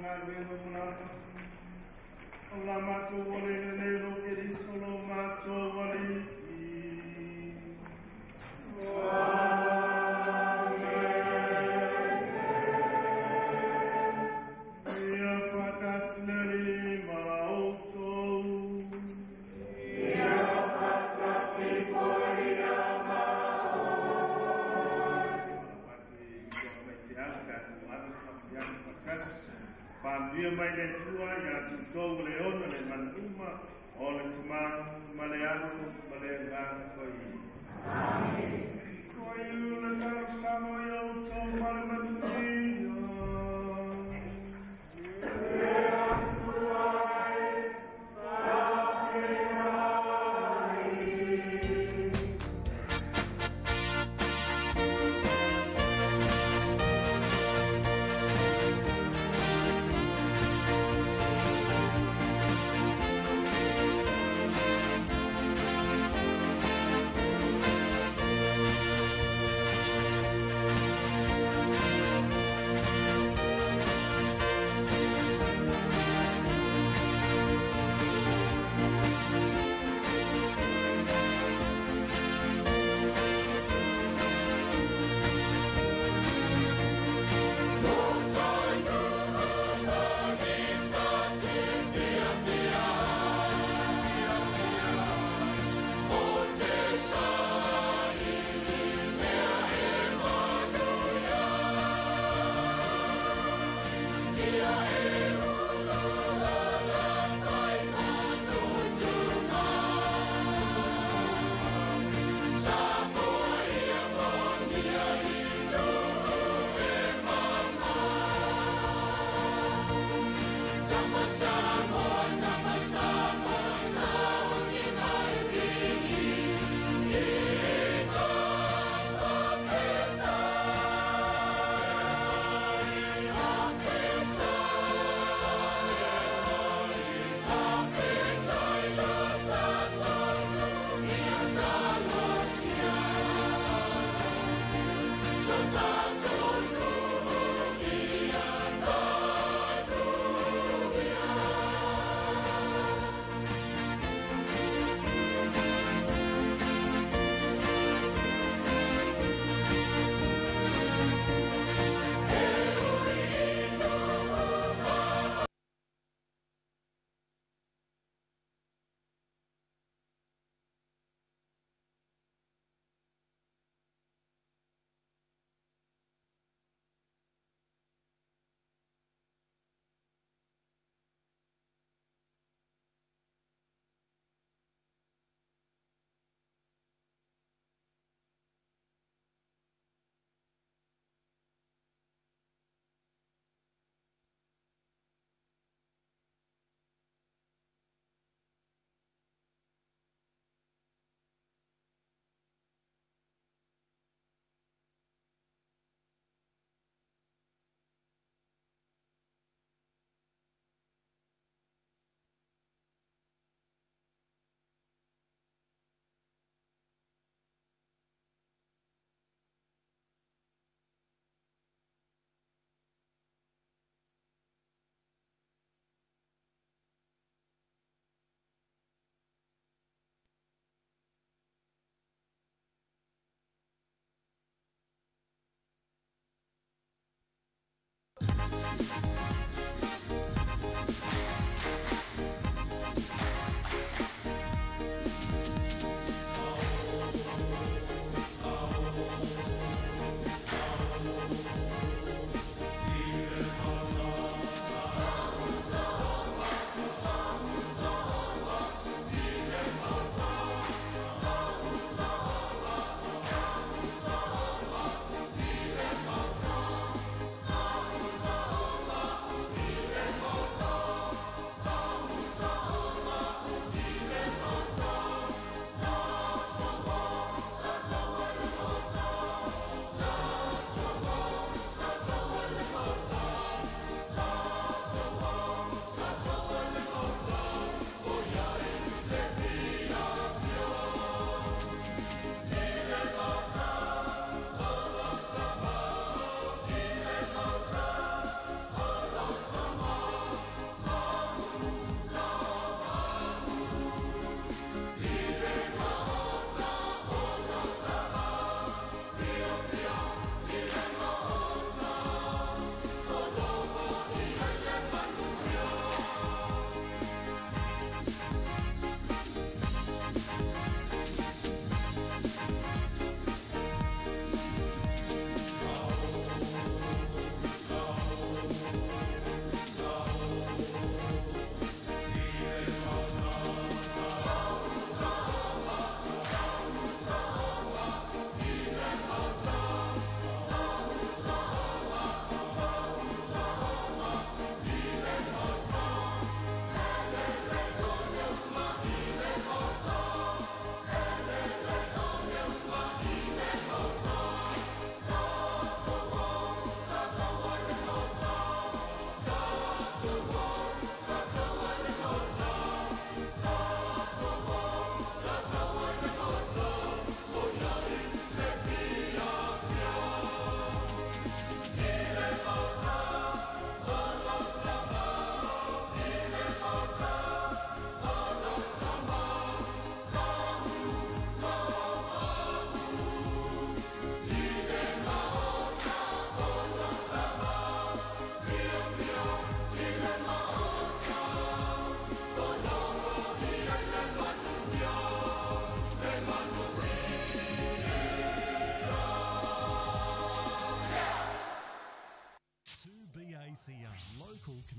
Galuega mo lava. O la matou ole lelei lo Keriso lo matou Alii. Ia faatasi le Alii ma outou. Ia faatasi foi ma Faamanuia mai le Atua ia toutou le ona le manu uma o le Tama ma le Alo ma le Agaga Paia. Amene. Ua le talosaga ia outou ma le manuia.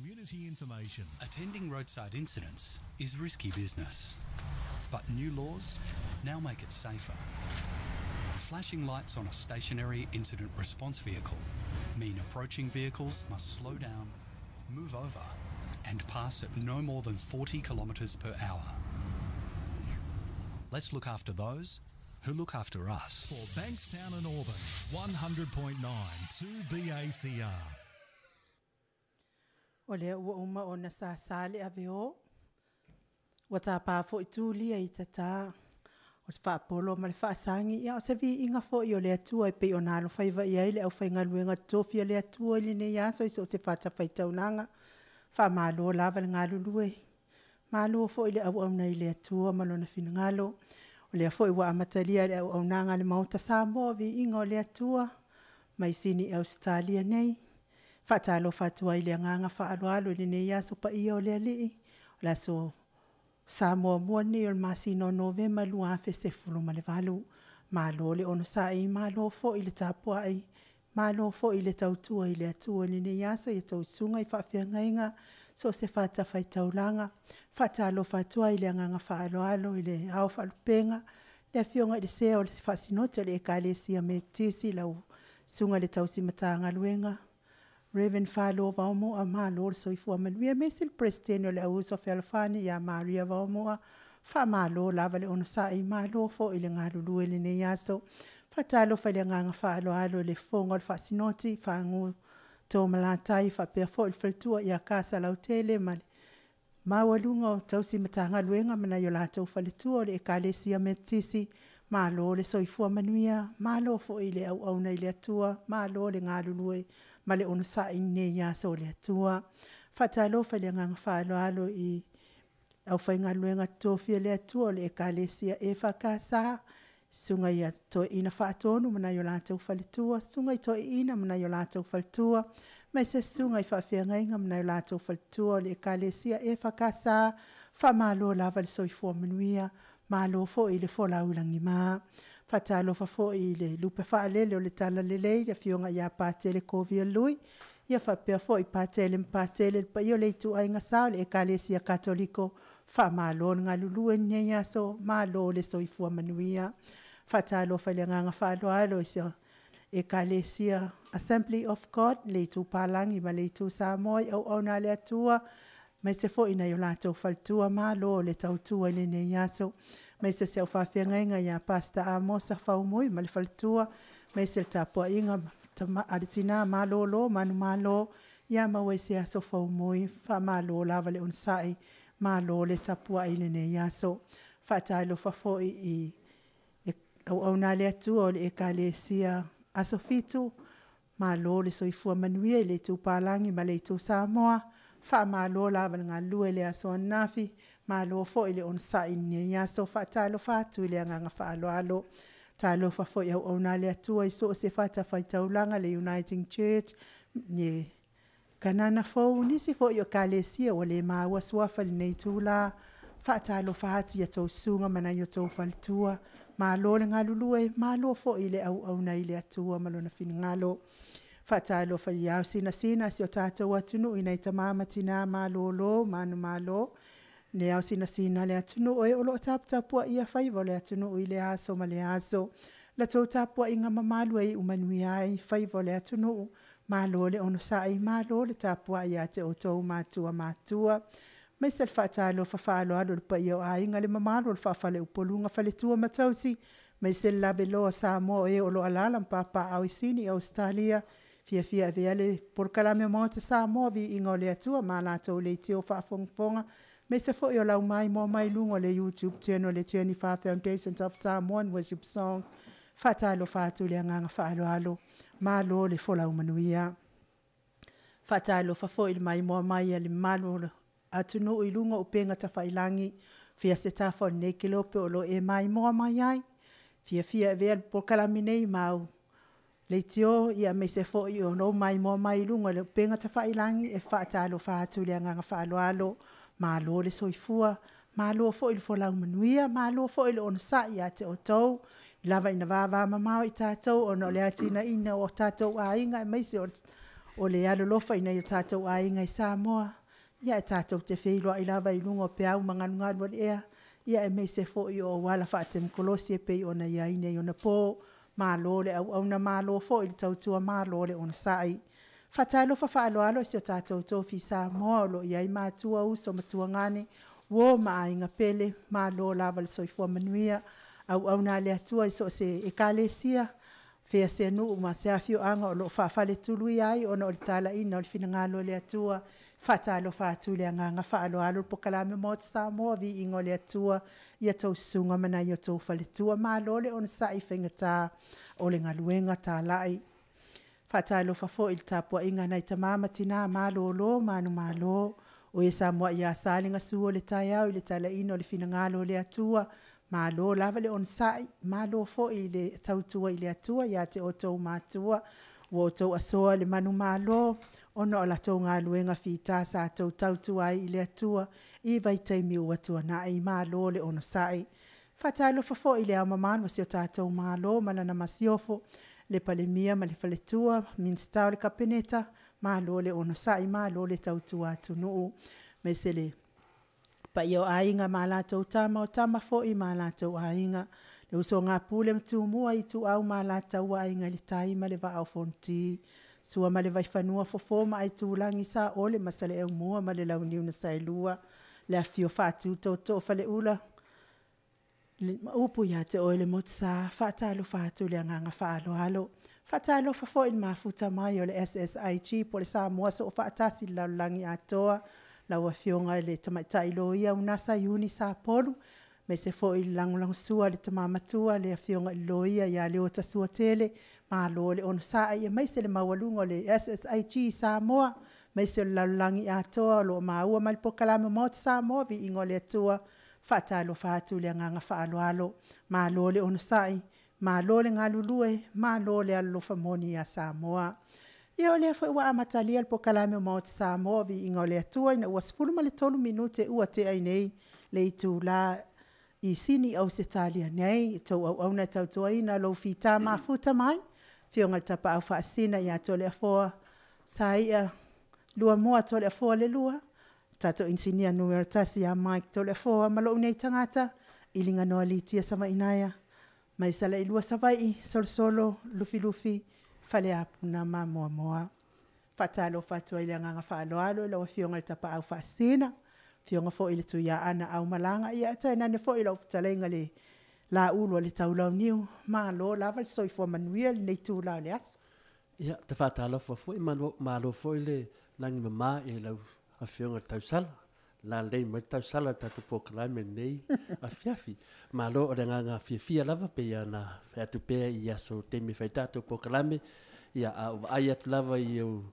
Community information. Attending roadside incidents is risky business, but new laws now make it safer. Flashing lights on a stationary incident response vehicle mean approaching vehicles must slow down, move over, and pass at no more than 40 kilometres per hour. Let's look after those who look after us. For Bankstown and Auburn, 100.9 2BACR. O lea ua uma ona sasa le ave o, ua tapa foi tulia i tata, o se faapolo ma le faasagi, ia o se viiga foi o le Atua e pei ona alofaiva i ai le aufaigaluega totofi a le Atua i lenei aso i so o se fatafaitaulaga. Faamalo lava le galulue, malo foi le auauna i le Atua ma Lona finagalo. O lea foi ua amatalia le auaunaga a le Maota Samoa, viiga o le Atua, mai Sini Ausetalia nei. Faatalofa atu ai i le agaga faaaloalo i lenei aso paia o le Alii, o le aso Sa muamua lenei o le masina o Novema 2018. Malo le onosai, malo foi le tapuai, malo foi le tautua i le Atua i lenei aso i a outou susuga i faafeagaiga, so o se fatafaitaulaga. Faatalofa atu ai i le agaga faaaloalo i le Ao Faalupega, le Afioga i le Sea o le Faasinoti a le Ekalesia Metotisi, lau Susuga i le Tausi Matagaluega Reverend Falo Vao, malo le soifua manuia, aemaise le Peresetene o le Auuso Fealofani ia Maria Vao, faamalo lava le onosai, malo foi le galulue i lenei aso. Faatalofa i le agaga faaaloalo i le fofoga o le Faasinoti, Fagu Toomalatai faapea foi le faletua ia Kasalautele ma le maualuga o tausi Matagaluega ma nai o latou faletua o le Ekalesia Metotisi, malo le soifua manuia, malo foi le auauna i le Atua, malo le galulue ma le onosai i lenei aso o le Atua. Faatalofa i le agaga faaaloalo i aufaigaluega totofi a le Atua o le Ekalesia EFKS, Susuga ia Toeaina Faatonu ma nai o latou faletua, Susuga i Toeaina ma nai o latou faletua, aemaise susuga i faafeagaiga ma nai o latou faletua o le Ekalesia EFKS, faamalo lava le soifua manuia, malo foi le folau i lagima. Faatalofa foi i le lupe faalele o le Talalelei, le Afioga ia Patele Kovia Lui, ia faapea foi Patele ma Patele, le paia o le ituaiga sa o le Ekalesia Katoliko, faamalo le galulue i lenei aso, malo le soifua manuia. Faatalofa i le agaga faaaloalo i si Ekalesia Assembly of God, le itu Palagi ma le itu Samoa i auauna a le Atua, aemaise foi nai o latou faletua, malo le tautua i lenei aso. Aemaise si au faafeagaiga ia Pastor Amosa Faumui ma le faletua, aemaise le tapuaiga a le tina malolo manumalo, ia maua i se aso Faumui, faamalo lava le onosai, malo le tapuai i lenei aso. Faatalofa foi i auauna a le Atua o le Ekalesia Aso Fitu, malo le soifua manuia i le itu Palagi ma le itu Samoa, faamalo lava le galulue i le aso ananafi, malo foi le onosai i lenei aso. Faatalofa atu i le agaga faaaloalo. Talofa foi i auauna a le Atua i so o se fatafaitaulaga, le Uniting Church, le Kanana Fou, nisi foi o ekalesia ua le maua suafa i lenei itula, faatalofa atu i a outou susuga ma nai o outou faletua, malo le galulue, malo foi le auauna i le Atua ma Lona finagalo. Faatalofa i ao sinasina o si o tatou atunuu i nai tama ma tina malolo manumalo, le ao sinasina o le atunuu e o lo o taputapuaia faiva o le atunuu i lea aso ma lea aso. La outou tapuaiga mamalu e iu manuia ai faiva o le atunuu, malo le onosai, malo le tapuai ia te outou matua matutua. Aemaise le faatalofa faaaloalo i le paia o aiga, le mamalu o le faa-faleupoluga, faletua ma tausi, aemaise le lavaloa o Samoa o e o lo o alaala ma papaaao i Sini, Ausetalia, fiafia e avea le polokalame Maota Samoa, viiga o le Atua ma latou leitio faafogafoga, aemaise foi o lau maimoa mai luga o le YouTube channel le Jennifer Foundations of Samoan Worship Songs. Faatalofa atu i le agaga faaaloalo, malo le folau manuia. Faatalofa foi i le maimoa mai a le mamalu o le atunuu i luga o upega tafailagi, fia se tafa o lenei kelope o lo o e maimoa mai ai, fiafia e avea le polokalame nei ma au leitio aemaise foi o lou maimoa mai i luga o le upega tafailagi, e faatalofa atu i le agaga faaaloalo. Malo le soifua, malo foi le folau manuia, malo foi le onosai ia te outou, e ui lava ina vavamamao i tatou ona o le atinaeina o tatou aiga aemaise o o le alolofa i nai o tatou aiga i Samoa, ia e tatou te feiloai lava i luga o peau ma galugalu o le ea, ia aemaise foi o auala faatemokolose e pei ona i ai nei ona po. Malo le auauna, malo foi le tautua, malo le onosai. Faatalofa faaaloalo i si o tatou tofi Samoa o lo o i ai matua, uso ma tuagane, uo ma aiga pele, malo lava le soifua manuia. Auauna a le Atua i so o se Ekalesia, fea se nuu ma se afioaga o lo o faafaletuluia ai ona o le talaiina o le finagalo o le Atua. Faatalofa atu i le agaga faaaloalo le Polokalame Maota Samoa, Viiga o le Atua ia outou Susuga ma nai o outou faletua, malo le onosai i faigata o le galuega talai. Faatalofa foi i le tapuaiga a nai tama ma tina malolo manumalo o e sa muai asa le gasu o le taeao i le talaiina o le finagalo o le Atua, malo lava le onosai, malo foi le tautua i le Atua ia te outou matua, ua outou asoa le manumalo ona o latou galuega fita sa outou tautua ai i le Atua i vaitaimi ua tuanai, malo le onosai. Faatalofa foi i le Ao Mamalu o si o tatou Malo ma lana Masiofo, le Palemia ma le Faletua, Minisita o le Kapeneta, malo le onosai, malo le tautua atunuu. Aemaise le paia o Aiga ma latou Tama, o Tama foi ma latou Aiga, le usoga a Pule ma Tumua, Ituau ma Alataua, Aiga i le Tai ma le Vaa o Fonoti, Sua ma le Vaifanua, Fofo ma Aitulagi, Saole ma Saleaaumua ma le Launiu na Saelua, le Afifio o Faatu, Tootoo o Faleula ma upu ia te oe le Motusa. Faatalofa atu i le agaga faaaloalo. Faatalofa foi i le mafuta mai o le SSIG po o le Samoa Soofaatasi i le lalolagi atoa, lau Afioga i le Tamaitai Loia Unasa Iuni Sapolu, aemaise foi le lagolagosua a le Tama Matua le Afioga i le Loia ia Leota Suatele, malo le onosai aemaise le maualuga o le SSIG i Samoa aemaise o le lalolagi atoa o lo o maua mai le Polokalame a le Maota Samoa, Viiga o le Atua. Faatalofa atu i le agaga faaaloalo, malo le onosai, malo le galulue, malo le alolofa moni ia Samoa. Ia o lea foi ua amatalia le Polokalame a le Maota Samoa o Viiga o le Atua ina ua 13 minute ua tea ai nei le itula i Sini Ausetalia nei, la outou auauna e tautuaina lou fita mafuta mai, Afioga i le Tapaau Faasisina ia Toleafoa Saia Luamoa Toleafoa le II, tatou Inisinia numera 1 ia Mike Toleafoa ma lou nei tagata, Iliganon Alitia Savaiinaea mai Salailua Savaii, Solosolo Lufilufi Faleapu ma Moamoa. Faatalofa atu ai i le agaga faaaloalo i lau Afioga i le Tapaau Faasisina, Afioga foi i le Tuiaana Aumalaga, ia ae tainane foi lau fetalaiga i le Laulu o le Taulauniu, malo lava le soifua manuia i lenei itula o le aso. Ia, te faatalofa foi, malo foi le lagi e mama i lau Afioga i le tausala, lalelei mai le tausala i le tatou polokalame i lenei afiafi. Malo, o le agaga fiafia lava pei ona fai atu pea i aso taimi e fai ai tatou polokalame, ia a ou vaai atu lava i ou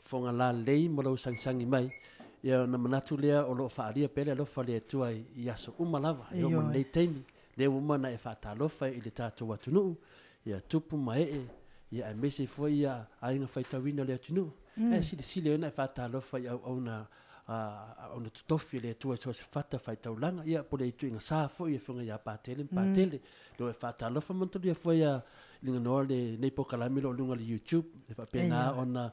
fofoga lalelei ma lou sagisagi mai, ia ona manatu lea o lo o faaalia pea le alofa o le Atua i aso uma lava, e oo mai lenei taimi, lea ua uma ona e faatalofa i le tatou atunuu, ia tupu ma ee, ia aemaise foi ia aiga faitauina o le atunuu. Ae silasila ona e faatalofa i auauna auauna totofi a le Atua i so o se fata faitaulaga, ia po o le ituaiga sa foi Afioga ia Patele ma Patele. Lea e faatalofa manatua foi ia Liganoa lenei polokalame o lo o luga o le YouTube, e faapena ona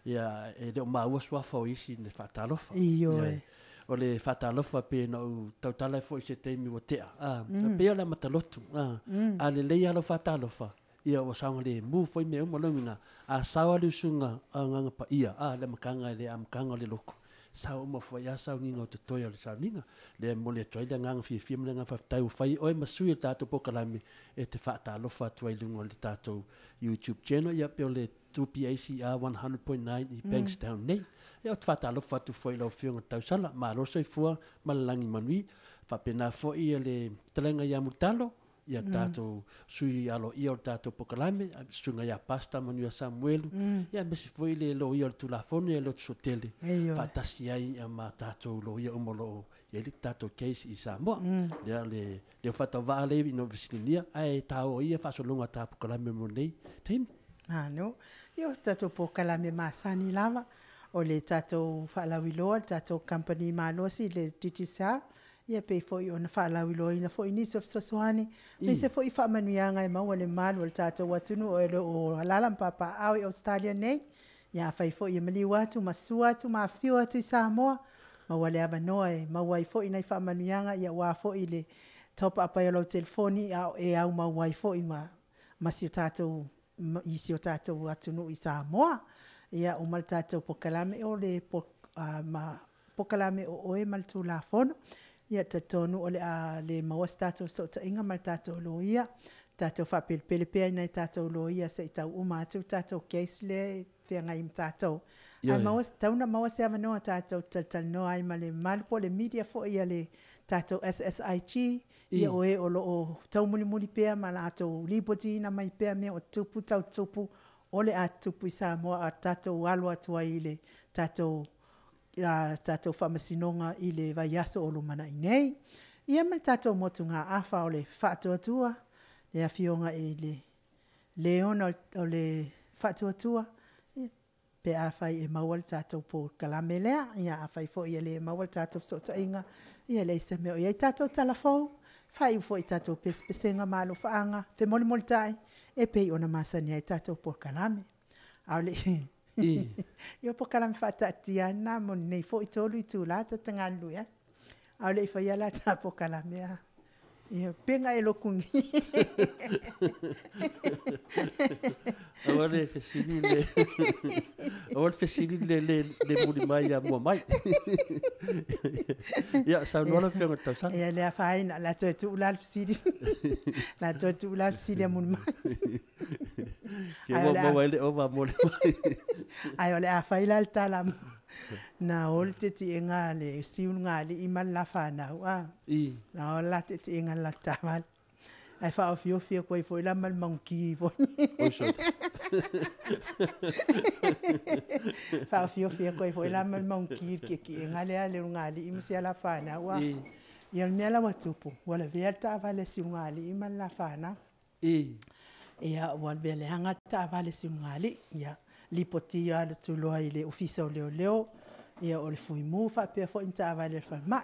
ia e le o maua suafa o isi i le faatalofa. Ioe. O le faatalofa pei ona ou tautala ai foi i se taimi ua tea, a, pei o le amata lotu, a, a lelei lava lau faatalofa, ia ua saogalemu foi mea uma. Lona uiga, a sao lava le usuga a Agaga Paia, a, le amataga e le amataga o le lotu, sao uma foi lava sauniga o totoe o le sauniga. Lea e momoli atu ai le agaga fiafia ma le agaga faafetai ua fai oe ma sui o le tatou polokalame e te faatalofa atu ai i luga o le tatou YouTube channel, ia pe o le 2PACR 100.9 i Bankstown nei. Ia ou te faatalofa atu foi i lau Afioga i le Tausala, malo le soifua ma le lagi manuia. Faapena foi le fetalaiga ia Mulitalo, ia le tatou sui aloaia o le tatou polokalame, susuga ia Pastor Manuia Samuelu, ia aemaise foi le loia o le Tulafono ia Lotosuatele, faatasi ai ma tatou loia uma o lo o i ai le tatou case i Samoa. Lea le leo faatauvaa lea ina ua fesiligia, ae taua ia faasologa o ta polokalame mo lenei taimi. Malo. Ia o tatou polokalame masani lava, o le tatou faalauiloa, le tatou kamupani malosi le Digicel, ia pei foi ona faalauiloaina foi nisi o fesoasoani, aemaise foi faamanuiaga e maua e le mamalu o le tatou atunuu o lo o alaala ma papaaao i Ausetalia nei. Ia afai foi e maliu atu ma sua atu ma afifio atu i Samoa, maua le avanoa e maua ai foi nai faamanuiaga ia aua foi le top up ai o lau telefoni a o e aumau ai foi ma si o tatou i si o tatou atunuu i Samoa. Ia uma le tatou polokalame o le polokalame o Oe ma le Tulafono. Ia talitonu o le a le maua se tatou fesootaiga ma le tatou loia, tatou faapelepele pea i nai a tatou loia se i tau uma atu le tatou case lea e feagai ma tatou. Ae maua, tatau ona maua se avanoa tatou te talatalanoa ai ma le mamalu po o le media foi a le tatou SSIG, ia o e o lo o taumulimuli pea ma latou lipotiina mai pea mea o tutupu, tau tutupu, o le a tutupu i Samoa a tatou alo atu ai i le tatou faamasinoga i le vaiaso o lumanai nei. Ia ma le tatou motugaafa o le faatuatua, le afioga i le Leona o le Faatuatua, pe afai e maua le tatou polokalame lea. Ia afai foi e le maua le tatou fesootaiga, ia e leai se mea o i ai. Tatou talafou, faaiu foi i tatou pesepesega ma alofaaga femolimolitai e pei ona masani ai tatou polokalame. A o le i… Ia o polokalame faataatitia lava na mo lenei foi 3 itula ta te galulue ai. A o le i faia la ta polokalame, ia pe na e lotu Aua le fesili le aua le fesili le le le muli mai ia mua mai. Ia saunoa lau Afioga i le Tausala. Ia le afaina, o le a toe tuu la le fesili. O le a toe tuu la le fesili e amuli mai. Ia ua maua ai le ova mo le mai. Ae o le a fai la le tala na o le tetiega a le siulugalii ma le lafanau a. Na o le la tetiega i le taavale. Ae faaofiofi atu ai foi la ma le maguki foi. Faaofiofi atu ai foi la ma le maguki i le tietiega lea a le ulugalii ma si ala fanau a. Ia o le mea la ua tupu, ua lavea le taavale a le ulugalii ma le la fanau. Ia ua lavea leaga le taavale a Siulugalii. Ia lipotia atu loa i le Ofisa o Leoleo, ia o le Fuimu faapea foi ma taavale a le falemai.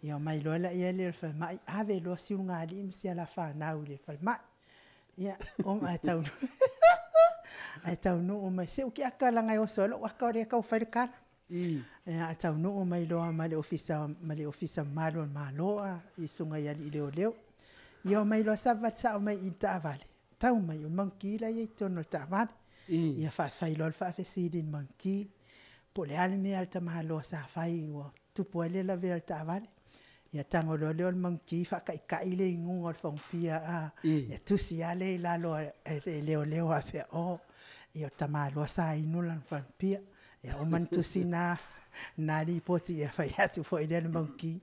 Ia omai loa lea o le falemai ave loa Siulugalii ma si ala fanau i le falemai. Ia ae taunuu mai, se ua ata leaga e oso ai lou ata o lea e tau fai le tala. Ia ae taunuu mai loa ma le Ofisa Mamalu o le Malo i susuga i alii leoleo. Ia omai loa savavali sao mai i i i le taavale, tau mai o le manuki la e i ai i totonu o le taavale. Ia fai loa le faafesili i le manuki, po o le a le mea a le tamaloa sa fai ua tupu ai le lavea o le taavale. Ia tago loa lea o le manuki faataitai le inuga o le fagupia, ia tusi lava lea i lalo e leoleo e faapea, o, ia o le tamaloa sa inu lana fagupia. Ia uma ona tusi lena lipoti, ia fai atu foi lea e le manuki,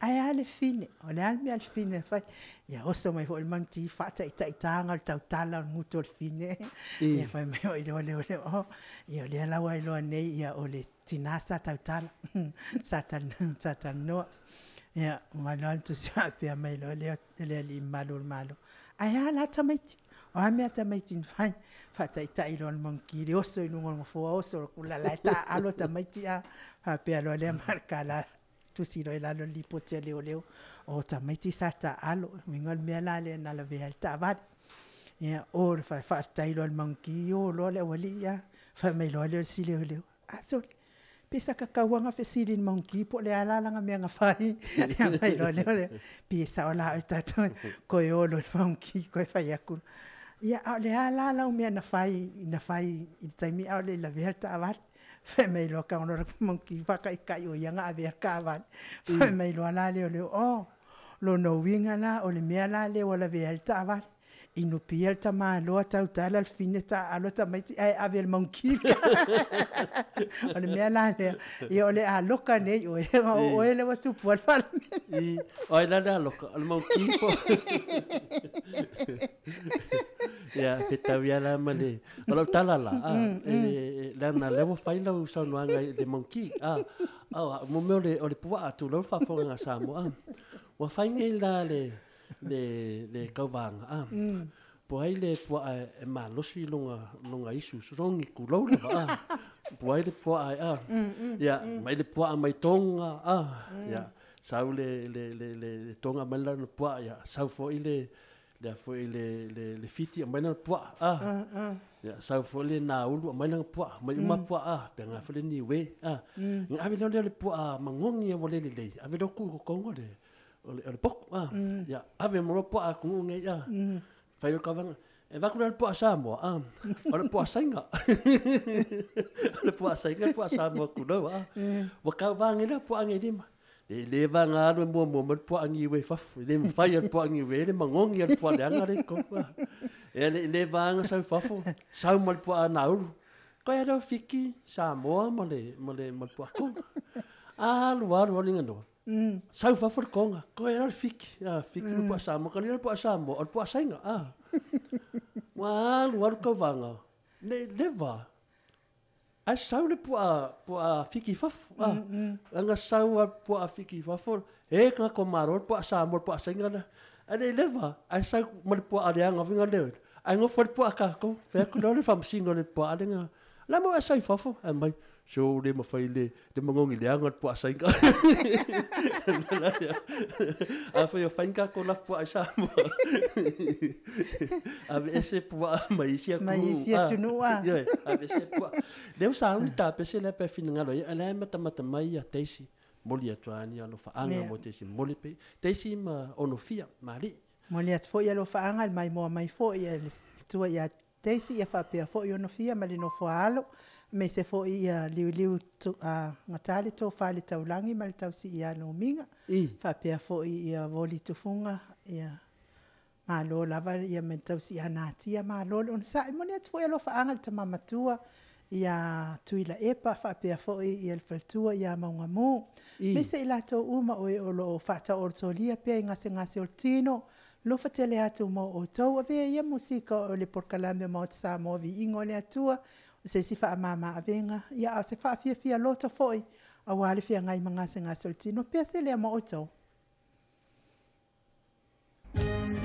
ae a le fine? O le a le mea a le fine na fai? Ia oso mai foi le manuki faataitaitaga o le tautala o le gutu o le fine. Ia fai mai foi lea o leoleo, o, ia o lea la ua iloa nei, ia o le tina sa tautala, sa talanoa. Ia, uma loa ona tusi faapea mai loa lea o le alii mamalu o le Malo, ae a la tamaiti? O a mea a tamaiti na fai? Faataitai loa e le manuki le oso i luga o le nofoa oso atu o la e taaalo tamaiti a. Faapea loa lea ma le tala, tusi loa i lalo le lipoti a leoleo, o tamaiti sa taaalo, lona uiga o le mea la lea na lavea ai le taavale. Ia, o le faafetai loa i le manuki, o loa le aualii a, fai mai loa lea o le isi leoleo, a sole, pe sa tatau lava ona fesili i le manuki po o le a la lana mea na fai. Ia fai loa lea, pe sao la oe tatou toe o loa i le manuki toe fai atu, ia a o le a la lau mea na fai i le taimi a o le i lavea le taavale? Fai mai loa, tago loa le manuki faataitai o ia na avea le taavale. Fai mai loa la leoleo, o, lona uiga la o le mea la lea ua lavea ai le taavale, inupia le tamaloa tautala le fine taaalo tamaiti ae ave e le manuki. O le mea la lea, ia o le a loka nei oe, o oe lea ua tupu ai le faalavelave. O ai la le a loka, o le manuki po. Ia, fetau ia la ma le, o lau tala la, a, e, leaga lea ua fai lau saunoaga i le manuki, a, a, mo mea o le puaa tulou le faafofoga a Samoa, a, ua fai nei la le, le, le tauvaga, a, po ai le puaa e malosi lona, lona isu sogi tulou lava, a, po ai le puaa e, a, ia, mai le puaa mai Tonga, a, ia, sau le, le, le, le, le Tonga mai lana puaa, ia, sau foi le, lea foi le, le, le Fiti aumai lana puaa, a, Ia sau foi le na ulu mai langa pua mai uma pua a pe nga foi le ni we a. Nga ave le le pua a mangongi e wale le le ave lo ku ko kongo le o le poku a. Ia ave mo pua a ku ngai a. Fai o kavanga e va ku le pua Samoa a. O le pua sainga. Le pua sainga pua Samoa ku lo a. Wa ka va ngi le pua ngi lima. Le le va ngā alu e mua mua ma le pua angi we fafu. Le mwhai al pua angi we, le mangongi al pua le anga le kopa. E le va anga sau fafu, sau ma le pua a nauru. Koe arau fiki, Samoa ma le pua konga. Alu alu alu inga noa. Sau fafu le konga, koe arau fiki. Fiki le pua Samoa, ka le pua Samoa, o le pua sainga. Wa alu alu kau vanga. Le va. Ai sau le pua fiki fafu. Anga sau a pua fiki fafu. E ka ko maro pua Samoa pua sainga na. Ai le leva ai sau ma le pua ale anga vinga le. Ai ngo fo pua ka ko. Fe ku le famsingo le pua ale nga. La mo ai fafu ai mai so le ma fai le mangongi le anga pua sainga. A foi o fainga ko la pua Samoa. A ese pua mai sia ku. Mai sia tunua. Ia, a ese pua. Leu sa uni ta pese le pe finangalo ia ala mata mata mai ia teisi moli atuani alo faanga mo teisi moli pe teisi ma onofia mali. Moli atu foi alo faanga mai mo mai foi ia tua ia teisi ia faapea foi onofia ma le nofo alo. Me se foi ia liu liu ngatale tō whale taulangi ma le tausi ia no minga. Faapea foi ia voli tufunga ia malo lava ia me tausi ia natia malo le onsa. Moni atu foi alo faanga le tamamatua ia tuila epa faapea foi ia le faltua ia maunga mo. Me se i latou uma o e o lo whata o tolia pea i ngase ngase o tino. Lo fatele atu mo o tau avea ia musika o le porkalame ma o te Samoa vi ingo le atua. Se si wha mama avenga ia a se wha fia fia loto foi a wale fia ngai mangase ngase o tino pea se lea mo o tau. Yes.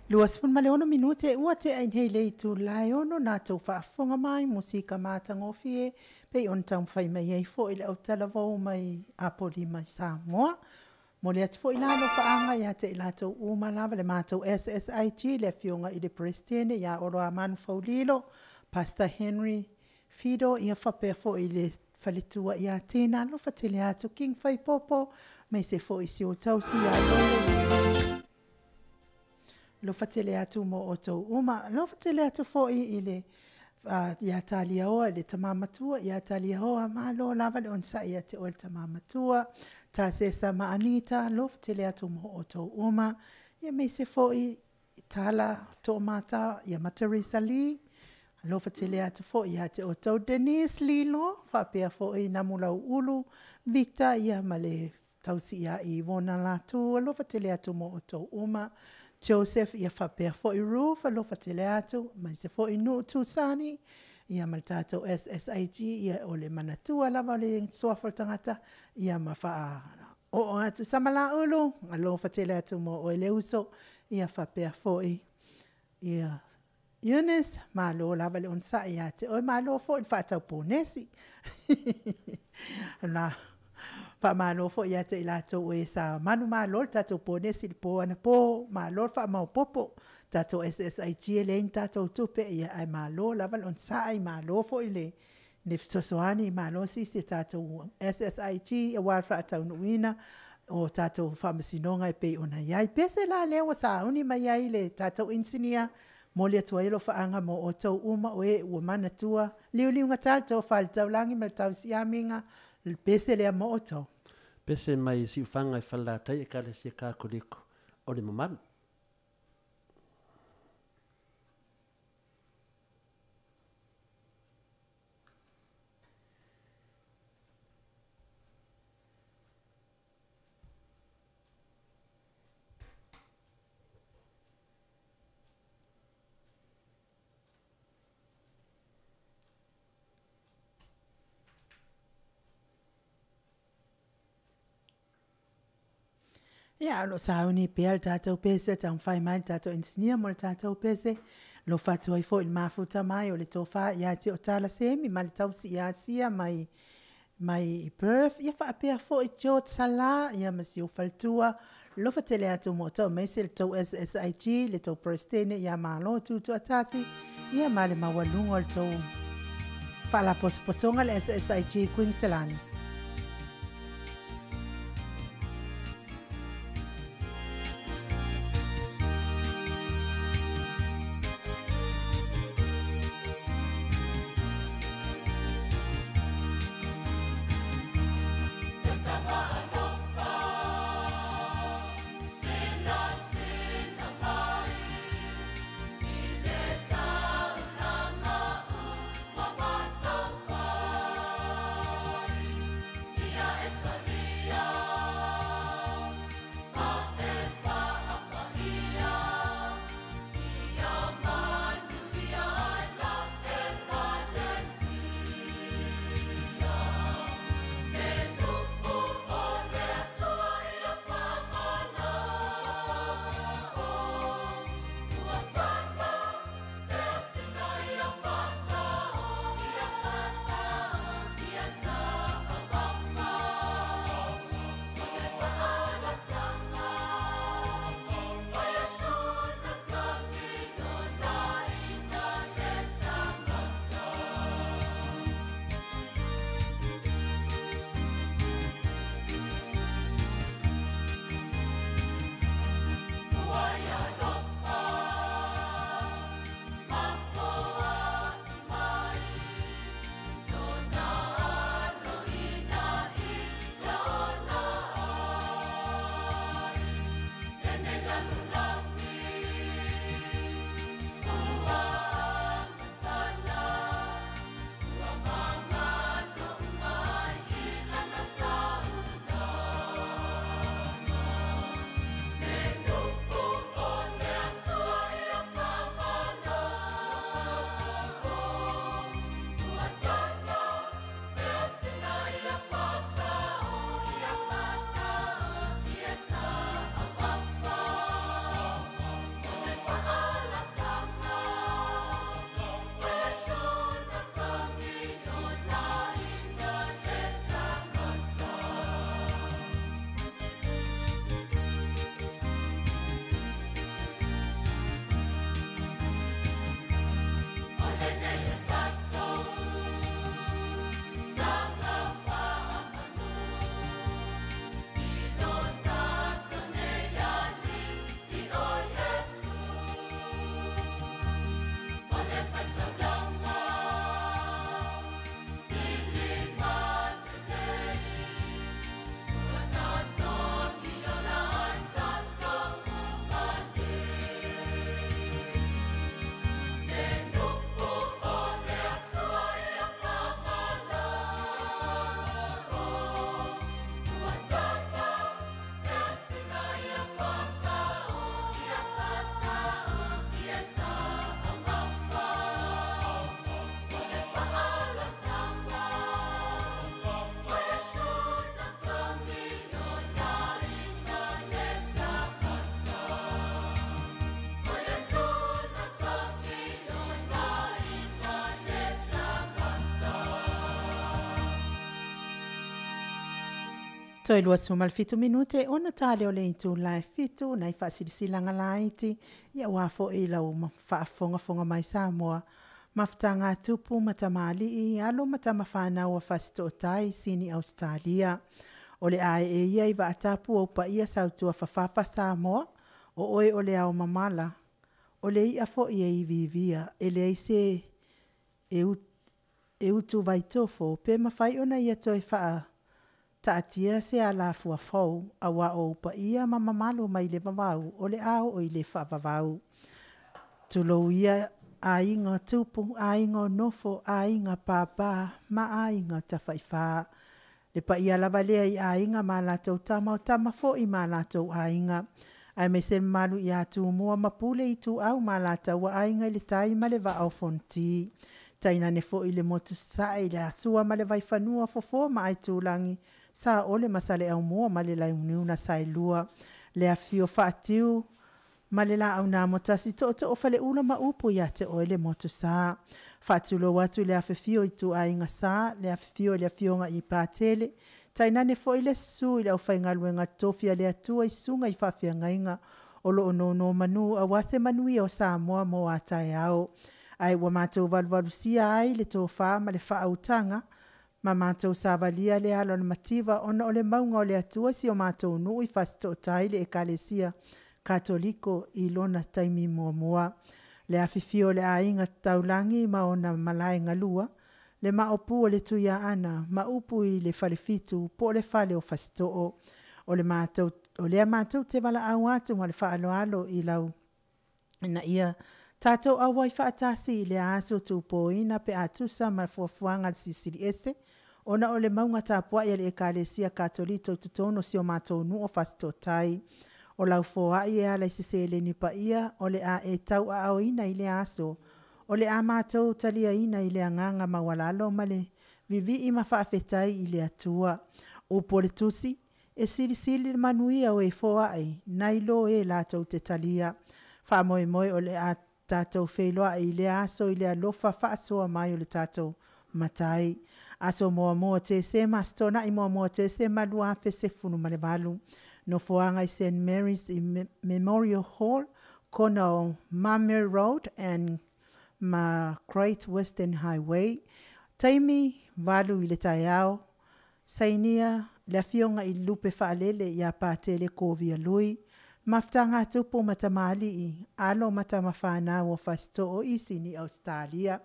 26 minute ua te ai nei le itu lai ono nā tau whaafonga mai musika mātangofie pei on tau whai mai ai fo i le autalavou mai Apoli mai Samoa. Mo le atu foi la lo whaanga ia te i latou uma lava le mātou SSIG le fionga i le Presidente ia Olo Amanu Faulilo, Pastor Henry Fido ia whapea fo i le faletua ia tēnā lo whatele atu King Whaipopo me se fo i si o tausi ia lole. Lo whatele atu mo o tau uma, lo whatele atu fo i le ia talia oa, le tamamatua, ia talia hoa, ma lo lava le onsa ia te oe le tamamatua, ta sesa ma anita, lo whatele atu mo o tau uma, ia me se fo i tala tō mata, ia ma Teresa Lee, lo whatele atu fo ia te o tau Denise Lilo, whapea fo i Namulau Ulu, Victor ia ma le tausi ia i wona latu, lo whatele atu mo o tau uma, Joseph ia whapea fo i Ruth, alo whatele atu, mai se fo i Nu'u Tusani, ia ma le tātou SSIG, ia o le manatua lava o le soafa o le tagata, ia ma wha o atu samala ulu, alo whatele atu mo o le uso, ia whapea fo i, ia Eunice, malo lava le onsa ia te oi malo fo i whaatau pōnesi. Na, pa malo fo ia te i latou e sa manu malo le tātou pōnesi le pō ana pō, malo le wha maupopo, tātou SSIG e lein tātou tupe, ia ai malo lava le onsa ai malo fo i le fesoasoani malo sisi tātou SSIG e wā whaatau nuina, o tātou whamasinonga e pei ona iai. Pese la lea wa sa uni mai ai le tātou insinia, mo le atua i lo whaanga mo o tau uma o e ua manatua, liu liu ngā tal tau whale taulangi ma le tau siaminga, pese lea mo o tau. Pese mai si uwhanga i whalatai e kare si e kākoliko o le mamanu. Ia, lo sauni pea le tātou pese, tau whai mai le tātou insinia mo le tātou pese, lo whatua i fo i le mafuta mai o le tōwha ia te o tala semi, ma le tausi ia sia mai, mai i Perth, ia whaapea fo i George Salah, ia ma si o faltua, lo whatele atu mo tau meise le tau SSIG, le tau Presidente, ia malo tutu atasi, ia ma le mawalunga o le tau whaalapotopotonga le SSIG Queensland. Toe 27 minute ona tale o le itu la e 7 nai faasilasilaga laiti ia ua fo'i lau faafogafoga mai Samoa. Mafutaga a tupu ma tamalii alo ma tamafanau a Fasitootai Sini Ausetalia. O le a e ia i vaatapu o paia sautua fafafa Samoa, o oe o le ao mamala, o le ia fo'i e iviivia, e leai se e utu vaitofo pe mawhai ona ia toe whaa taatia se alafua fou auā o paia ma mamalu mai le vavau o le a oo i le faavavau. Tulou ia aiga tupu, aiga o nofo, aiga pāpā ma aiga tafaifā. Le paia lava lea i aiga ma latou tama o tama foi ma latou aiga. Aemaise le mamalu ia Tumua ma Pule Ituau ma Alataua Aiga i le Tai ma le Vaa o Fonoti. Tainane foi le motu sasae i le Sua ma le Vaifanua, Fofo ma Aitulagi, Saole ma Saleaaumua ma le Launiu na Saelua. Le afifio Faatiu ma le Laau na Amotasi, Tootoo o Faleula ma upu ia te oe le Motusa. Faatulou atu i le afifio o ituaiga sa, le afifio i le afioga i Patele, tainane foi le susu i le aufaigaluega totofi a le Atua i susuga i faafeagaiga o lo o nonomanu aua se manuia o Samoa mo a taeao. Ae ua matou valuvalusia ai le tofa ma le faautaga ma matou savalia le alo o le mativa ona o le mauga o le Atua si o matou nuu i Fasitootai le Ekalesia Katoliko i lona taimi muamua. Le afifio o le aiga taulagi ma ona malae galua, le maopu o le Tuiaana ma upu i le Falefitu po o le Fale o Fasitoo. O le matou, o lea matou te valaau atu ma le faaaloalo i lau ina ia tatou auai faatasi i le aso tupoina pe a tusa ma fuafuaga a le Silisili Ese, ona o le mauga tapuai a le Ekalesia Katoliko i totonu o si o matou nuu o Fasitootai. O lau foai e ala i se seleni paia o le a e tauaaoina i lea aso, o le a matou taliaina i le agaga maualalo ma le vivii ma faafetai i le Atua. Upu o le Tusi, e silisili le manuia o e foai, nai lo e latou te talia. Faamoemoe o le a tatou feiloai i lea aso i le alofa faasoa mai o le tatou Matai. Aso 1 Tesema, Aso Toonai 1 Tesema 2018. Nofoaga i St. Mary's i Memorial Hall, kona o Mamere Road and ma Great Western Highway. Taimi 8 i le taeao, sainia le afioga i Lupe Faalele ia Patele Kovia Lui, mafutaga a tupu ma tamalii, alo ma tamafanau o Fasitoo i Sini Ausetalia.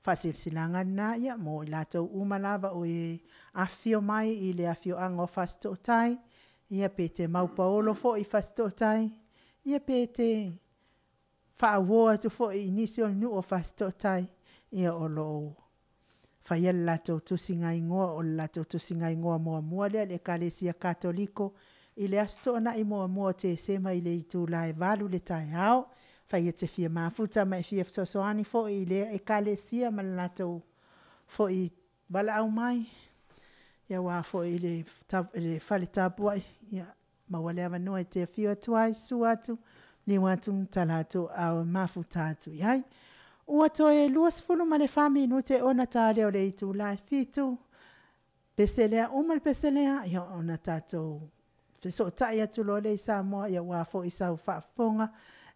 Faasilasilaga lena ia mo i latou uma lava o e afifio mai i le afioaga o Fasitootai, ia pe te maupaolo foi i Fasitootai, ia pe te faauo atu foi i nisi o le nuu o Fasitootai, ia o lo o faia le latou tusiga igoa, o le latou tusiga igoa muamua lea i le Ekalesia Katoliko i le Aso Toonai 1 o Tesema i le itula e 8 i le taeao. Afai e te fia mafuta ma e fia fesoasoani foi i lea Ekalesia ma le latou foi valaau mai, ia aua foi le fale tapuai, ia maua le avanoa e te afio atu ai, susu atu, liliu atu ma tala atu aao e mafuta atu i ai. Ua toe 24 minute ona ta lea o le itula e 7, pese lea, uma le pese lea, ia ona tatou fesootai atu loa lea i Samoa aua foi sau faafofoga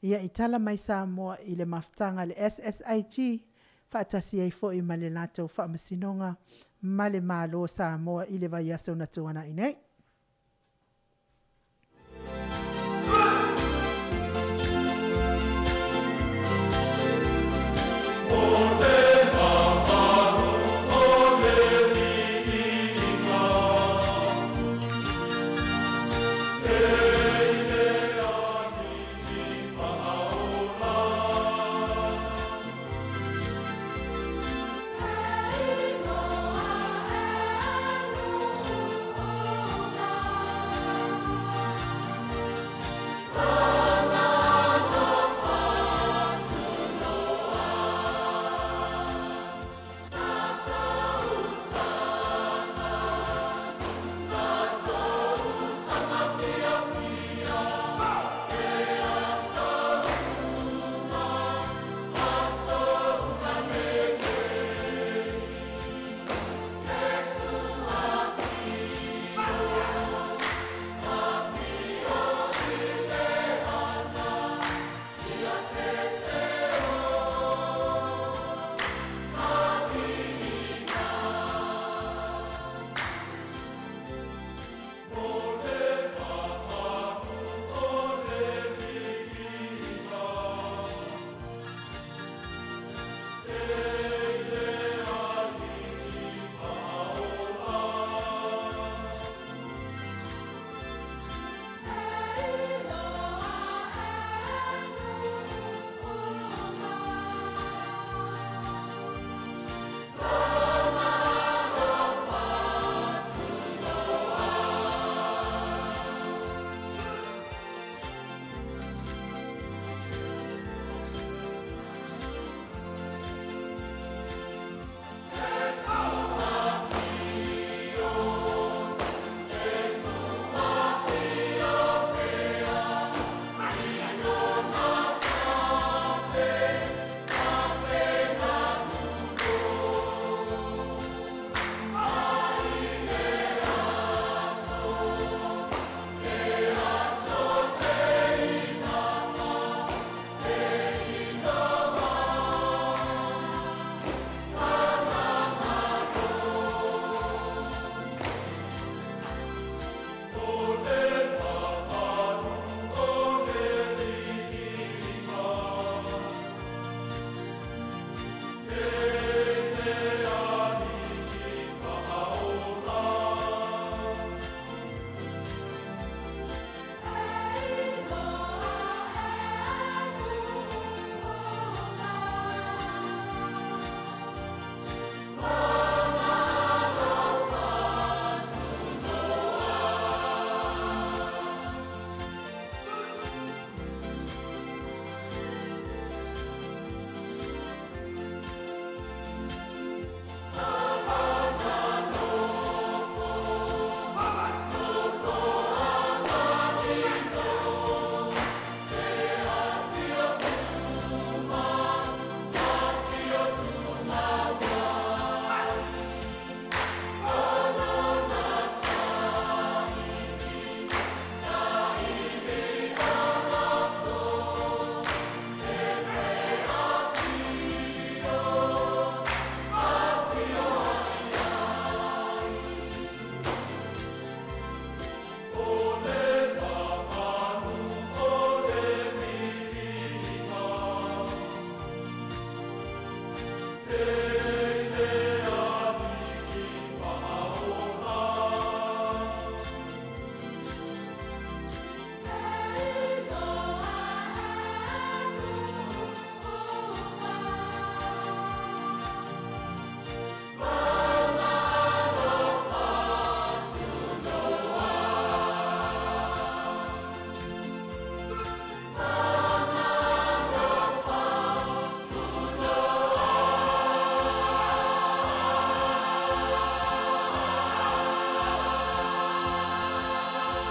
ia i tala mai Samoa i le mafutaga a le SSIG faatasi ai foi ma le latou faamasinoga ma le Malo o Samoa i le vaiaso na tuanai nei. E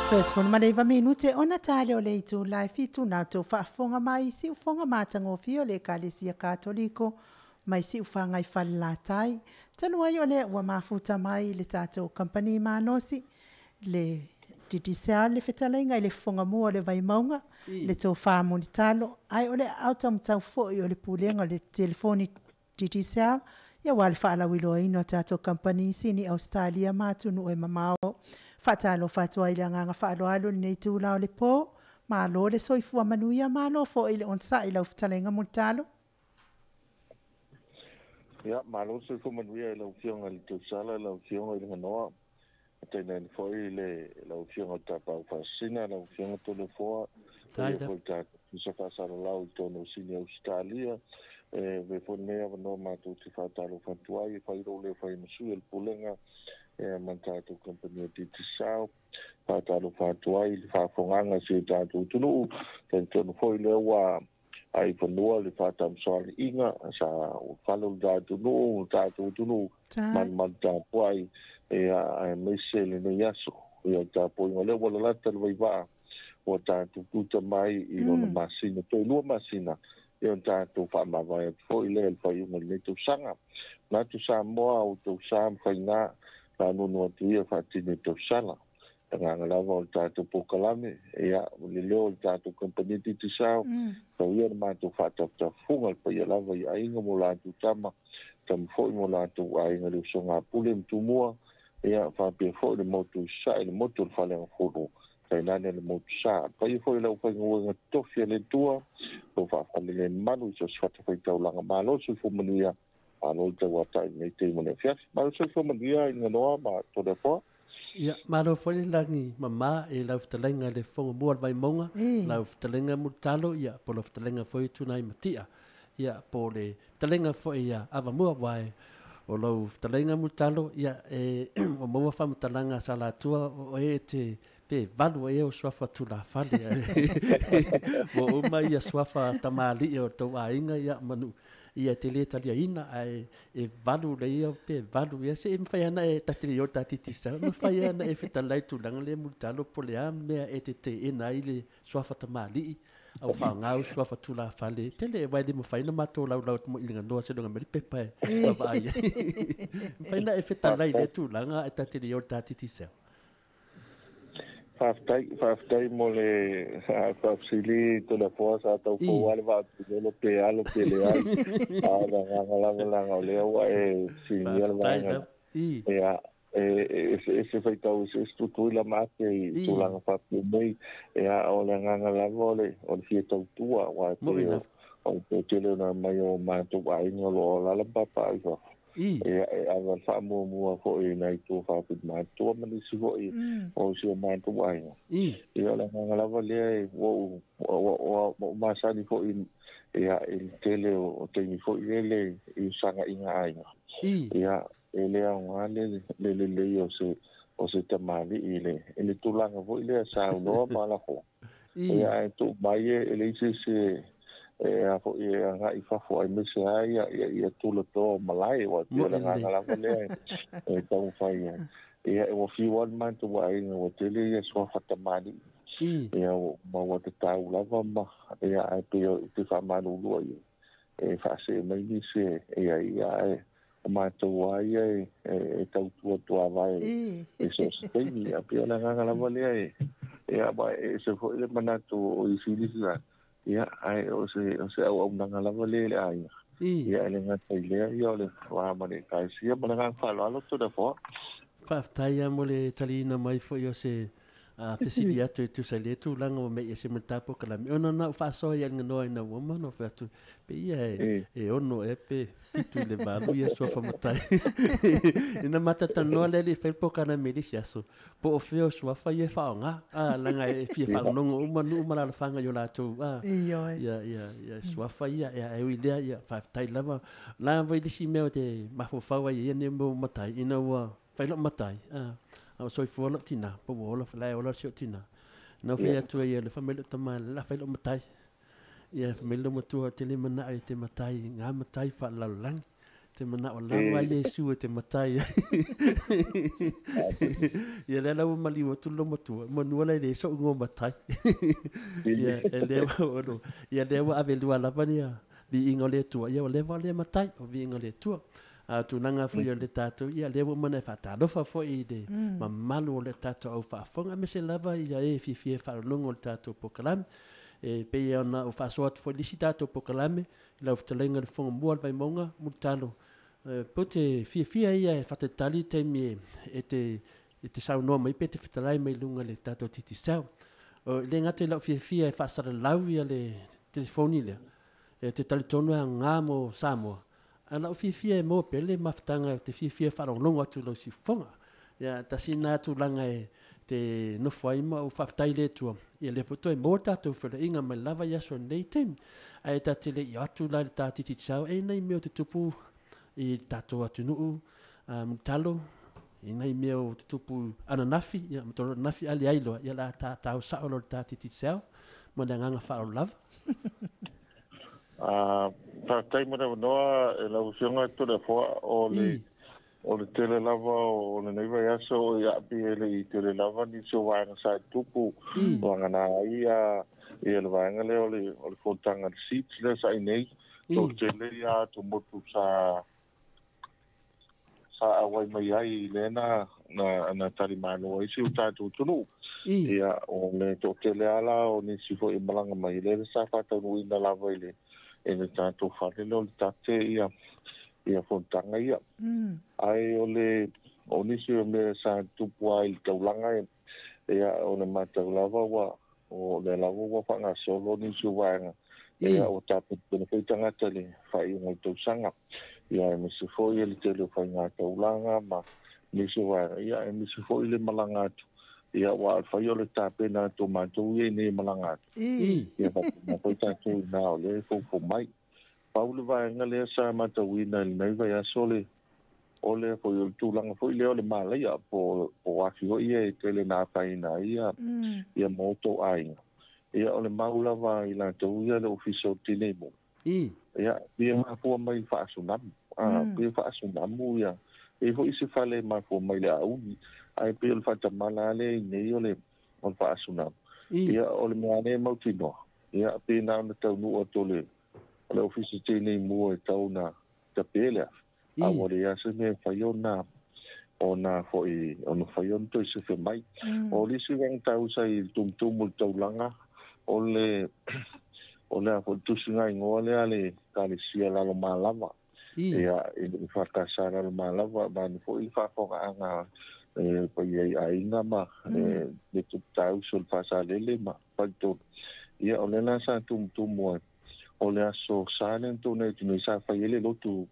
Toe 19 minute ona tale o le itu lai fitu na tau faafofoga mai siufoga matagofie o le Ekalesia Katoliko mai siufaga i falelatai. Talu ai o lea ua mafuta mai le tatou kamupani malosi le Digicel le fetalaiga i le fofoga mua o le Vaimauga le tofa Mulitalo ae o le aao taumatau foi o le Pulega o le Telefoni Digicel aua le faalauiloaina o tatou kamupani sini Ausetalia ma atunuu e mamao. Faatalofa atu ai i le agaga faaaloalo i lenei itula o le po. Malo le soifua manuia, malo foi le onosai i lau fetalaiga Mulitalo. Ia, malo le soifua manuia i lau Afioga i le Tausala, lau Afioga i le Ganoa, tainane foi le lau Afioga i le Tapaau Faasisina, lau Afioga Toleafoa, Faafetai ia lava. foi le tatou Ofisa Faasalalau i totonu o Sini Ausetalia. E avea foi lenei avanoa matou te faatalofa atu ai, e fai lou leo fai ma sui o le Pulega ma le tatou kamupani o Digicel. Faatalofa atu ai i le faafofogaaga a si o tatou atunuu. Talitonu foi lea ua ai fanua le faatamasoaliiga sa fale o le tatou nuu, le tatou atunuu malumalu tapuai aemaise lenei aso. Ia le tapuaiga o lea ua lalata le vaivaa ua tatou tuta mai i lona masina, toe 2 masina, ia ona tatou faamavae atu foi lea i le faaiuga o lenei tausaga. Manatu Samoa o tausa ma faiga la nonu atu ia faatino i tausala. Agaga lava o le tatou polokalame, ia, le leo o le tatou kamupani Digicel, tau ia le matou faatafutafuga le paia lava i aiga mo latou tama, tama foi mo latou aiga le usoga a Pule ma Tumua, ia, faapea foi le motu i Sasae, le motu o le Faleagafulu, tainane le motu sa. Paia foi lau faigaluega tofi a le Atua, o faafalelemalu malu i so o se fatafaitaulaga. Malo le soifua manuia, malo le tauatai i lenei taimi o le afiafi. Malo le soifua manuia i Ganoa ma Toleafoa. Ia, malo foi le lagi mama i lau fetalaiga i le fofoga mua o le Vaimauga, lau fetalaiga Mulitalo, ia, po o lau fetalaiga foi Tunaimati'a, ia, po o le fetalaiga foi ia Avamua, aua o lau fetalaiga Mulitalo, ia, e ua maua faamatalaga a Salatua o oe e te pe valu ea o suafa tulafale. Ua uma ia suafa tamalii o tou aiga, ia, manu ia te le taliaina, ae e valu le ia pe valu ia se e mafai ana e tatele i o tatiti sa mafai ana e fetalai tulaga le Mulitalo po le a mea e te teena ai le suafa tamalii au faagau suafa tulafale tele e wai le mafai na matou laulau atu mo i le ganoa se longa mai le pepa e vaavaai ai. Mafai na e fetalai le tulaga e tatele i o tatiti sa. Faafetai, faafetai mo le faafesili Toleafoa sa tau fou lava le vaatulolo pe alo pe leai. A o le agaga lava leaga o lea ua e sinia le Faafetai vaega. lava. Ia, e eseese faitau eseese Tutuila ma Ape i tulaga faapea nei. Ia, o le agaga lava o le fia tautua, aua e Mo'i pei lava. o le tele ona mai o matou aiga o lo o alaala ma papaaao i fafo. Ia, e ave le faamuamua foi i nai tua faapitomatua ma nisi foi o si o matou aiga. Ia, o le agaga lava lea e ua ou ua ua masani foi ia i le tele o taimi foi lele i usagaiga aiga. Ia, e le aoga le lelei o se tamalii i le tulaga foi lea saunoa ma lafo. Ia, ae tuu mai e leai se isi e a foi e agai i fafo aemaise ai ia tulatoa o malae, aua e pei o le Mo'i agaga lelei. lava lea e taumafai ai. Ia, ua fiu lava le matou aiga ua tele ia suafa tamalii. Ia, ma ua tatau lava ma ia ae pei o te faamalulua ia e faasee mai nisi e ia ia ae o matou lava ia e tautua tuavae i so o se taimi. Ia, pei o le agaga lava lea e ia ma e ese foi le manatu o isi nisi la. Ia, ae o se auaunaga lava lea i le aiga. Ia, e le gata i lea, ia o le va ma le Ekalesia ma le agaga faaaloalo Toleafoa. Faafetai lava mo le taliina mai foi o se fesili atu e tusa i lea tulaga ua mei ese ma le tatou polokalame. Ona na ou faasoa i Aliganoa ina ua uma ona ou fai atu, pe ia e 6 ea pe 7 i le 8 ia suafa matai. Ina matatanoa lea le i fai le polokalame i le isi aso, po o fea o suafa ia e faaaoga, leaga e fia faalogo uma nuu ma alaalafaga i o latou Ioe. ia, ia, ia suafa ia, ia, e ui lea, ia, faafetai lava. La foi le isi mea o te mafaufau ai i ia nei mea matai, ina ua fai lou matai, a o soifua lou tina, po ua ola, la e ola si ou tina. Na fai atu ai le fai mai lou tama, la fai lou matai. Ia fai mai lou matua, te le manao e te matai, ngā matai faalalalagi. Te manao lava Iesu e te matai ai. Ia lea la ua maliu atu le matua, manua la e le so'u igoa matai. Ia e lea ua ono, ia lea ua ave lua lava ia viiga o le Atua, ia ua leva lea matai, o viiga o le Atua. A o tulaga foi o le tatou, ia lea ua uma ona e faatalofa foi i le mamalu o le tatou au faafofoga, aemaise lava ia e fiafia e faalogologo i le tatou polokalame. E pei ona ou faasoa atu foi i le isi tatou polokalame, i lau fetalaiga i le Fofoga Mua o le Vaimauga, Mulitalo, pe te fiafia ia e faatalitali taimi e te e te saunoa mai pe te fetalai mai i luga i le tatou Digicel. O le gata i lau fiafia e faasalalau ia le telefoni lea, e te talitonu e aoga mo Samoa, a lau fiafia e maua pea le mafutaga te fiafia e faalogologo atu i lau siufofoga. Ia, tasi lena tulaga e te nofo ai ma ou faafetai i le Atua, ia lea foi toe maua le tatou feiloaiga mai lava i aso nei taimi. Ae ta te le i o atu la i le ta Digicel, e nai mea o te tupu i le tatou atunuu, Mulitalo, i nai mea o tutupu ananafi, ia, ma tolo ananafi a leai loa, ia la ta tau sao loa i le ta Digicel, ma le agaga faaaloalo lava. Faafetai mo le avanoa e lau Afioga Toleafoa, o le o le tele lava o lenei vaiaso o i aapi e le i tele lava nisi o vaega sa e tupu vagana ai ia le vaega lea o le fonotaga a le SIDS lea sa i nei toatele ia atumotu sa auai mai ai lea na talimalo ai si o tatou atunuu. Ia o le toatele lava o nisi foi e malaga mai lea sa faataunuuina lava i le tatou fale lea o le tate ia fonotaga ia. Ae o le o nisi o mea sa tupu ai i le taulaga ia o le matau lava ua o le lava ua faagasolo nisi o vaega ia o tapenapena foi tagata i le faaiuga o le tausaga. Ia aemaise foi le tele o faiga taulaga ma nisi o vaega ia aemaise foi le malaga atu ia ua fai o le tapena atu o matou ia nei malaga atu. Ia faapena foi tatou i ina o lea e foufou mai. Pau le vaega lea sa matauina i lenei vaiaso o le foi o le tulaga foi lea o le malaia po o afi foi ia e tele na afaina ai ia ma outou aiga. Ia o le mau lava i latou ia le ofisa o Tinei Mu. Ia pia mafua mai faasunamu. Pia faasunamu ia. E foi se fale mafua mai le auli. Ai pia o le faatamala le nei o le faasunamu. Ia o le mea ane mautinoa. Ia pia na ona taunuu atu o le ofisa Tinei Mu e tau na tapele. A ua le ia se mea fai ona foi ona fai ona toe sefe mai. O le isi vaega taua sa i tumutumu i le taulaga o le foi tusiga igoa lea le Ekalesia Lalomalava. Ia i le whakasa Lalomalava manu foi le faafogaaga paia i aiga ma le tuputauso le faasalele ma faletolu. Ia o le la sa tumutumu ai o le aso sa le tonu e tunu sa fai ele lotu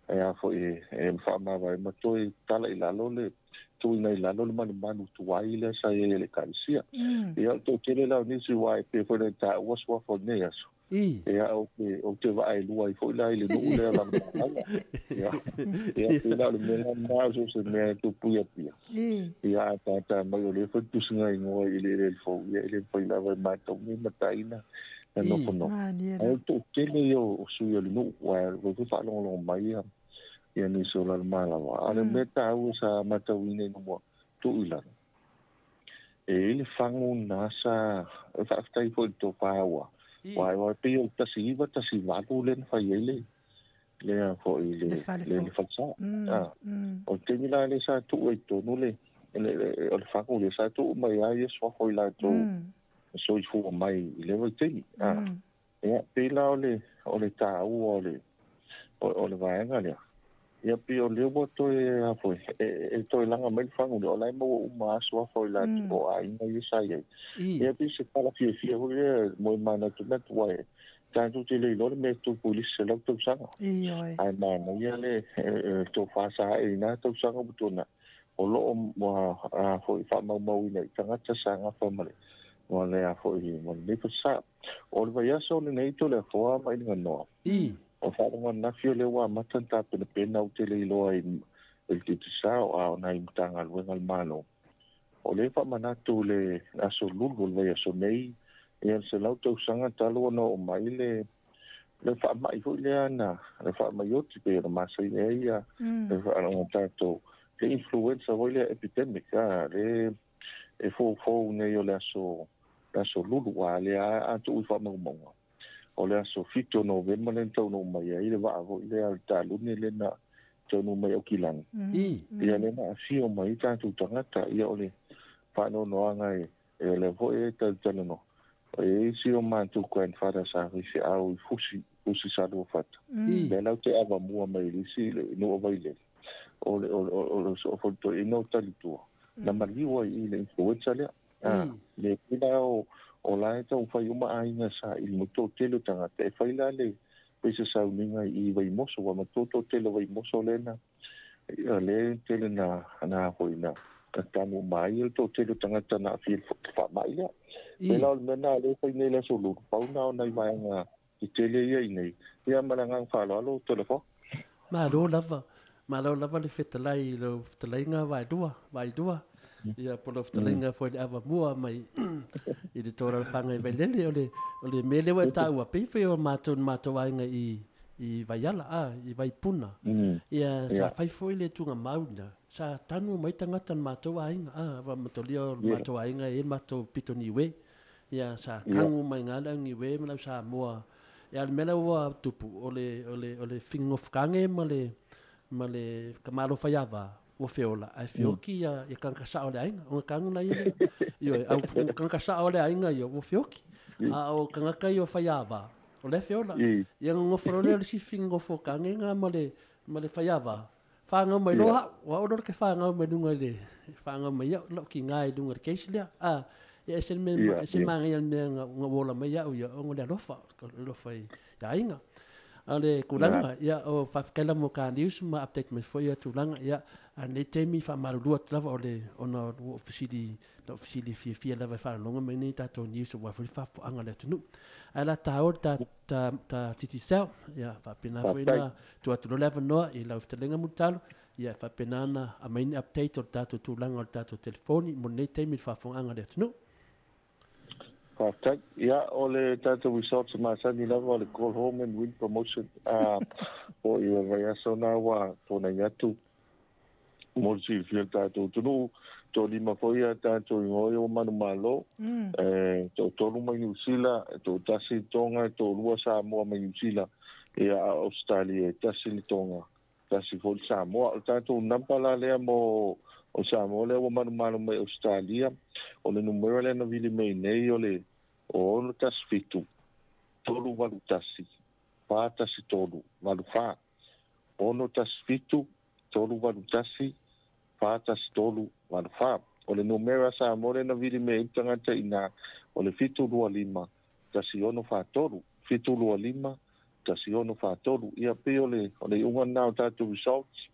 e foi e whaamava e matoi tala i lalo le tuina i lalo le manumanu tuai le sa ia le Ekalesia. Ia o tō tele lau nisi wai pe foi nei tā ua sua foi nei aso. Ia o te vaai lua i foi la i le nuu lea la maala. Ia ia la le mea nā so se mea tu puia pia. Ia a tātā mai o le foi tusinga ingoa i le le fou. Ia i le foi lava i mātou ni mataina. Na nofo nofo. Ai o tō tele ia o sui o le nuu wai o te whaalongolongo mai ia. Ia nisi o Lalomalava. A le mea tāua sa matauina ina mua tuu i lalo. E i le fangu nā sa whaaftai foi i tō whāua. Wai wai pei o 19 18 le na whai ai le le foi le le falsa. O te mila le sa tuu ai tonu le o le fangu le sa tuu mai ai e sua foi la tō soifua mai i le vaitaimi. Ia pei la o le tāua o le vaega lea. Ia pei o le ua toe a foi e toe langa mai le fangu le o lai maua uma aso a foi la o aiga ia sa i ai. Ia pei se pala fiafia foi lea mo e manatunatu ai tātou te le iloa le mea tupu i le isi 100 tausaga. Ae manaia le tō whāsaha e nā tausaga mo tōna o loo a foi whaamaumauina i tagata sa gafa ma le a foi ma lenei fasā. O le vaiaso o lenei tō le afoa mai le ganoa. O wharonga nafi o le wā matan tā penapena o te leiloa i le titisao a o nai mutanga luenga le malo. O le whamanatu le aso lulu le vaiaso nei, ia le 100 tausaga talu ona o mai le le faamai foi lea na le faamai oti pe na masai ai ia le faalogo tatou le influenza foi lea epidemic a le e foufou nei o le aso lulu a le a tuu i faamaumauga o le aso 7 o Novema le taunuu mai ai le vaa foi lea le talune lena taunuu mai Aukilani. Ia le na afio mai tatou tagata ia o le faanoanoaga e o le foi e talatalanoa e isi o matou grandfather sa faifeau i fusi sa lua fata. Lea lau te avamua mai le isi nuu o Vailele o le soofolitoeaina o talitua na maliu ai i le influenza lea. Le pila o la e taumafai uma aiga sa ili mo toatele o tagata e fai la le pei se sauniga i Vaimoso ua matua toatele o Vaimoso lena ia le tele na foi na tanu mai le toatele o tagata na aafia i le faamai lea. Pei la o le mea na lea fai nei le aso lulu pau na o nai vaega tetele ia i nei ia ma le agaga faaaloalo telefo. Malo lava le fetalai lau fetalaiga vaelua ia po lau fetalaiga foi le avamua mai i le tōlalafaga i Vailele o le mea lea ua e taua pei foi o matou aiga i Vaiala i Vaipuna ia sa fai foi le tugamau lena sa tanu mai tagata na matou aiga va matolia o le matou aiga e matou pito niue ia sa kagu mai ngā le au niue ma lau Samoa ia le mea lea ua tupu o le figogofokage ma le kamalo faiava ua feola ae feoki ia kagakasao o le aiga ona kagu la ia lea ioe au kagakasao o le aiga ia ua feoki a o kagaka ia o faiava o lea feola ia gogofo loa lea o le isi figogofokagega ma le faiava whāngau mai loa wa o ke whāngau mai lunga i le whāngau mai iau lau ki ngā i lunga le keisi lea ia ese mea le mea nga wola mai iau ia ongo le alofa i aiga a le kulanga ia o whawhikaila mo ka news ma update mai foi ia tulaga ia a nei taimi whaamalulua atu lava o le ona o fisili lau fisili fiafia lava e whaalonga mai nei tātou news o wafuri whaafoanga le atunu ai la tā o ta titi sau ia whaapena foi na tua atu loa le avanoa i lau fitalenga mulitalo ia whaapena na a mai ni update o le tātou tulaga o le tātou telefoni mo nei taimi le whaafoanga le atunu. Faafetai. Ia o le tātou results masani lava o le call home and win promotion o i vaiaso na ua tōnai atu mo le silafia le tātou atunuu toalima foi ia tātou igoa o manumalo e toatolu mai Niu Sila e toatasi le Tonga e toalua Samoa mai Niu Sila ia a Australia e tasi le Tonga tasi foi le Samoa. O le tātou namba la lea mo o Samoa lea ua manumalo mai Australia o le numera lea na vili mai nei o le o 617 381 413 84 617 381 413 84. O le numera Samoa lea na vili mai tagata ina o le 725 1643 725 1643. Ia pei o le iuga lena o tātou results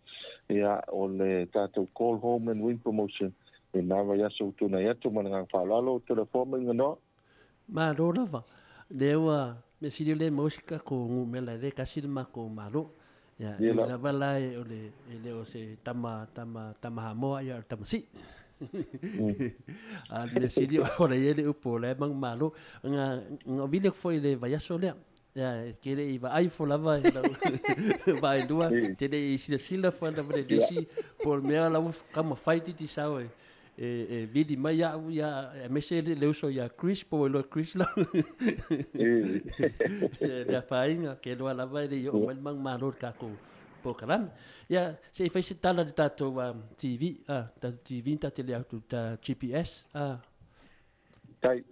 ia o le tātou call home and win promotion e nā vaiaso utunai atu ma le agaga faaaloalo o telefona mai ganoa. Malo lava lea ua mea sili o le mausika ko gumela e lē kasi le makou malo ia e lava la e o le e le o se tama Hamoa ia o le tamasii a le mea sili o le ia le upu o lae magumalo ga ovile foi le vaiaso lea ia ke le i vaai fo lava vaelua te le i silasila fo lava le lisi po o le mea lau kamafai titi sao e vili mai au ia aemaise le uso ia Chris po o iloa Chris lau le afaina ke loa lava e le i oo mai le magumalo le kakou polokalame ia se i fai se tala le tatou TV tatou TV tate le atu ta GPS Tai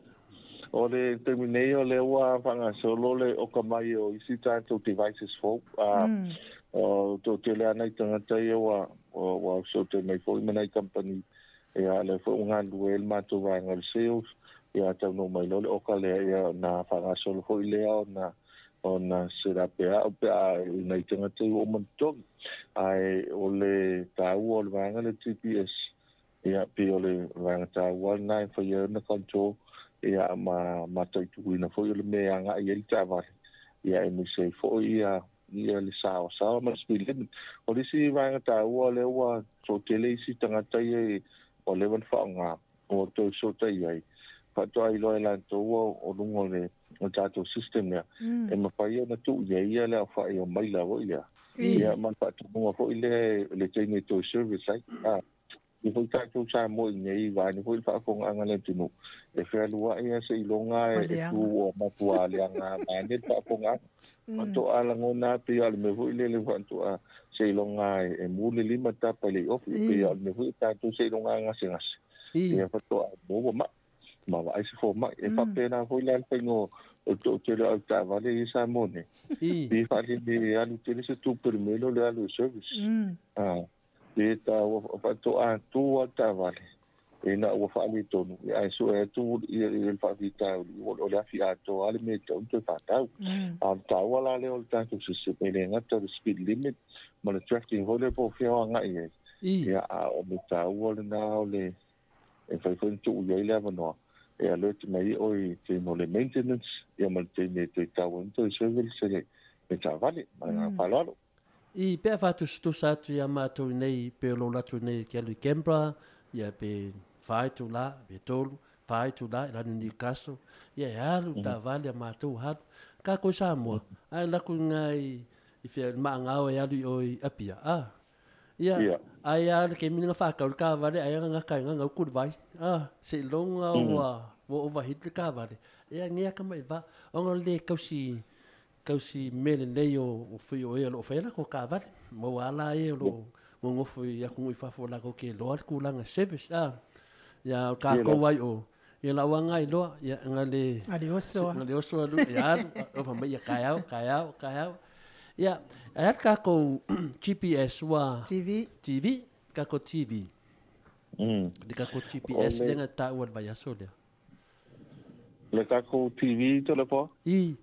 o le taimi nei o le ua faagasolo le oka mai o isi tatou devices fou o toatele ana i tagata ia ua sote mai foi ma nai company ia le foi ua galulue ai le matou vaega o le sales ia taunuu mai loa le oka lea ia na faagasolo foi lea ona set up e au pe a i nai tagata i ua uma ona totogi ae o le taua o le vaega le GPS ia pei o le vaega taua lena e faia ai ona control ia ma mataituina foi o le mea e agai ai le taavale ia e aemaise ai foi ia le saoasaoa ma le speed limit. O le isi vaega taua lea ua toatele isi tagata ia o leva ona faaaoga ua toe sotai ai faatoa iloa e latou o luga o le o tatou system lea e mafai ona tuu i ai ia le aofa'i o maila fo'i lea ia ma le faatunuga fo'i lea le taimi e toe service ai a i foi tatou Samoa i nei vaeane foi le faafofogaaga a le atunuu e fealua'i a seiloga e tu ua matuā leaga vaeane le faafofogaaga faatoa lagona a pei o le mea foi lele faatoa seiloga e mu le lima tapa i le iofi pei o le mea foi tatou seiloga gasegase ia faatoa maua ma'i ma vaai se foma'i e faapena foi la le faiga o le to'atele o avetaavale ia Samoa nei pe faalele alu tele se tupe le mea lea o le alu e service pe taua faatoa tu a le taavale ina ua faaletonu ae sue atu ia le faafitauli o le afi atoa le mea e tatau ona toe faatau. A o le taua la lea o le tatou system e le gata o le speed limit ma le tracking foi lea po o fea o agai ai ia a o le taua lena o le e fai foi ona tuu i ai le avanoa e alert mai ai oe i taimi o le maintenance ia ma le taimi e toe tau ai ma toe service le taavale. Ma le agaga faaaloalo. I pe a faatusatusa atu iā matou nei pe o lo latou nei ke alu i Canberra, ia pe fa itulā, pe tolu, fa itulā i lanu Newcastle, ia e alu taavale a matou halu. Ka koe Samoa, ae laku i ngā i whea, i maangao e alu i o i Apia, a. Ia, ai a le ke mina whakau le kāwale, ai nga ngaka nga ngau kuru vai, a, se longa ua, ua overheat le kāwale. Ia, ngea ka mai va, onga le kausi, Kausi mea lelei o fui o e o loo fai ai lakou kaavale maua a la e o loo gogofo i atunuu i fafo lakou ke iloa le tulaga service a ia o tatou ai o ia lau aga iloa ia nga le Ale oso nga le oso alu ia alu o fa mai ia kaeao kaeao kaeao ia ae a le takou GPS ua TV TV takou TV le takou GPS lea na taua i le vaiaso lea. Le takou TV Tolepoa? I.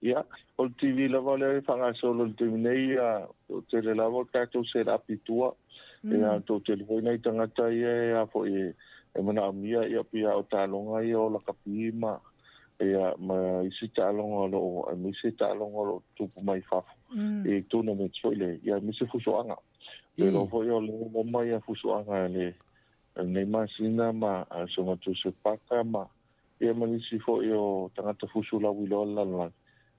Ia, o le TV lava lea e faagasolo i le taimi nei, ia, o tele lava o le tatou set up i tua. Ia, toatele foi nai tagata ia e a foi e, e manaomia ia pei lava o taaloga ia o lakapi ma ia ma isi taaloga o lo o aemaise taaloga o lo o tutupu mai fafo i tournaments foi lea, ia aemaise fusoaga. Ou te iloa foi o lea ua loma ia fusoaga i lenei masina ma Susuga Joseph Parker ma ia ma nisi foi o tagata fusu lauiloa o le lalolagi,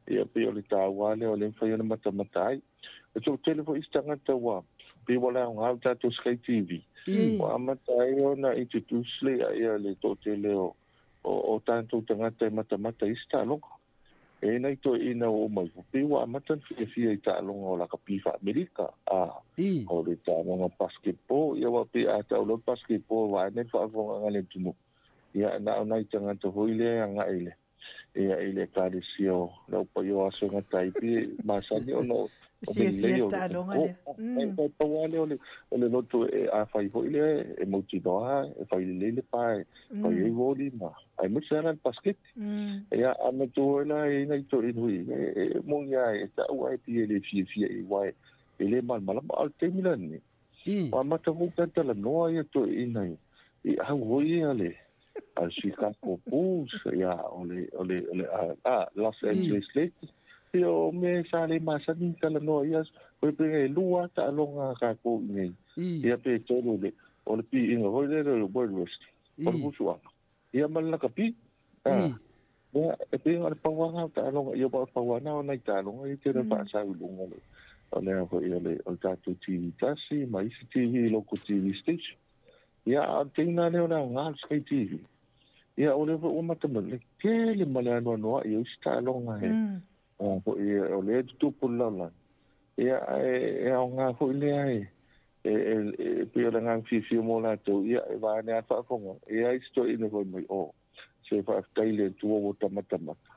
ia pei o le taua lava lea o lea e mafai ona matamata ai. E toatele foi isi tagata ua pei ua le aoga le tatou Sky TV, ua amata ai ona introduce le ia le toatele o o tatou tagata e matamata i isi taaloga. E i ai nai toeaiina ua uma ifo, pei ua amata ona fiafia i taaloga o lakapi faa-Amerika, a o le taaloga basketball, ia aua pei a tau loa le basketball vaeane le faafofogaaga a le atunuu, Ia, na o nai tagata foi lea e agai i le, ia, i le Ekalesia o le Au Paia o Aso e Gata ai, pei e masani ona o le Fiafia lelei le o le taaloga o, lea. e pau lava lea o le, o le loto e, a fai foi lea e mautinoa e fai lelei le pa e fai ai voli ma, aemaise lava la le pasiketi. Ia, a matua foi la e i ai nai toeaiina foi, e moni lava e ta'u ae pei e le fiafia i ai aua e le malamalama. A o le taimi la lenei, Ua amata foi ona talanoa ia toeaiina i au foi ia le a Chicago Bulls, ia o le o le o le a Los Angeles Lakers. Ia o mea sa le masani ona talanoa ia foi pe e lua taaloga a tatou i inei. Ia pe tolu le o le piiga foi lea o le World Wrestling. O le fusuaga. Ia ma le lakapi. Ia e pei o le pau lava lena o taaloga ia aua o le pau lava lena o nai taaloga ia e tele ona faasau i luga o le o le foi o le o le tatou TV tasi ma isi TV local TV station. Ia a o le taimi lena lea o le aoga o le Sky TV. Ia o lea foi ua matamata le tele ma le anoanoai o isi taaloga e foi o lea e tutupu i le lalolagi. Ia ae e aoga foi lea e e pei o le agaga fiafia mo latou, ia e vaeane lava le faafofoga. E i ai isi toeaiina fai mai, oh, se faafetai i le Atua ua ta matamata.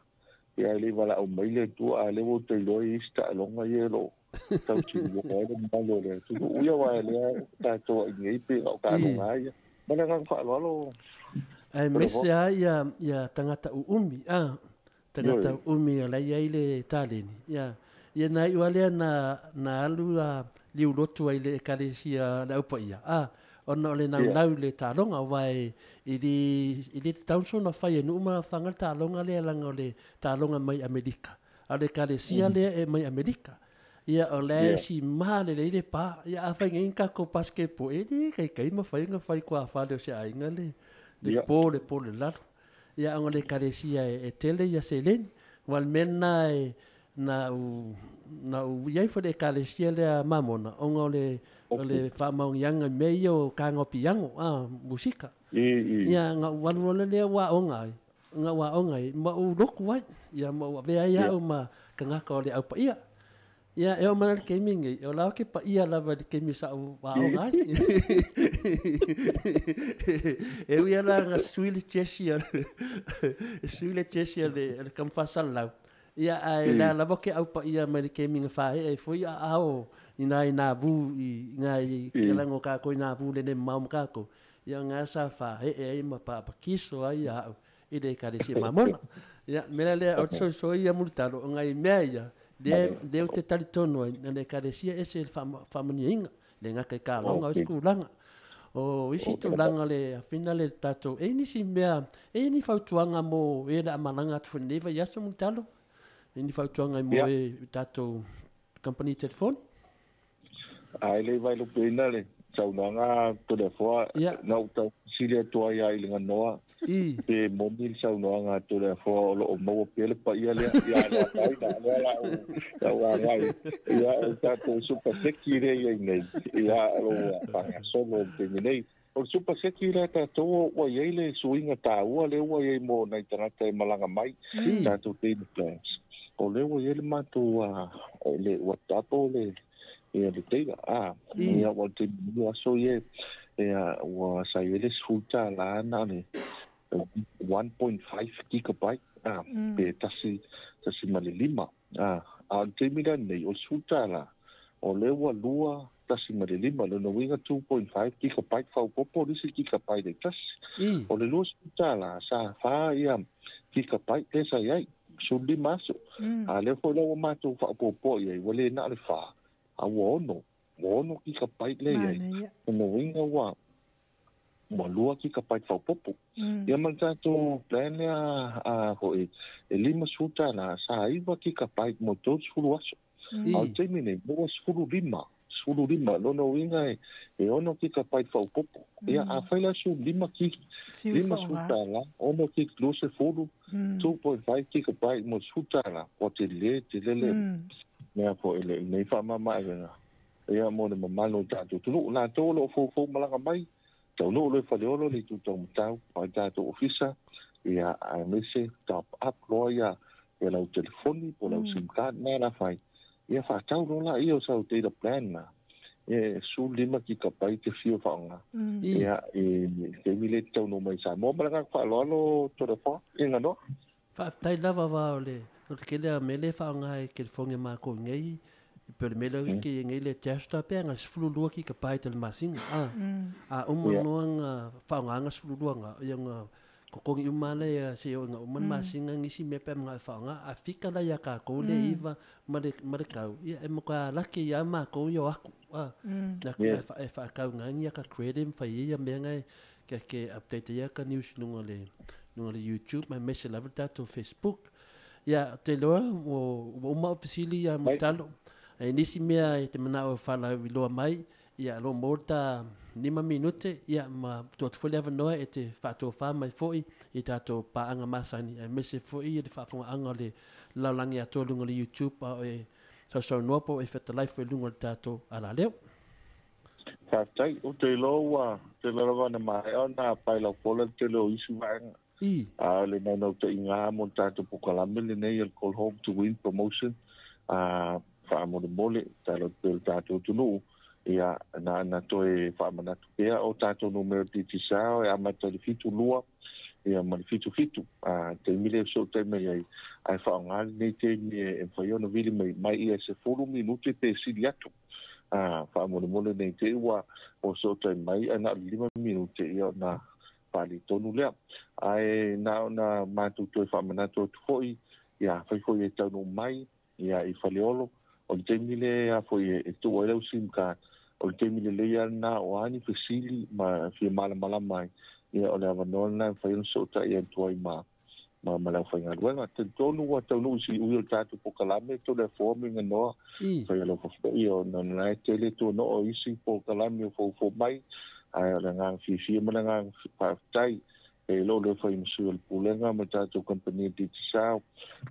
Ia e le i valaau mai le Atua, a o lea ua ou iloa e i ai isi taaloga ia o lo o tausiloa ai le mamalu o le atunuu. Ia aua o lea tatou ai nei pei na o taaloga lava ia. Ma le agaga faaaloalo. Aemaise lava ia tagata uumi, a, tagata uumi o la e i ai le taleni. Ia, ia na iu lava lea na, na alu a liulotu ai i le Ekalesia Le Au Paia, a, ona o le naunau i le taaloga, aua e, e le, e le tatau ona fai e nuu ma alaalafaga le taaloga lea leaga o le taaloga mai Amerika. A o le Ekalesia lea e mai Amerika. Ia, o la e sima lelei le pa. Ia, afai nei ni tatou basketball, e le kaikai mafai ona fai tuafale o se aiga le, le po, le po i le lalo. Ia ona le ekalesia e tele ia seleni. Ua o le mea lena e na ou na ou i ai foi i le ekalesia lea Mamona ona o le o le faamaoniaga i mea ia o taga o piano a musika. Ia na ou alu loa lea ua aoga ai, na ou aoga ai ma ou lotu ai, ia ma ou avea ai au ma tagata o le Au Paia. Ia, e oo mai la i le taimi lenei, o la ou te paia lava i le taimi sa ou aoga ai. E ui lava la na sui le jersey a le, sui le jersey a le tama faasalalau, ia ae o lea lava ou te au paia mai le taimi na faaee ai foi aao i nai navu i nai kelaga o tatou i navu le le mamao ma tatou, ia o lena sa faaee ai ma papakiso ai au i le Ekalesia Mamona. Ia, o le mea la lea, o le soisoi ia Mulitalo, o nai mea ia, lea, lea ou te talitonu ai, o le Ekalesia e ese le faamanuiaina, le gata i taaloga, o isi tulaga. O isi tulaga le afina le tatou, e i ai nisi mea, e i ai ni fautuaga mo e o le a malaga atu foi i lenei vaiaso Mulitalo? E i ai ni fautuaga mo e i tatou kamupani telefoni? A e le i vaelupeina le saunoaga a Toleafoa, na ou tau fesili atu ai lava i le ganoa, pe moni le saunoaga a Toleafoa o lo o maua pea le paia lea. Ia, a le afaina, o lea la ua agai, ia, o le tatou Super Seki lea e i ai nei, ia, o lo o faagasolo i le taimi nei. O le Super Seki lea a tatou ua i ai le suiga taua lea ua i ai mo nai tagata e malaga mai, tatou data plans. O lea ua i ai le matou, le, ua double le ia le data a ia ua te mua aso ia ia ua sa i ai le $10 na o le 1.5 gigabyte a pe 1.5 a a o le taimi lenei o le $10 o lea ua 2.5 lona uiga 2.5 gigabyte faaopoopo le isi gigabyte e tasi. O le $20 sa 4 ia gigabyte lea sa i ai 15 aso. A lea foi la ua matou faaopoopo i ai ua le na o le 4 a ua 6, ua 6 gigabyte lea i ai. Lona uiga ua 2 gigabyte faaopoopo. Ia ma le tatou plan lea a foi e $50 sa 9 gigabyte mo 30 aso. A o le taimi nei ua 15, 15, lona uiga e 6 gigabyte faaopoopo. Ia afai la 15 gig, $50, 6 gig 20, 2.5 gigabyte mo $10, ua tele, tele le mea foi lenei faamamaavega ia mo le mamalu o le tatou atunuu. Latou o lo o foufou malaga mai, taunuu loa i Faleolo le itu taumatau o le tatou ofisa, ia aemaise top up loa ia lau telefoni po o lau sim card na la fai, ia faatau loa laia o sau data plan na, e 15 gigabyte fia faaaoga. Ia i le taimi lea e te taunuu mai i Samoa. Ma le agaga faaaloalo Toleafoa, ia ganoa. Faafetai lava va o le o le tele a mea lea e faaaoga e telefoni a matou nei, e pei o le mea lea ke i ai nei le Telstra pe ana 12 gigabyte o le masina a. A uma noa na faaaogaina 12 na, ia ona totogi uma lava lea seia oo ina uma le masina nisi mea pe a manao e faaaoga. A fika la ia tatou le 9 ma le ma le tau, ia e matua laki ai lava matou ia o atu a. E faatau ai ni ata credit ma fai ai ia mea na e ke update ai ata news i luga o le luga o le YouTube ma aemaise lava le tatou Facebook. Ia, ou te iloa ua uma ou fesili ia Mulitalo. Ai nisi mea e te manao e faalauiloa mai, ia o lo o maua le ta 5 minute, ia ma tuu atu foi le avanoa e te faatofa mai foi i tatou paaga masani, aemaise foi le faafofogaaga o le lalolagi atoa i luga o le YouTube a o e sausaunoa po o e fetalai foi i luga o le tatou alaleo. Faafetai. Ou te iloa ua tele lava ona maea ona pailaupola le tele o isi vaega. A o le naunautaiga lava mo le tatou polokalame lenei o le Call Home to Win Promotion, a faamolemole, tatalo atu pea i le tatou atunuu, ia, na ona toe faamanatu pea o tatou numera Digicel e amata i le 72, ia ma le 77. A, taimi lea e fesootai mai ai, ae faaaoga lenei taimi e mafai ona vili mai, mai ia 10 minute pe sili atu. A, faamolemole nei te i ua fesootai mai ae na o le 5 minute, ia ona faaletonu lea. Ae na ona matou toe faamanatu atu foi, ia afai foi e taunuu mai ia i Faleolo, o le taimi lea foi e tuu ai lau sim card, o le taimi lelei lava lena o a ni fesili ma fia malamalama ai, ia o le avanoa lena e mafai ona fesootai atu ai ma ma le aufaigaluega. Talitonu ua taunuu i siui o le tatou polokalame Toleafoa me Ganoa, fai alofa foi ona o la e tele tuanoo isi polokalame o foufou mai, ae o le agaga fiafia ma le agaga faafetai E lo le fai masu le pulega ma tatou company Digicel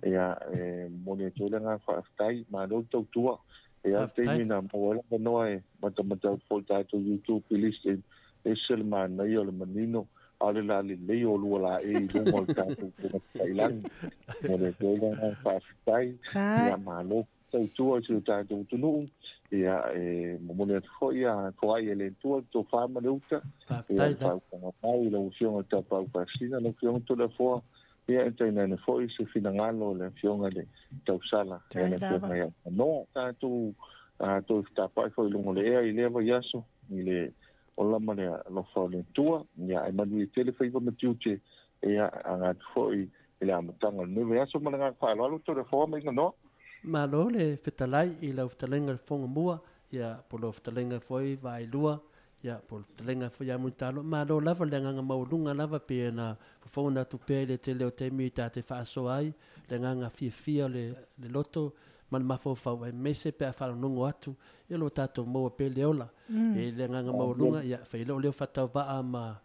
ia e moni atu le agaga faafetai malo le tautua e a taimi na maua ai le avanoa e matamata atu foi i tatou YouTube list e ese le manaia o le manino a o le lalelei o lua laei i luga o le tatou togafatailagi momoli atu ai le agaga faafetai ia malo tautua i si o tatou atunuu ia e momoli atu foi ia foai e le Atua le tofa ma le uta ia le faautaga mai i lau Afioga i le Tapaau Pasina lau Afioga Toleafoa ia e tainane foi se finagalo o le Afioga i le Tausala ia le Afioga ia Manoa tatou toe fetapaai foi i luga o le ea i lea vaiaso i le ola ma le alofa o le Atua ia ae manuia tele faiva ma tiute ia aga atu foi i le amataga o lenei vaiaso ma le agaga faaaloalo Toleafoa ma Iganoa. Malo le fetalai i lau fetalaiga i le Fofoga Mua, ia, po o lau fetalaiga foi Vaailua, ia, po o le fetalaiga foi ia Mulitalo. Malo lava le agaga maualuga lava pei ona fofoga atu pea i le tele o taimi ta te faasoa ai, le agaga fiafia o le, le loto ma le mafaufau aemaise pe a faalogologo atu, ia o lo o tatou maua pea le ola. E i le agaga maualuga, ia, fai lou leo faatauvaa ma,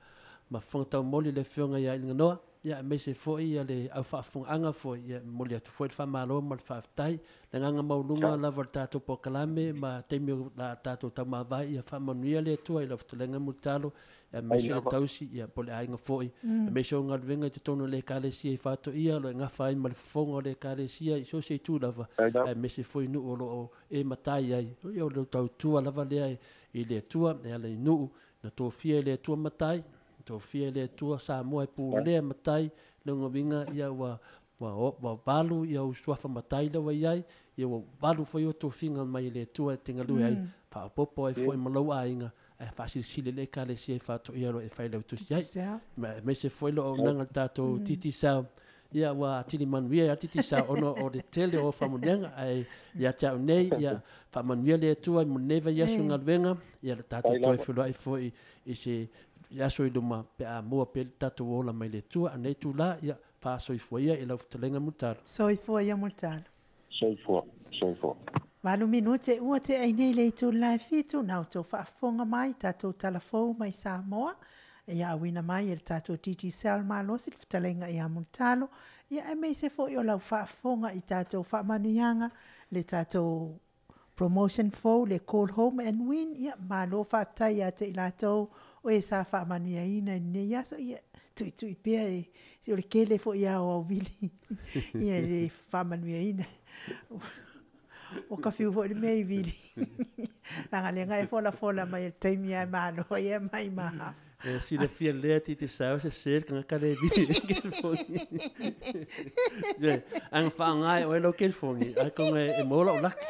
ma fofoga taumoli le Afioga ia Iliganoa, Ia aemaise foi ia le au faafofogaaga foi, ia e momoli atu foi le faamalo ma le faafetai. Le agaga maualuga lava o le tatou polokalame ma taimi o la tatou taumavae, ia faamanuia le Atua i lau fetalaiga Mulitalo, aemaise le tausi, ia po o le aiga foi, aemaise o galuega i totonu o le Ekalesia i Faatoia, o lo o e gafa ai ma le fofoga o le Ekalesia i so o se itu lava, aemaise foi nuu o lo o e matai ai. Ia o lou tautua lava lea i le Atua e ala i nuu na tofia e le Atua matai, Tofia e le Atua Samoa e pulea matai lona uiga ia ua ua ua valu ia ou suafa matai lea ua i ai, ia ua valu foi ou tofiga mai e le Atua e te galue ai, faaopoopo ai foi ma lou aiga, ae faasilisili i le Ekalesia i Faatoia loa e failautusi ai. Aemaise foi lou auaunaga i le tatou Digicel, ia ua atili manuia ia Digicel ona o le tele o faamanuiaga, ae ia te au nei, ia faamanuia le Atua mo lenei vaiaso i galuega, ia le tatou toe feiloai foi i se aso i luma pe a maua pea le tatou ola mai le Atua. A o lenei itula, ia faasoifua ia i lau fetalaiga Mulitalo. Soifua ia Mulitalo. Soifua, soifua. Valu minute ua tea ai nei le itu le 7 na outou faafofoga mai tatou tala fou mai Samoa ia auina mai e le tatou Digicel malosi le fetalaiga ia Mulitalo ia aemaise foi o lau faafofoga i tatou faamanuiaga le tatou Promotion fou le Call Home and Win, ia malo faafetai ia te i latou o e sa faamanuiaina i lenei aso, ia tuitui pea e o le kele foi a o au vili ia le faamanuiaina. Ua ka fiu foi le mea i vili. Leaga lea e folafola mai e le taimi ae malo ai e mai maha. E silafia lea ti te sao se se le tagata le vili i le kelefoni. Ye, anga whaangai oe lau kelefoni, ai konga e maua lau laki.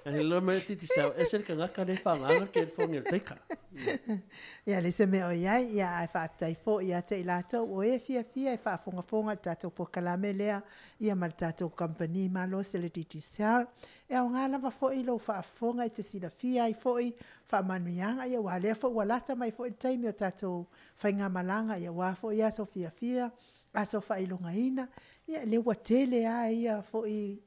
Ai lo mai ti te sao, ese le tagata le whaangai le kelefoni o le teika. Ia le se mea o iai, ia ae faafetai foi ia te i latou o e fiafia e faafogafoga i le tatou polokalame lea, ia ma le tatou kamupani malosi le Digicel. E aoga lava foi lou faafofoga e te silafia ai foi faamanuiaga, ia aua lea foi ua lata mai foi le taimi o tatou faigamalaga, ia aua foi aso fiafia, aso faailogaina, ia lea ua tele lava ia foi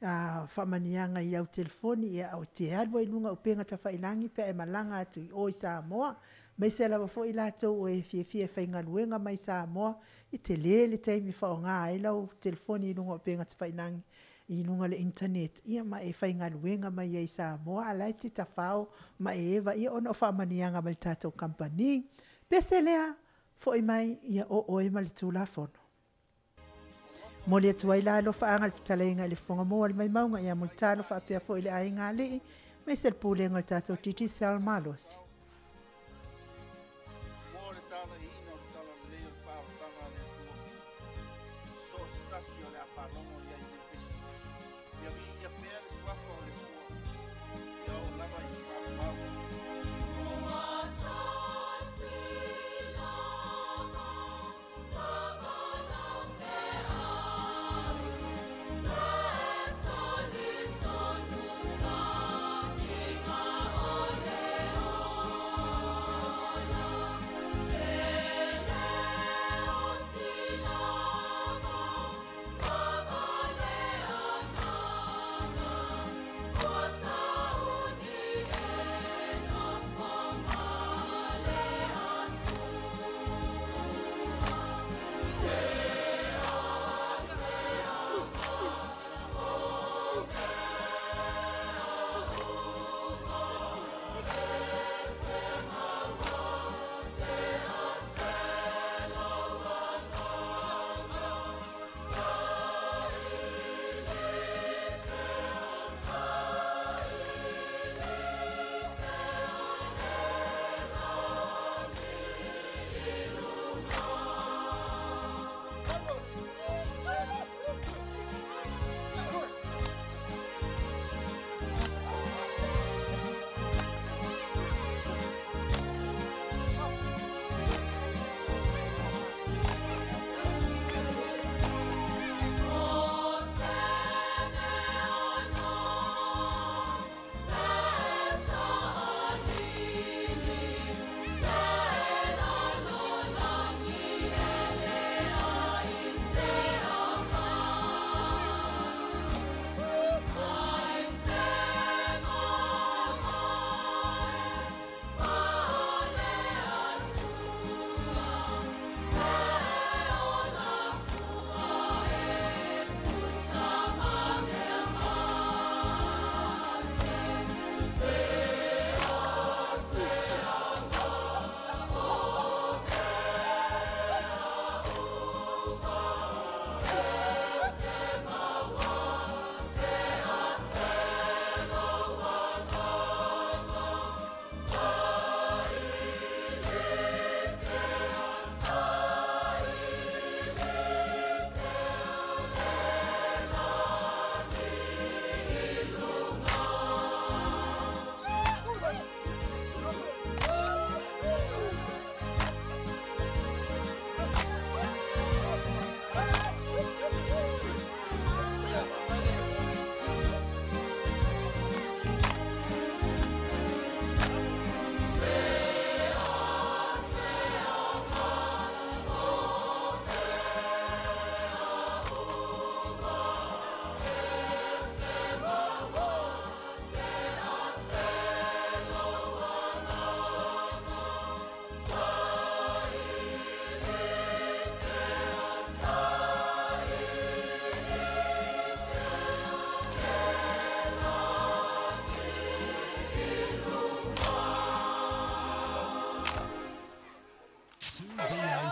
faamanuiaga i au telefoni, ia e te alu ai i luga o upega tafailagi pe a e malaga atu i o i Samoa, aemaise lava foi latou o e fiafia e faigaluega mai Samoa, e tele le taimi e faaaoga ai lau telefoni i luga o upega tafailagi i luga o le internet, ia ma e faigaluega mai ai i Samoa, a o la e te tafao ma e eva ia ona o faamanuiaga mai le tatou kamupani. Pese lea, foi mai ia o oe ma le Tulafono. Momoli atu ai la alofaaga i le fetalaiga i le Fofoga Moa o le Maimauga ia Mulitalo faapea foi le aiga alii, aemaise le pulega o le tatou Digicel malosi. Mo le talaiina o le talalelei o le faaolataga a le Atua, i so o se tasi o le a faalogo i ai nei pesi. Ia viia pea le suafa o le Atua, ia oo lava i le faavavau.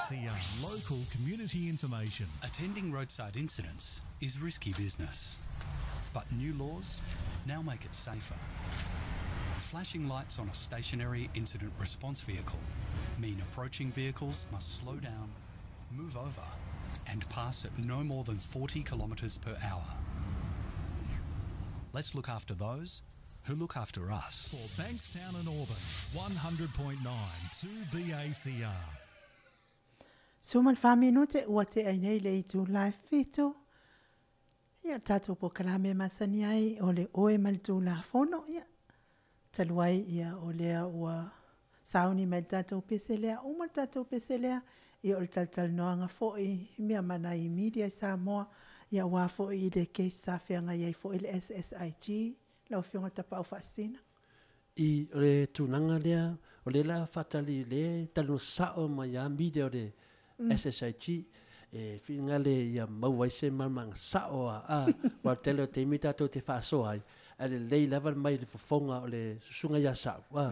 2BACR, local community information. Attending roadside incidents is risky business. But new laws now make it safer. Flashing lights on a stationary incident response vehicle mean approaching vehicles must slow down, move over, and pass at no more than 40 kilometres per hour. Let's look after those who look after us. For Bankstown and Auburn, 100.9 2BACR. Suma le faaminute ua tea ai nei le itulā e fitu. Ia, le tatou polokalame e masani ai o le oe ma le Tulafono. Ia, talu ai ia o lea ua sauni mai le tatou pese lea, uma le tatou pese lea, ia o le talatalanoaga foi i mea ma nai media i Samoa, ia aua foi i le case sa feagai ai foi le SSIG, lau Afioga i le Tapaau Faasisina. I o le tulaga lea, o lea la faatali le talanoa sao mai ia media o le SSIG e finagale ia maua ai se malamalamaaga sao a a aua o le tele o taimi tatou te faasoa ai, ae lelei lava le mai i le fofoga o le susuga ia Sa'u a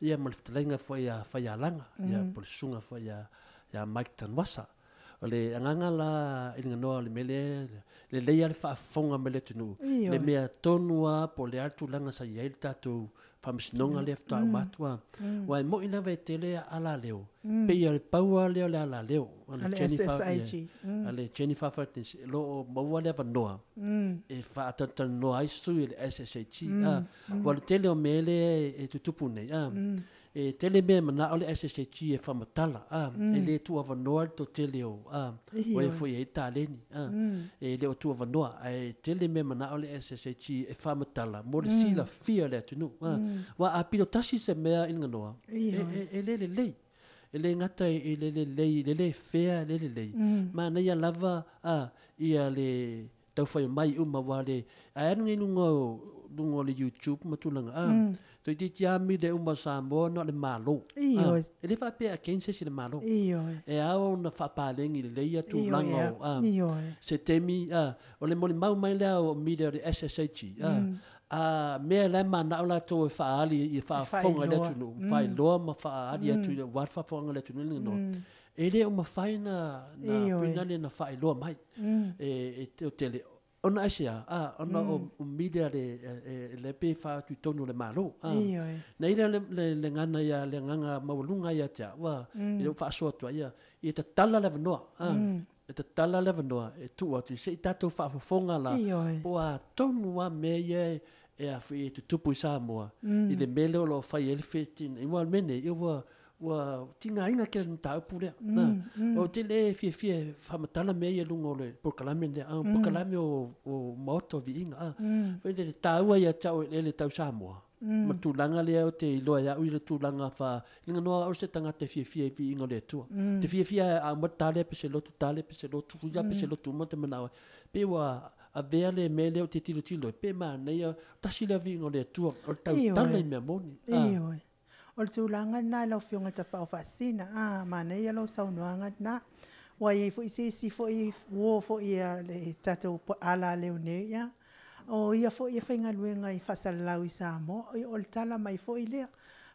ia ma le fetalaiga foi ia Faialaga ia po o le susuga foi ia ia Mike Tanuvasa. O le agaga la i le ganoa o le mea lea, lelei lava le faafofoga mai le atunuu, le mea tonu lava po o le a le tulaga sa i ai le tatou faamasinoga lea faatoa uma atu lava. Aua e moni lava e tele alaleo, pei o le pau lava lea o le alaleo a le SSIG, a le Jennifer Fernandez, o lo o maua le avanoa e faatalatalanoa ai sui o le SSIG. Aua o le tele o mea lea e tutupu nei, E tele mea e manao le SSHG e faamatala, a, e le tuuavanoa le toatele o, a, o e foi e i ai taleni, a, e le o tuuavanoa, ae tele mea e manao le SSHG e faamatala mo le silafia e le atunuu, a. Aua a pito tasi se mea i le ganoa, e, e, e le lelei. E le gata i le lelei, i le le fea, e le lelei, manaia lava, a, ia le taufai mai uma aua le ae alu nei luga o luga o le YouTube ma tulaga a mm. toeitiiti lava mile uma o Samoa na o le Malo. Ioe. E le faapea against se isi le Malo. Ioe. E ao ona faapalegi lelei ia tulaga o a Ioe. se taimi a o le molimau mai lea o mile o le SSHG a a mea la e manao latou e faaali i faafofoga i le atunuu, faailoa ma faaali atu aua le faafofoga a le atunuu i le ganoa. E le o mafai na na na faailoa mai e e tele ona aisea a ona o media le le pe faatu i totonu o le Malo a. Na i ai le le gana ia le agaga maualuga ia te au a i lou faasoa atu ai ia ia tatala le avanoa a e tatala le avanoa e tuu atu se i tatou faafofoga la po o a tonu lava mea ia e a foi e tutupu i Samoa i le mea lea o lo o fai ai le feeteenaiga. Aua o le mea lenei ua ua tigaina tele le mataupu lea. Ou te le fiafia e faamatala mea ia i luga o le polokalame lea, a o polokalame o Maota o Viiga. A, foi lele, taua ia te au eleele tau Samoa, ma le tulaga lea ou te iloa e au ia le tulaga faa, i luga o se tagata e fiafia i viiga o le Atua. Te fiafia a aumai le ta lea peselotu, ta lea peselotu, ia peselotu uma te manao ai. Pei ua avea le mea lea ou te tilotilo ai, pe manaia, tasi lea viiga o le Atua, o le tautala i mea moni. Ioe. O le tulaga lena i lau Afioga i le Tapaau Faasisina, a, manaia lau saunoaga lena. Ua i ai foi se isi foi uo foi a le tatou alaleo nei, ia, o ia foi e faigaluega i faasalalau i Samoa. O le tala mai foi lea,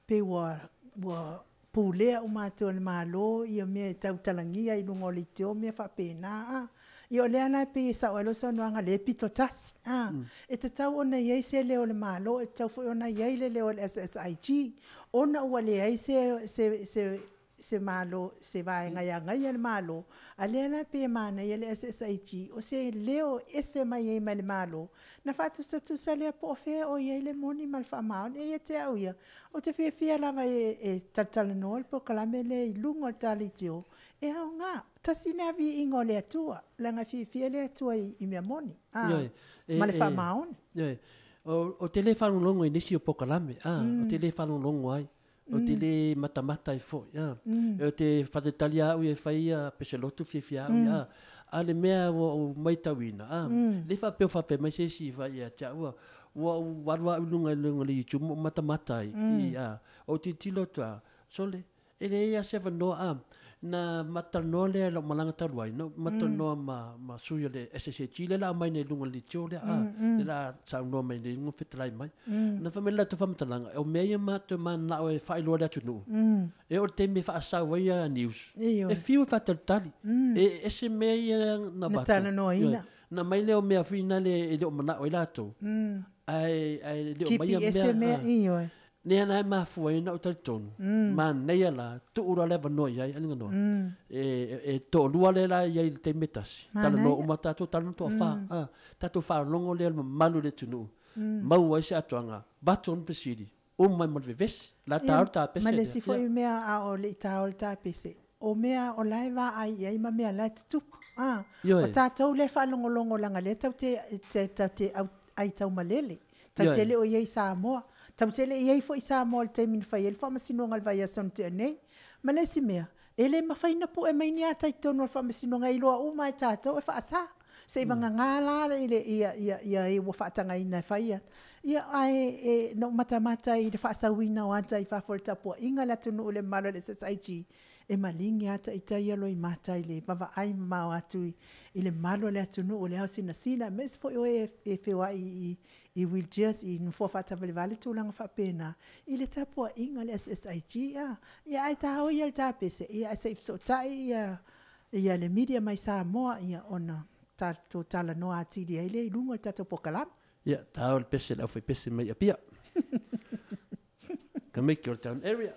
pei ua, ua pulea uma atu e le Malo ia mea e tautalagia i luga o leitio ma mea faapena a. Ia o lea la e pei e sao ai lau saunoaga lea e pito tasi, a. E tatau ona i ai se leo o le Malo, e tatau foi ona i ai le leo o le SSIG, ona ua leai se se se se Malo, se vaega e agaia le Malo, a lea la e pei e manaia le SSIG, o se leo e ese mai ai mai le Malo, na faatusatusa lea po o fea o i ai le moni ma le faamaoni. E ia te au ia, ou te fiafia lava e talatalanoa le polokalame lea i luga o le ta leitio, e aoga. Tasi lea viiga o le Atua, leaga e fiafia le Atua i mea moni, a, ma le faamaoni. Ioe, ou te le faalogologo i nisi o polokalame, a, ou te le faalogologo ai, ou te le matamata ai foi, a. Ou te faatalitali lava au ia e fai ia peselotu fiafia au ia, a. A o le mea ua ou matauina, a, le faapea o faapea mai se isi fai ia te au, ua ou alu lava au i luga i luga o le YouTube ma ou matamata ai, i, a, ou tilotilo atu lava, sole, e leai lava se avanoa, a. Na matalanoa lea i lau malaga talu ai, na ou matalanoa ma, ma sui o le SSAG lea la aumai nei i luga o le leitio lea, a, lea la saunoa mai nei i luga fetalai mai. Na fai mai le latou faamatalaga, o mea ia matou mananao e faailoa i le atunuu, e oo i le taimi e faasau ai a news, e fiu e faatalitali. E ese mea ia na avatu. Na talanoaina. Na aumai lea o mea foi nale e le o manao ai latou, ae, ae le o aumaia mea. Kipi ese mea, ioe. Lea la e mafua ai ona ou talitonu, manaia la, tuu loa le avanoa i ai, Aliganoa, e toalua lea la e i ai i le taimi e tasi, talanoa uma tatou, talanoa toafa, tatou faalogo lea i le mamalu o le atunuu, maua ai se atoaga, avatu ona fesili, uma ai ma le vevesi, o le a ta o le tapese lea. Ma le isi foi mea a o le i ta o le tapese, o mea o la e vaai i ai ma mea o la e tutupu. O tatou lea e faalogologo leaga o lea tatou te aitaumalele, tatou te le o i ai i Samoa. Tatou te le i i ai foi i Samoa i le taimi na fai ai le faamasinoga i le vaiaso na tea nei. Ma le isi mea, e le mafai ona pue mai ni ata i totonu o le faamasinoga e iloa uma lava e tatou e faasa. Seiavagana la ia e ua faatagaina e fai ia, ae na ou matamata i le faasauina o ata i fafo i le tapuaiga a le atunuu i le mamalu o le SSIG, e maligi lava ita ia loimata i le vaavaai mamao atu i le mamalu o le atunuu i le ao sinasina, aemaise foi o e e feoai i wheelchairs, i nofoa faataavalevale, tulaga faapena, i le tapuaiga a le SSIG. Ia ae ta o ia i le tapese, ae se i fesootai le media mai Samoa ona tatou talanoa atili ai lea i luga o le tatou polokalame. Ia, ta o le pese a le aufaipese mai Apia. Tamaiti o le town area.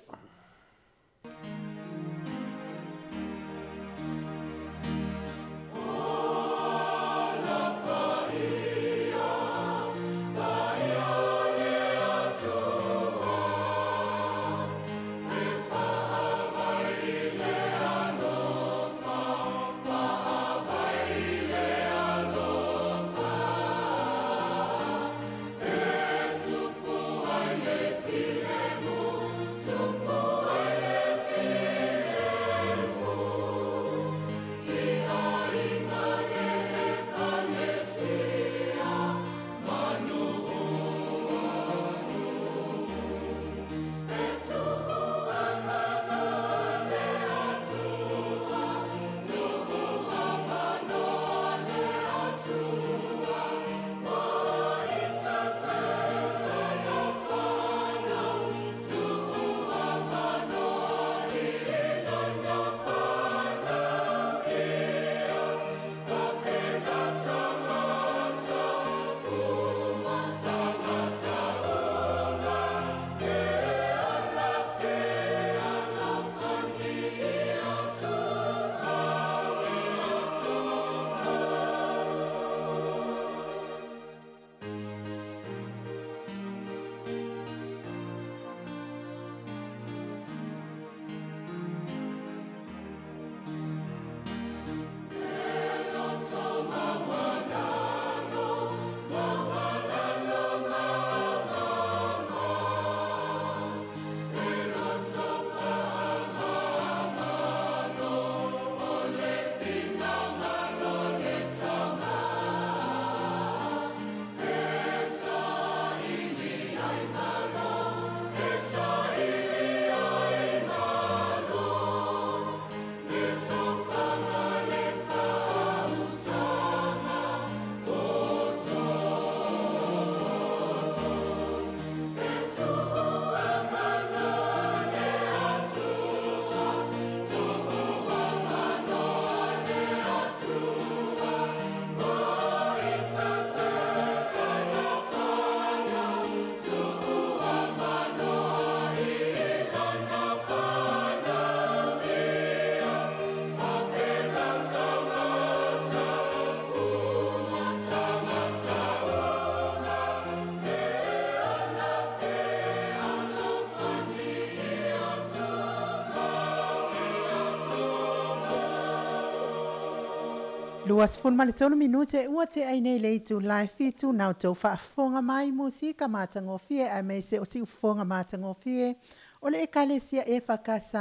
23 minute ua tea ai nei le itula e fitu na outou faafofoga mai musika matagofie aemaise o siufofoga matagofie o le Ekalesia EFKS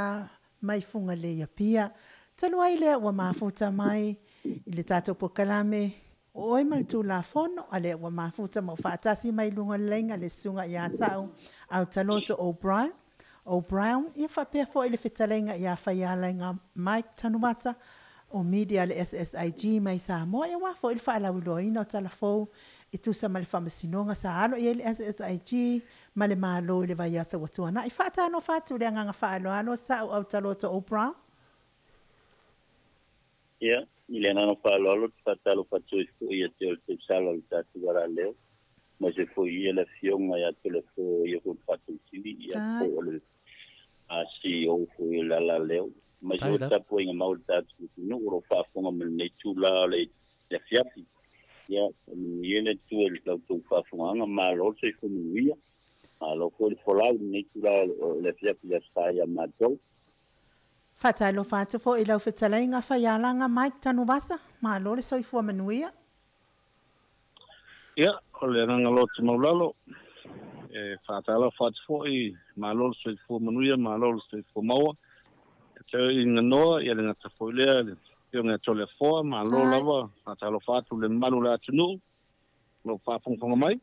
mai Fugalei Apia. Talu ai lea ua mafuta mai i le tatou polokalame o oe ma le Tulafono, a lea ua mafuta ma ua faatasi mai i luga o le laina le Susuga ia Sa'u Autaloto O'Brien. O Brown, ia faapea fo'i le fetalaiga iā Faialaiga Mike Tanuvasa o media le SSIG mai Samoa, ia aua fo'i le faalauiloaina o talafou e tusa ma le faamasinoga sa alo i ai le SSIG ma le Malo i le vaiaso ua tuana'i. Faatalofa atu le agaga faaaloalo sa'u autaloto O Brown. Ia, i le agaga faaaloalo ou te faatalofa atu ai foi ia te oe le tausala o le tatou alaleo, ma se foi ia le afioga ia Toleafoa ia foi le Faatautili, ia po o le CEO foi o le alaleo, ma se foi tapuaiga mau le tatou atunuu o lo o faafofoga mai lenei itula o le afiafi. Ia, faamanuia le Atua i le tou faafofogaaga, malo le soifua manuia, malo foi le folau i lenei itula o le afiafi i le Aso Sa ia matou. Faatalofa atu foi i lau fetalaiga Faialaga Mike Tanuvasa, malo le soifua manuia. Ia, o le agaga loto maulalo, e faatalofa atu foi, malo le soifua manuia, malo le soifua maua. E tau i ganoa, ia le gata foi lea, le afioga ia Toleafoa, malo lava, faatalofa atu le mamalu o le atunuu, o lo o faafogafoga mai.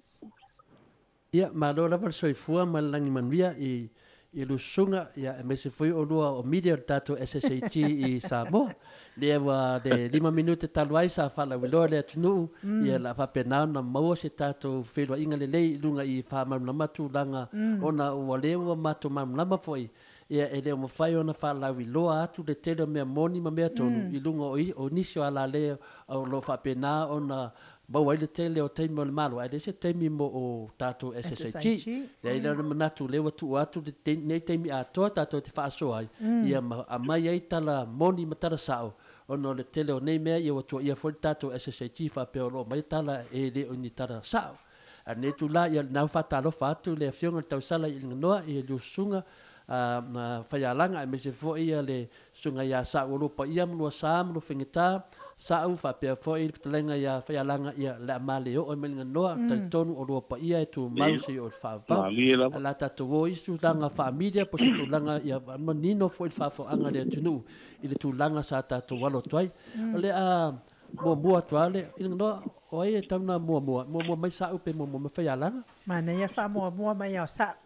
Ia, malo lava le soifua ma le lagi manuia i i Lusuga, ia, aemaise foi oulua o media o le tatou SSAG i Samoa. Lea ua le 5 minute talu ai sa faalauiloa le atunuu, ia la faapena ona maua se tatou feiloaiga lelei i luga i faamalamalama tulaga ona ua lea ua matou malamalama foi, ia e le o mafai ona faalauiloa atu le tele o mea moni ma mea tonu i luga o, o nisi o alalea o lo o faapena ona maua ai le tele o taimi o le Malo, ae leai se taimi mo o tatou SSIG. Leai lea o le manatu, lea ua tuu atu lenei taimi atoa tatou te faasoa ai, ia ma aumai ai tala moni ma tala sao, ona o le tele o nei mea, ia ua tuuaia foi le tatou SSIG faapea o lo o aumai tala e le o ni tala sao. A o lenei itula, ia lena ua faatalofa atu le Afioga i le Tausala i Lganoa i le Susuga a Faialaga, aemaise foi le Susuga ia Saʻu o lua paia ma lua sa ma lua faigata, Saʻu faapea foi le fetalaiga ia Faialaga, ia le a ma le oo mai le ganoa, talitonu o lua paia e tumau seia oo i le faavavau. Ae la tatou o i se tulaga faa-media po o se tulaga ia manino foi le faafofoga a le atunuu i le tulaga sa tatou alo atu ai. O le a muamua atu lava le i le ganoa, o ai e tau na muamua? Muamua mai Saʻu pe muamua mai Faialaga? Manaia faamuamua mai o Sa'u,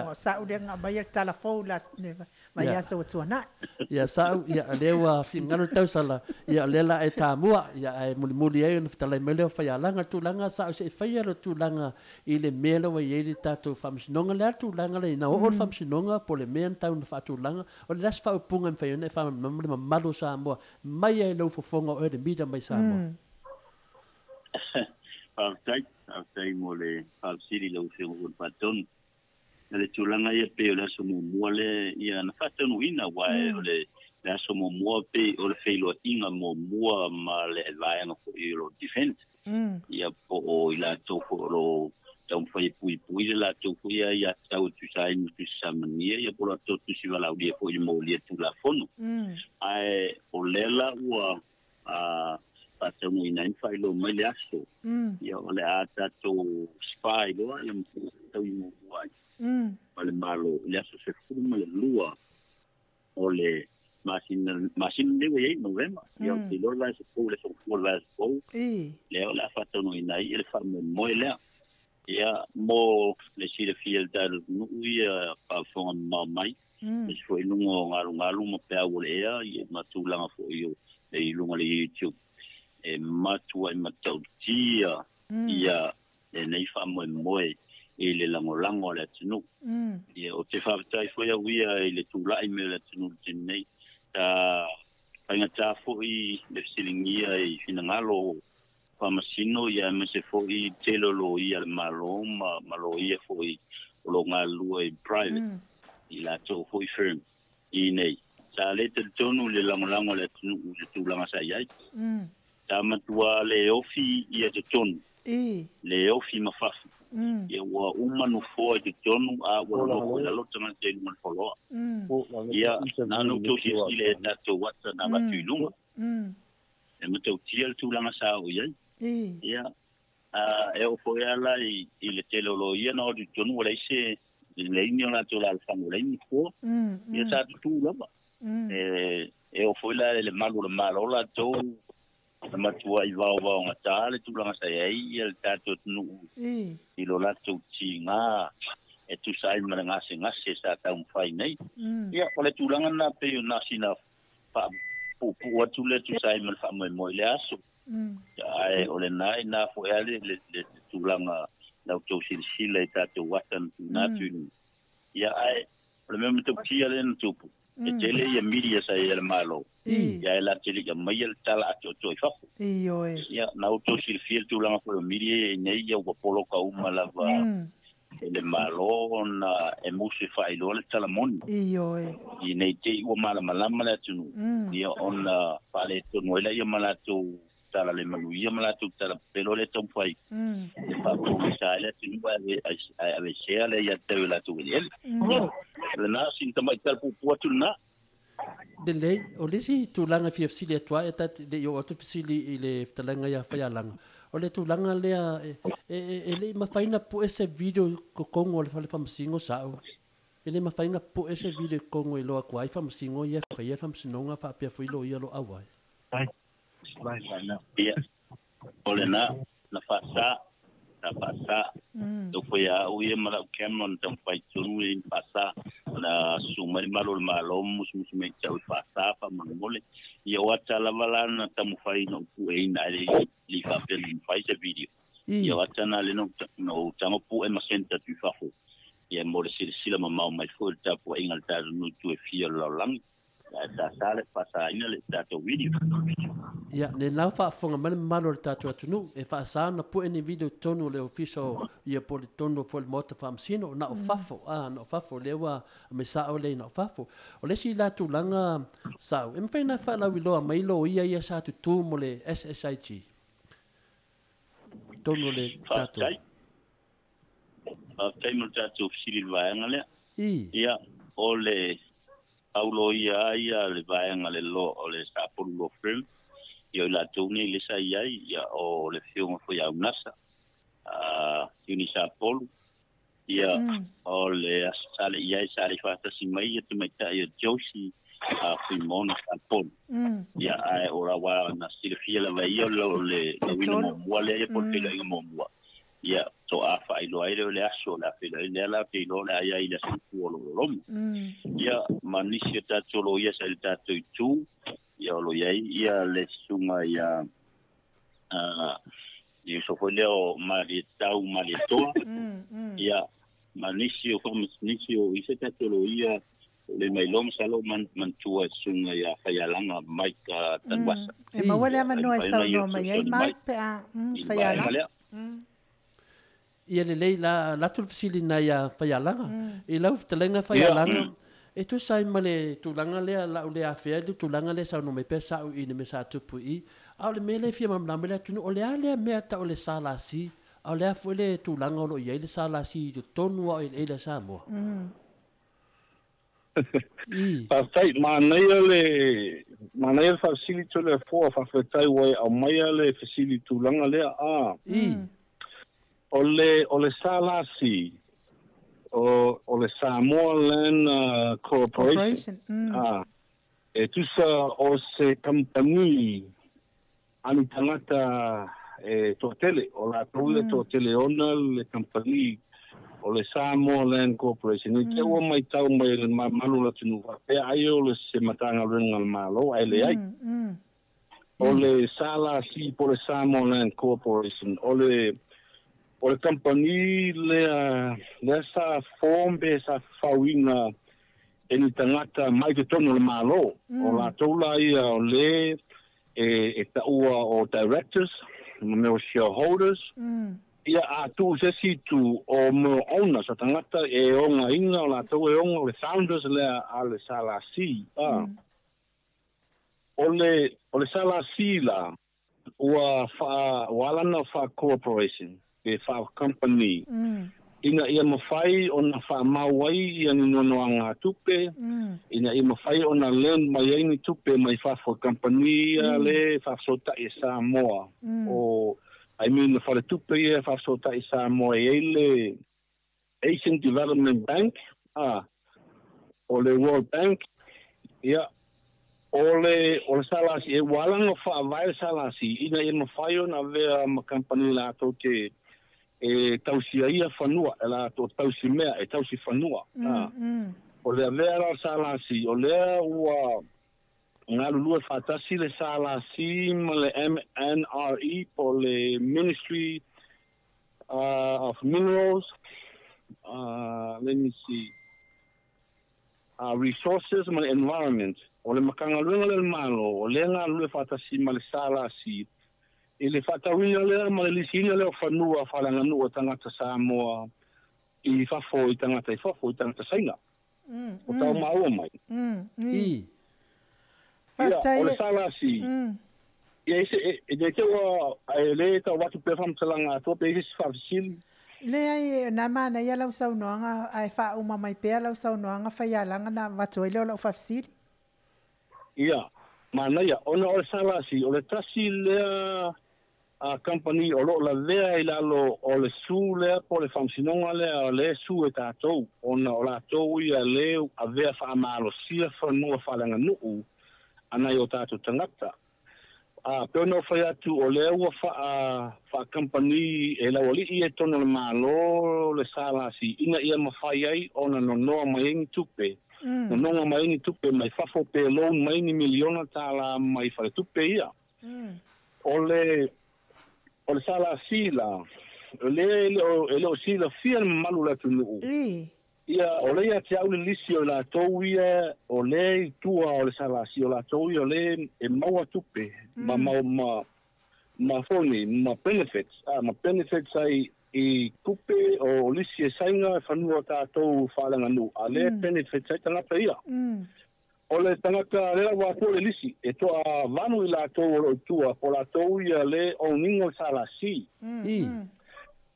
o Sa'u lea na aumaia le tala fou le vaiaso ua tuanai. Ia Sa'u, ia lea ua finagalo le tausala, ia o lea la e tamua, ia ae mulimuli ai ona fetalai mai lea o Faialaga. Le tulaga Sa'u se i faia le tulaga i le mea lea ua i ai le tatou faamasinoga, le a le tulaga lea ina oo le faamasinoga po o le mea na tau ina faatulaga, o le a se faaupuga e mafai ona e faamalamalama le mamalu o Samoa mai ai lou fofoga o oe le media mai Samoa. Faafetai, faafetai mo le faafesili i lau Afioga foi i le Faatonu. O le tulaga ia pei o le aso muamua lea ia na faataunuuina aua o le aso muamua pei o le feiloaiga muamua ma le vaega foi o lo o defend ia po o i latou foi o lo o taumafai e puipui le latou foi aiatatau e tusa ai ma tusi samania ia po o latou tusi valaaulia foi i le molia Tulafono. Ae o lea la ua faataunuuina ai ma faailoa mai le aso, ia o le a tatou spar loa ia ma taui muamua ai ma le Malo i le aso 12 o le masina masina nei ua i ai Novema. Ia ou te iloa le vaiaso fou, le aso gafua o le vaiaso fou, lea o le a faataunuuina ai le faamoemoe lea. Ia mo le silafia e le tatou atunuu ia faafofoga mamao mai, aemaise foi i luga o galugalu ma peau o le ea ia ma tulaga foi o i luga o le YouTube, e matuai matautia ia lenei faamoemoe i le lagolago a le atunuu. Ia ou te faafetai foi au ia i le tulai mai o le atunuu i le taimi nei. Sa faigata foi le fesiligia i finagalo o Faamasino ia aemaise foi tele o loia a le Malo ma loia foi o lo o galulue i private i latou foi firm i nei. Sa le talitonu i le lagolago a le atunuu i le tulaga sa i ai. Sa matua le ofi ia totonu, le ofi ma fafo. Ia ua uma nofoa i totonu a ua nonofo i lalo tagata i luga o le foloa. Ia na ona outou silasila i a tatou ata na avatu i luga. E matautia le tulaga sa oo i ai. Ia, e oo foi lava la i le tele o loia na o atu i totonu ua leai se leai ni o latou alaalafaga ua leai ni nofoa. Ia sa tutū lava. E oo foi la i le malu o le Malo latou na matuai vaovaogata le tulaga sa i ai le tatou atunuu i lo latou tiga E tusa ai ma le gasegase sa taumafai nei. Ia o le tulaga lena pei o nasina faapuupuu atu le tusa ai ma le faamoemoe i le aso. Ae o lenā ina foʻi a le tulaga la outou silasila i tatou ata na tuuina atu i luga. Ia ae o le mea matautia lea na tupu, e tele ia media sa i ai a le Malo, ia ae latou te le i aumaia le tala atoatoa i fafo. Ia na outou silafia le tulaga foi o media ia i nei, ia ua poloka uma lava e le Malo ona e musu e faailoa le tala moni. I nei te i ua malamalama le atunuu, ia ona faaletonu ai laia ma latou tala le manuia ma latou tala pepelo lea e taumafai e faapougisa ai le atunuu ae aveesea le aiatatau i latou eleele. Ia, o lena sina tamaitai puupuu atu lena. Lelei, o le isi tulaga e fia fesili atu ai, e ta te le i oo atu fesili i le fetalaiga ia Faialaga, o le tulaga lea e le i mafai ona pue se video i totonu o le fale faamasino sa'u. E le mafai ona pue se video i totonu e iloa atu ai faamasino ia e faia le faamasinoga faapea foi loia o lo o auai. Ia, o lena, na faasā, na faasā. Tau foi a au ia ma lau camera na taumafai tonu i na faasā. Na susu mai le malu o le Malo ma musumusu mai te au i faasā faamolemole. Ia o ata lava la na taumafai na ou pueina ae le i faapea na mafai se video. Ia o ata na le na ou tago pue ma send atu i fafo. Ia mo le silasila mamao mai foi o le tapuaiga a le tatou nuu i itu e fia o le lalolagi. Ae sa le faasaina le tatou video. Ia, le la faafofoga mai le mamalu o le tatou atunuu, e faasa ona pue ni video i totonu o le ofisa o ia po o le totonu foi o le Maota Faamasino, na o fafo, a, na o fafo, lea ua aumai sao lea na o fafo. O le isi la tulaga sa'u, e mafai ona faalauiloa mai loia ia sa tutū mo le SSIG i totonu o le tatou. Faafetai. Faafetai mo le tatou fesili i le vaega lea. Ia, o le au loia lava ia le vaega le law, o le Sapolu Law Firm, ia o i latou nei lea sa i ai, ia o le afioga foi ia Unasa, Iuni Sapolu, ia o le aso sa le i ai sa le i faatasi mai ia tamaitai o Josie Fuimaono Sapolu. Ia ae o aua na silafia lava e ia o le lauina muamua lea ia po o le feiloaiga muamua. Ia, toa faailoa ai lea o le aso o le a feiloai lea la ou te iloa o le a i ai i le aso Gafua o lo o loma. Ia, ma nisi o tatou loia sa i le tatou itu, ia o lo o i ai ia le susuga ia le uso foi lea o Malietau Malietoa, ia, ma nisi o nisi o isi tatou loia le mailoa masalo manatua e susuga ia Faialaga Mike Tanuvasa. E maua le avanoa e saunoa mai ai Mike pe a Faialaga. Ia lelei la alu atu le fesili na ia Faialaga. I lau fetalaiga Faialaga, e tusa ai ma le tulaga lea lau le afea i le tulaga lea e saunoa mai pea sa'u i le mea sa tupu i i. A o le mea lea e fia malamalama ai le atunuu, o le a lea mea tau o le SLC, a o le a foi le tulaga o lo o i ai le SLC i totonu lava o eleele a Samoa? Faafetai, manaia le manaia le faafesili Toleafoa, faafetai ua e aumaia le fesili i tulaga lea. A o le o le SLC o o le Samoa Land Corporation, a e tusa o se kamupani a ni tagata e toatele, o latou ia e toatele ona le kamupani o le Samoa Land Corporation. I te ua maitau mai e le mamalu o le atunuu faapea ai o le se Matagaluega a le Malo, ae leai. O le SLC po o le Samoa Land Corporation, o le o le kamupani lea lea sa form pe sa fafauina e ni tagata mai totonu o le Malo. O latou la ia o le e taua o directors ma mea o shareholders, ia a tuu i se isi itu o mea o owners, o tagata e ogaina, o latou e oga, o le founders lea a le SLC. O le o le SLC la, ua faa ua ala ona faa-corporation pe faa-company ina ia mafai ona faamau ai ia ni noanoaga tupe, ina ia mafai ona lend mai ai ni tupe mai fafo i kamupani ia le faafesootai e Samoa, o I mean le faletupe ia e faafesootai i Samoa e i ai le Asian Development Bank, a o le World Bank, ia o le o le SLC e ua ala ona faavae le SLC ina ia mafai ona avea ma kamupani latou te e tausia ia fanua e la to tausi mea e tausi fanua. O le avea la SLC o lea ua galulue faatasi le SLC ma le MNRE po le Ministry of Minerals, let me see, Resources ma le Environment. O le Matagaluega lea a le Malo o lea e galulue faatasi ma le SLC i le faatauina lea ma le lisiina lea o fanua faaleaganuu a tagata Samoa i fafo i tagata i fafo i tagata Saina. O tau maua mai. I. Ia, o le SLC, ia e se e le te ua e le tau atu pea faamatalaga atoa pe i ai se isi faafesili. Leai, na manaia lau saunoaga ae faauma mai pea lau saunoaga faialaga na avatu ai lea o lau faafesili. Ia, manaia, ona o le SLC, o le tasi lea a kamupani o lo o lavea i lalo o le su lea po o le faamasinoga lea o lea e su e tatou, ona o latou ia lea avea faamalosia fanua faaleaganuu a nai o tatou tagata. A pei ona ou fai atu o lea ua faa faakamupani e laualii e totonu o le Malo le SLC ina ia mafai ai ona nonoa mai ai ni tupe, nonoga mai ai ni tupe mai fafo pe loan mai ni miliona tala mai faletupe ia. O le o le SLC la, o lea e le o e le o silafia le mamalu o le atunuu. Ia, o lea ia te au le lisi o i latou ia o lea i tua o le SLC, o latou ia o lea e maua tupe ma ma ma ma foi ma benefits, a ma benefits ai i tupe o lisi e saina e fanua o tatou faaleaganuu, a lea e benefits ai tagata ia. O le tagata lea ua atoa le lisi, e toavalu i latou o lo o i tua, po o latou ia le owning o le SLC.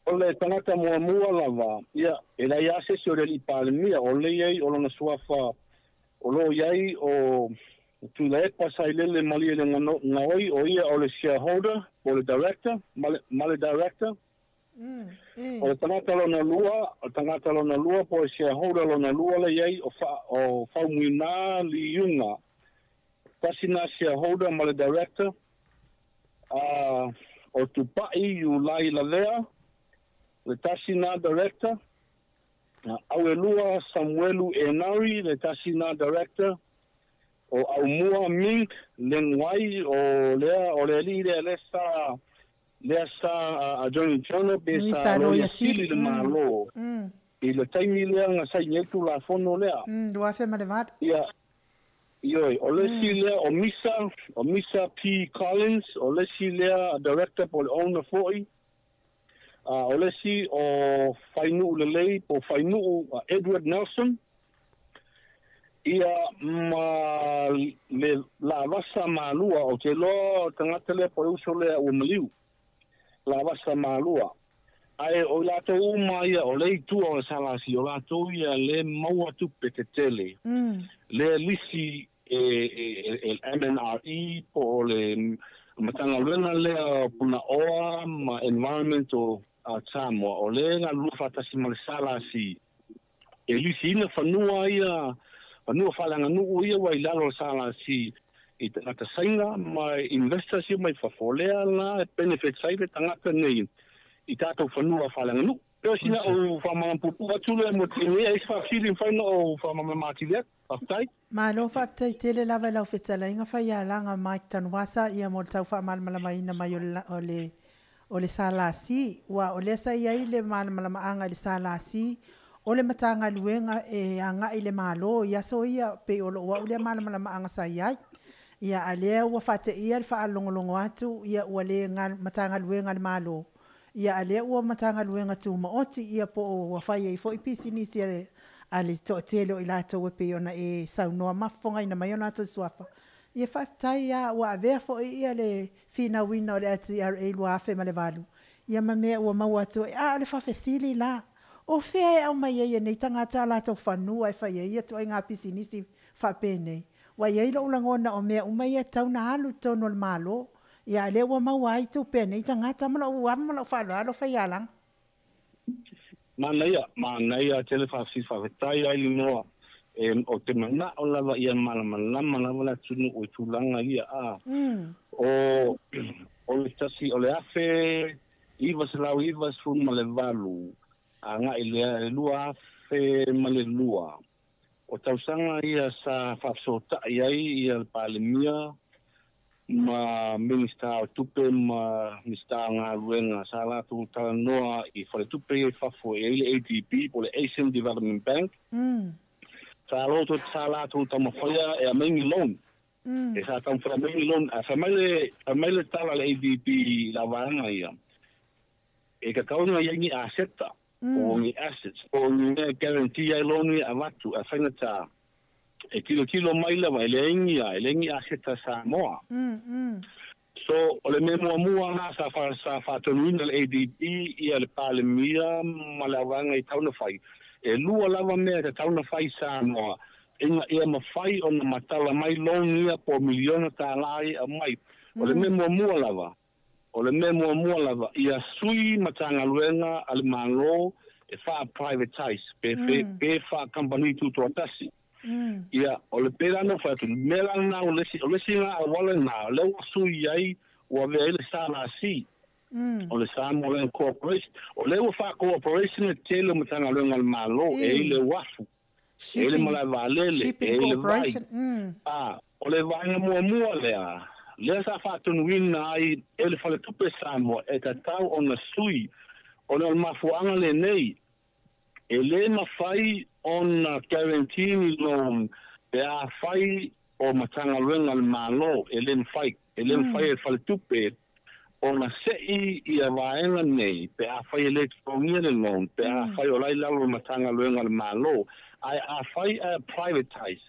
O le tagata muamua lava, ia, e leai lava se isi o le alii Palemia, o lea i ai o lona suafa o lo o i ai o Tuilaepa Sailele Malielegaoi, o ia o le shareholder po o le director, ma le director. O le tagata lona lua, o le tagata lona lua po o le shareholder lona lua lea i ai o fa, o Faumuina Liuga. Tasi na shareholder ma le director, a o Tupai Iulai Lavea, le tasi na director. Auelua Samuelu Enari, le tasi na director. O Aumua Mink Lengwai, o lea, o le alii lea lea sa lea sa Attorney General pe Nui sa sa Loia Loia Sili Sili. le Malo i le taimi lea na saini ai le Tulafono lea. 2008. Ia, ioe, o le isi lea o Misa, o Misa P. Collins, o le isi lea Director po o le owner foi. O le isi o Fainuu Lelei po o Fainuu Edward Nelson. Ia ma le Lavasa Malua, ou te iloa o le tagata lea po o le uso lea ua maliu, Lavasa Malua. Ae o i latou uma ia o lea i tua o le SLC, o latou ia le maua tupe tetele, lea lisi e e e MNRE po o le Matagaluega lea o Punaoa ma Environment o Samoa, o lea e galulue faatasi ma le SLC e lisiina fanua ia, fanua faaleaganuu ia ua i lalo o le SLC i tagata Saina ma investors ia mai fafo. O lea la e benefits ai le tagata nei i tatou fanua faaleaganuu. Pei o sina ou faamalamalama atu lea mo te nei, ai se faafesili e mafai ona ou faamalamalama atili atu. Faafetai. Malo faafetai tele lava i lau fetalaiga Faialaga Mike Tanuvasa ia mo le tau faamalamalamaina mai o le o le o le SLC. Ua o lea sa i ai le malamalamaaga i le SLC o le Matagaluega e agai i le Malo i aso ia pei o lou au lea malamalamaaga sa i ai. Ia a lea ua faateia le faalogologo atu ia ua le Matagaluega a le Malo ia a lea ua Matagaluega Tumaoti ia po o ua fai ai foi pisinisi a le a le toatele o i latou e pei ona e saunoa ma fofogaina mai o latou suafa. Ia faafetai a ua avea foi ia le finauina o le LTRA 2008 ia ma mea ua maua atu ai. A o le faafesili la, o fea e aumai ai e nei tagata a latou fanua e fai ai ia ituaiga pisinisi faapenei? Ua i ai lou lagona o mea uma ia e tatau ona alu i totonu o le Malo. Ia a lea ua maua ai tupe a nei tagata ma lou ava ma lou faaaloalo Faialaga. Manaia, manaia tele faafesili faafetai ai Linoa. E, o te manao lava ia malamalama lava le atunuu i tulaga ia a. O, o le tasi, o le 1000 1998 agai lea i le 2002. O tausaga ia sa faafesootai ai ia le Palemia ma Minisita o Tupe ma Minisita o Galuega sa latou talanoa i faletupe ia i fafo e i ai le ADB po o le Asian Development Bank. Sa loto sa latou taumafaia e aumai ni loan. E sa taumafai e aumai ni loan ae fai mai le fai mai le tala a le ADB i la vaega ia e tatau ona i ai ni aseta po o ni assets po o ni mea e guarantee ai loan ia e avatu ae faigata e tilotilo mai lava e leai ni a e leai ni aseta a Samoa. So o le mea muamua lena sa fa sa faatonuina le ADB ia le Palemia ma le auvaega i tatau ona fai. E lua lava mea e tatau ona fai i Samoa ina ia mafai ona matala mai loan ia po o miliona tālā ia e aumai. O le mea muamua lava, o le mea muamua lava ia sui Matagaluega a le Malo e faa-privatise pe pe pe faa-kamupani tutoatasi. Ia, o le pei la ona ou fai atu, mea la lena o le isi, o le isi lena auala lena, lea ua sui ai, ua avea ai le SLC, o le Samoa Land Corporation. O lea ua faa-corporation le tele o Matagaluega a le Malo, e i ai le uafu, e i ai le malae vaalele, e i ai le vai. A, o le vaega muamua lea, lea sa faatonuina ai e le Faletupe Samoa e tatau ona sui, ona o le mafuaaga lenei, E lē mafai ona guarantee ni loan pe afai o Matagaluega a le Malo, e lē mafai. E lē mafai e le Faletupe ona se'i ia vaega nei pe afai e lē totogia le loan, pe afai o la i lalo o le Matagaluega a le Malo. Ae afai ae privatise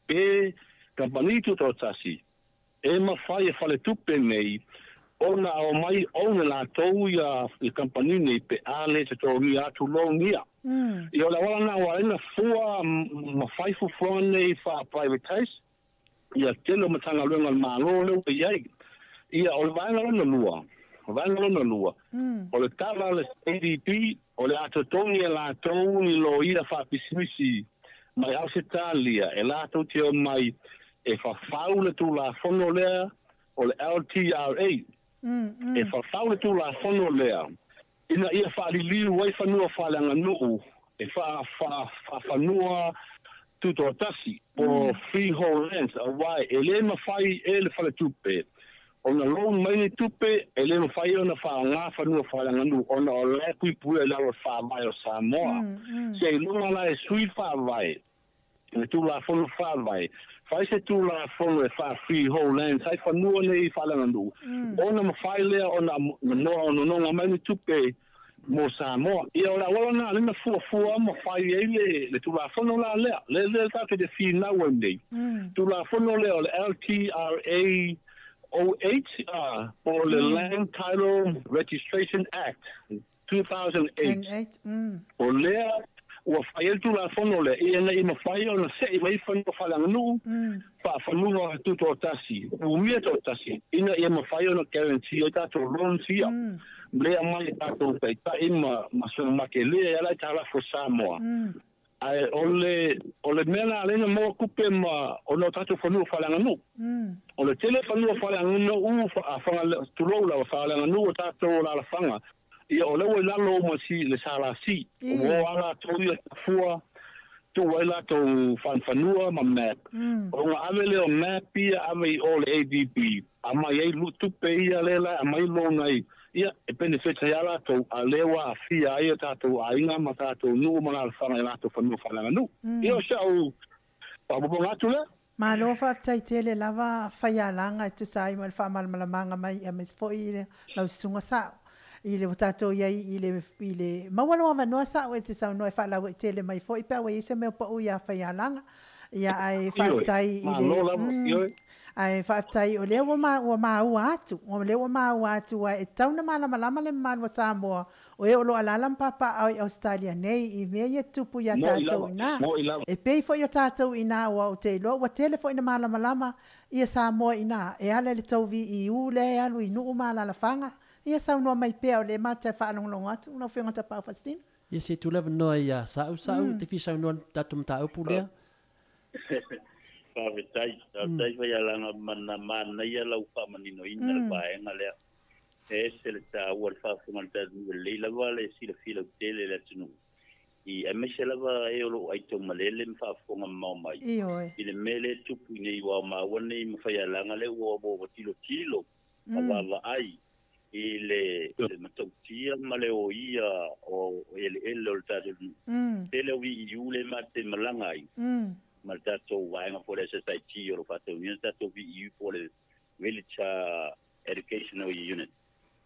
pe kamupani tutoatasi, E mafai e faletupe nei ona aumai own e latou ia kamupani nei pe a le totogia atu loan ia. Ia o le auala lena ua ala ai ona fua ma fai fuafuaga nei faa-privatise ia tele o Matagaluega a le Malo lea ua i ai. Ia o le vaega lona lua, o le vaega lona lua, o le tala a le ADB o le a totogi e latou ni loia faapisimisi mai Ausetalia e latou te omai e fafau le Tulafono lea o le LTRA, e fafau le Tulafono lea ina ia faaliliu ai fanua faaleaganuu e faafanua tutoatasi po o freehold lands, aua e le mafai e le faletupe ona loan mai ni tupe, e le mafai ona faaaoga fanua faaleaganuu ona o la e puipuia i lalo o le Faavae o Samoa. Seiloga la e sui le Faavae, le Tulafono Faavae, fai se Tulafono e faa-freehold lands ai fanua nei faaleaganuu, ona mafai lea ona nonoga mai ni tupe mo Samoa. Ia o le auala lena lea na fuafua ma fai ai le Tulafono la lea, lea lea tatou te finau ai nei. Tulafono lea o le LTRA 08, po o le Land Title Registration Act 2008. O lea ua fai ai le Tulafono lea ina ia mafai ona se'i mai fanua faaleaganuu, faafanua tutoatasi, umia toatasi, ina ia mafai ona guarantee ai tatou loans ia. Lea mai e tatou taitai ma suamakelea e ala i aitalafu a Samoa. Ae o le, o le mea la lea na maua tupe ma ona o tatou fanua faaleaganuu. O le tele o fanua faaleaganuu, tulou lava, faaleaganuu o tatou o alaalafaga, ia o lea ua i lalo uma si, le SLC. Ua o lava latou ia fua, tuu ai latou fanua ma map. Ona ave lea o map ia ave i o le ADB, aumai ai tupe ia lea la e aumai loan ai. Ia, e benefit ai lava latou, a o lea ua aafia ai o tatou aiga ma tatou nuu ma alaalafaga i latou fanua faaleaganuu. Ia, o si au faaopoopoga atu lea. Malo faafetai tele lava Faialaga e tusa ai ma le faamalamalamaga mai aemaise foi i lau susuga Sa'o i le ua tatou i ai i le i le maua lou avanoa Sa'o e te saunoa e faalauaitele mai foi pe a ua i ai se mea o pau ia Faialaga. Ia ae faafetai i le ae faafetai o lea ua ma ua maua atu, o lea ua maua atu ae e tatau ona malamalama le mamalu o Samoa o e o lo o alaala ma papaaao i Ausetalia nei i mea ia e tutupu ia tatou ina. E pei foi o tatou ina aua ou te iloa ua tele foi ina malamalama ia Samoa ina e ala i le tou VEU lea e alu i nuu ma alaalafaga. Ia saunoa mai pea o lea matou te faalogologo atu lau Afioga Tapaau Faasisina. Ia se i tulai avanoa ia Sa'u. Sa'u, e te fia saunoa i le tatou mataupu lea? Faafetai, faafetai Faialaga ma na manaia lau faamaninoina le vaega lea. E ese le tāua le faafofoga a le tatou atunuu, e lelei lava le silafia lautele e le atunuu i aemaise lava e o loo aitaumalele ma faafofoga mamao mai Ioe. i le mea lea e tupu i nei ua maua nei ma faialaga lea ua ua tilotilo ma vaavaai i le le matautia ma le oia o eleele o le tatou atunuu. Tele o VEU lea matou te malaga ai ma le tatou vaega foi o le SSIT o lo o faataunuuina le tatou VEU po o le Village Educational Unit.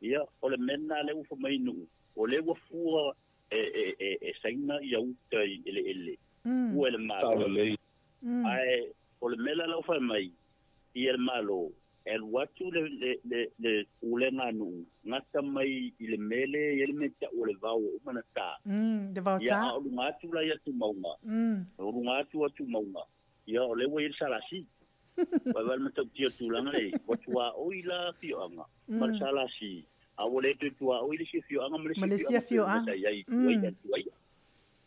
Ia, o le mea lena lea ua fai mai nuu, o lea ua fua e saina ia uta i eleele, fua e le Malo. Ae o le mea la la ua fai mai ia le Malo, e alu atu le pulega a nuu gata mai i le mea lea e i ai le mea tau o le vao ua uma ona ta. Le vao Ia, ta. a o luga atu la i Tumauga, o luga atu o Tumauga, ia o lea ua i ai le SLC. Vaai le matautia o le tulaga lea, ua tuaoi la afioaga ma le SLC, a ua le toe tuaoi le isi afioaga ma le Ma le isi isi afioaga afioaga. sa i ai i tua i atu ai.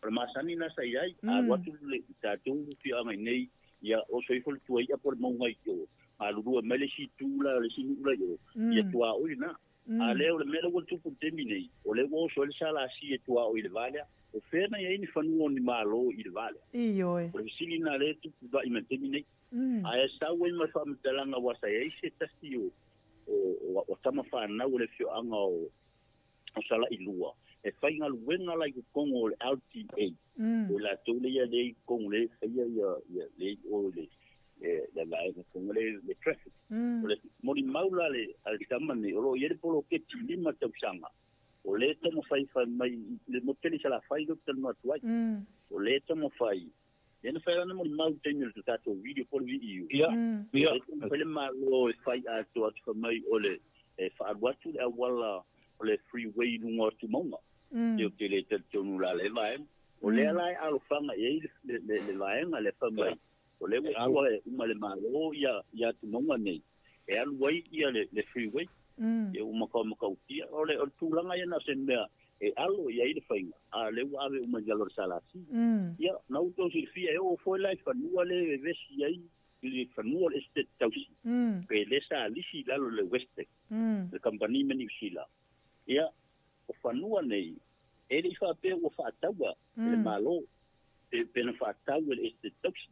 O le masani na sa i ai, a alu atu le tatou afioaga i nei, ia oso ifo le tuaia po o le mauga i o, galulue mai le isi itu la, le isi nuu la i o, ia tuaoi lena. A lea o le mea lea ua tupu i le taimi nei, o lea ua oso ai le SLC e tuaoi i le va lea. O fea na i ai ni fanua o ni Malo i le va lea? Ioe. O le fesili lena lea e tupu vai mai le taimi nei. Ae sau ai ma le faamatalaga ua sa i ai se tasi o o tama fanau o le afioaga o Salailua e faigaluega la i totonu o le LTA. O latou lea lea i totonu lea e faia ia le o le le vaega tonu le traffic. O le molimau la le a le tama nei, o lo o i ai le poloketi 5 tausaga. O lea e taumafai fai mai le motele i Salafai lea ou te talanoa atu ai. O lea e taumafai. Ia na fai lana molimau i le taimi o le tatou video po o le VEU. Ia, ia. O lea e taumafai le Malo e fai atoa atu fai mai o le e faaalu atu le auala o le freeway i luga o Tumauga. Ia ou te le talitonu la lea vaega. O lea la e alofaga i ai le vaega lea fai mai. O lea ua tua e uma le Malo ia Tumauga nei. E alu ai ia le freeway. Ia ua makaumakautia. O le tulaga ia na o se mea e alo i ai le faiga. A lea ua ave uma i lalo o le SLC. Ia, na ou tou silafia e oo foi la i fanua le e vesi ai i le fanua o le estate tausi. Pe le sa lisi i lalo le Westec, le kamupani ma Niu Sila. Ia, o fanua nei, e le i faapea ua faataua e le Malo, pe na faatau e le estate tausi.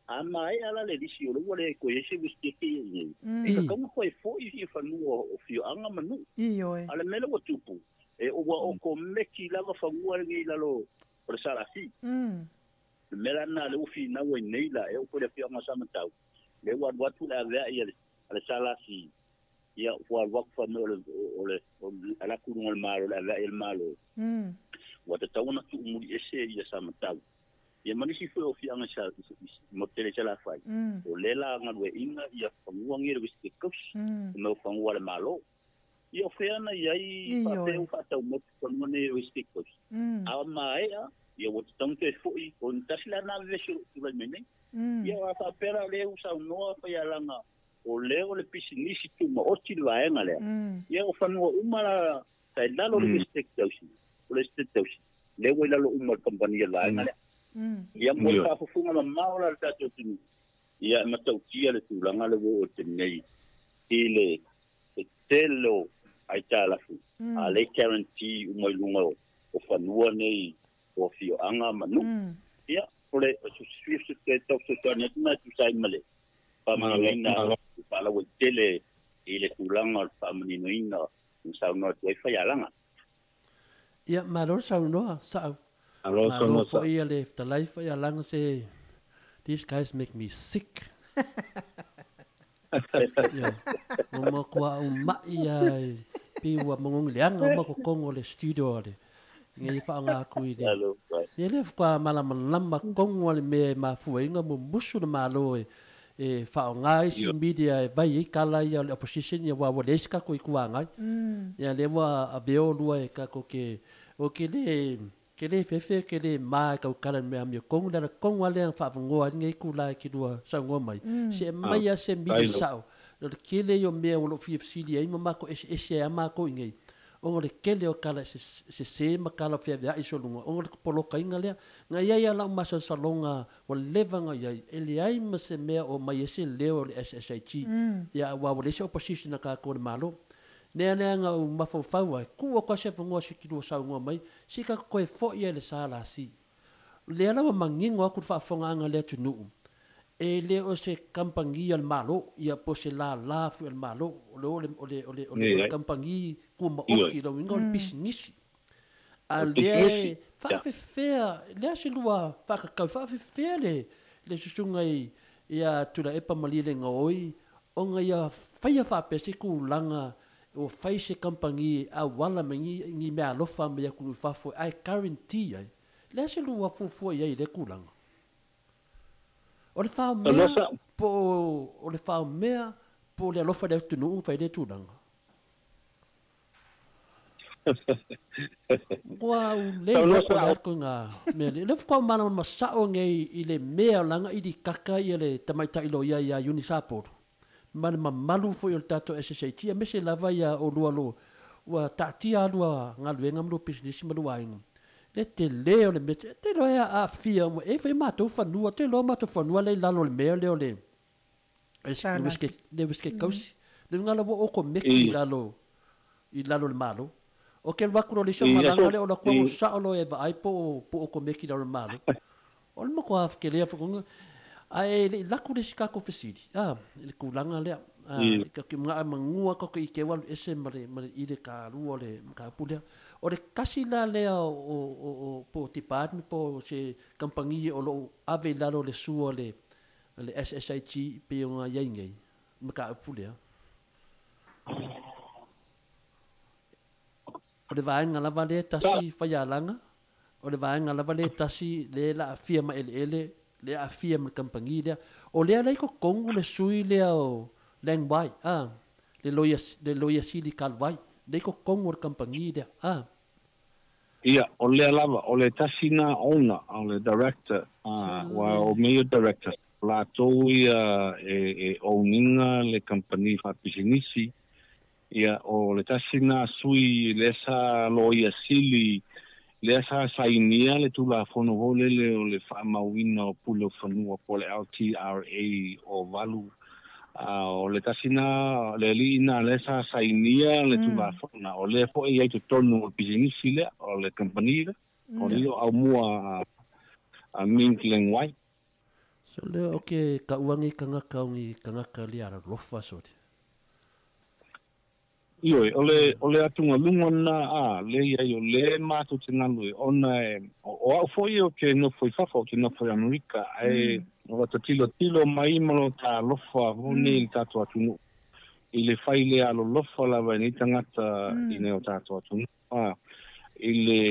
A maea la le lisi o le ua le koe ai se Westec ia i nei. E tatau ona toe foi i fanua o afioaga ma nuu. Ioe. A le mea lea ua tupu, e ua o komeki lava fanua lenei i lalo o le SLC. Le mea la lena lea ua finau ai nei la, e oo foi le afioaga o Samatau, lea ua alu atu le avea ia le SLC, ia ua alu atu fai mai o le ala atu i luga o le Malo, le avea ia le Malo. Ua tatau ona tuumuli ese ia Samatau. Ia ma nisi foi o afioaga motele i Salafai, o lea la galueaiina ia fanua nei le Westec Coast, o mea o fanua a le Malo. Ia o fea na i ai faapea ua faatau motu fanua nei le Westec Coast. A maea, ia ua tatau ona toe foi, o ni tasi la na vevesi o lou tulai mai nei. Ia a faapea la lea ua saunoa faialaga, o lea o le pisinisi tumaoti le vaega lea. Ia o fanua uma la, sa i lalo o le Westec Tausi, o le Estate Tausi, lea ua i lalo uma o le kamupani a le vaega lea. Ia mo le faafofoga mamao la le tatou atunuu, ia e matautia le tulaga le ua oo i le nei i le tele o aitalafu, a le guarantee uma i luga o fanua nei o afioaga ma nuu. Ia, o le sui se tau fesoasoani atu na tusa ai ma le faamaninoina faalauaitele i le tulaga o le faamaninoina na saunoa atu ai faialaga. Ia, malo le saunoa, sa'au. Malo Malo saunoa, foi sa'au. ia le fetalai faialaga se these guys make me sick. Ia, mo mo kua au mai ia e pi ua mongongi leanga o mako kongo le studio ale. Ngai whaanga aku i le. Alo, bai. Ia le whakua malama lama kongo ale me mafua inga mo musu na malo e whaonga isi media e vai i kala ia o le opposition ia wa le isi kako i kua ngai. Ia le wa a beo lua e kako ke o ke le ke le fefe ke le ma kau kala me amio kongo le kongo ale ang whavangoa ngai kula e ki lua saungoa mai. Se mai a se media sao. Le kele yo mea o lo FFC ai mama ko ese ese a mako i ngai. Ongo le kele o kala se se ma kala fia vea iso lunga. Ongo le poloka inga lea. Nga ia ia la umasa salonga o leva nga ia. Ele ai ma se mea o mai ese leo o le SSIG. Ia wa o le ese opposition na ka kore malo. Nea lea ga ou mafaufau ai, tuu atu lava se avanoa se kilua saunoa mai, se i tatou toe fo'i ai i le SLC. O lea la ua manino atu le faafofogaaga a le atunuu, e le o se kamupani a le Malo, ia po o se lala foi a le Malo, o le o le o le o le o le kamupani tumaoti, lona uiga o le pisinisi. A o lea e faafefea, lea se lua faatatau, e faafefea le le susuga i ia Tuilaepa Malielegaoi ona ia faia faapea se tulaga ua fai se kamupani e auala mai ni ni meaalofa mai atunuu i fafo ae guarantee ai. Le a se lua fuafua i ai i lea tulaga? O le faomea po o le faomea po o le alofa i le atunuu na fai ai lea tulaga? Ua ulei loto le atu i ngā mea nei. Lea faatoa ou malamalama sao nei i le mea o lana ilikaka ia le tamaitai loia ia Eunice Apolo ma le mamalu foi o le tatou SSIT aemaise lava ia oulua o lo ua taatia lua galuega ma lua pisinisi ma lua aiga. Le tele o le mea, te iloa e aafia uma, e fai matou fanua, te iloa matou fanua la e i lalo o le mea lea o le le uisike kausi. Le uiga la ua okomeki i lalo i lalo o le Malo. O ke alu atu loa i le isi o malaga lea o alu atu alu sao loa e vaai po o okomeki i lalo o le Malo. O le matua tele lava ae le i laku le isi tatou fesili a i le tulaga lea. Tatou te manua tatou te ike ua alu ese ma le ma le i le talua o le mataupu lea. O le tasi la lea o po o department po o se kamupani o lo o ave i lalo o le sua o le le SSIG pei ona i ai nei mataupu lea. O le vaega lava lea e tasi faialaga, o le vaega lava lea e tasi lea e aafia ma eleele, lea e aafia ma le kamupani lea. O lea la e i totonu le sui lea o Lang Wai, a, le loia, le loia sili Carl Wai, lea e i totonu o le kamupani lea, a. Ia, o lea lava, o le tasi na owner, o le director, aua o mea ia o directors, o latou ia e own ina le kamupani faapisinisi. Ia, o le tasi na sui lea sa loia sili, lea sa sainia le Tulafono foi lele o le faamauina o pule o fanua po o le LTRA o 8. A o le tasi na, le alii na lea sa sainia le Tulafono, o lea foi e i ai totonu o le pisinisi lea, o le kamupani lea, o le o aumua a Ming Leng Wai. So lea o ke kaua nei kangaka o ni kangaka le alalofa sole. Ioe, o le, o le atugaluga lena a, leai, o lea matou te galue, ona e, o au foi ou te nofo i fafo, ou te nofo i Amerika, ae o lata tilotilo mai ma lota alofa foi nei i le tatou atunuu, i le fai le alolofa lava e nei tagata i nai o tatou atunuu, a, i le,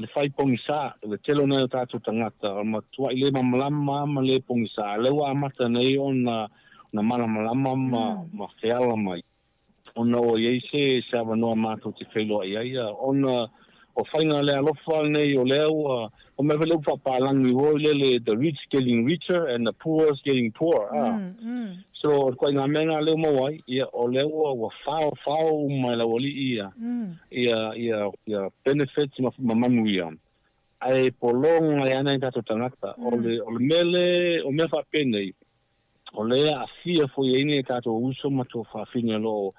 le fai pogisa, le tele o nai o tatou tagata, o le matuai le malamalama ma le pogisa, a o lea ua amata nei ona, ona malamalama ma, ma feala mai. Ona ua i ai se se avanoa matou te feiloai ai, ona o faiga le alofa lenei o lea ua o mea foi lea ua faapalagi foi lele the rich getting richer and the poor getting poorer a. So o le ituaiga mea lena lea ua maua ai, ia o lea ua ua faofao uma e le aualii ia ia ia ia benefits ma ma manuia ae pologa ai lava nai tatou tagata. O le o le mea le o mea faapenei O lea e aafia foi ai nai tatou uso ma tuafafine o lo o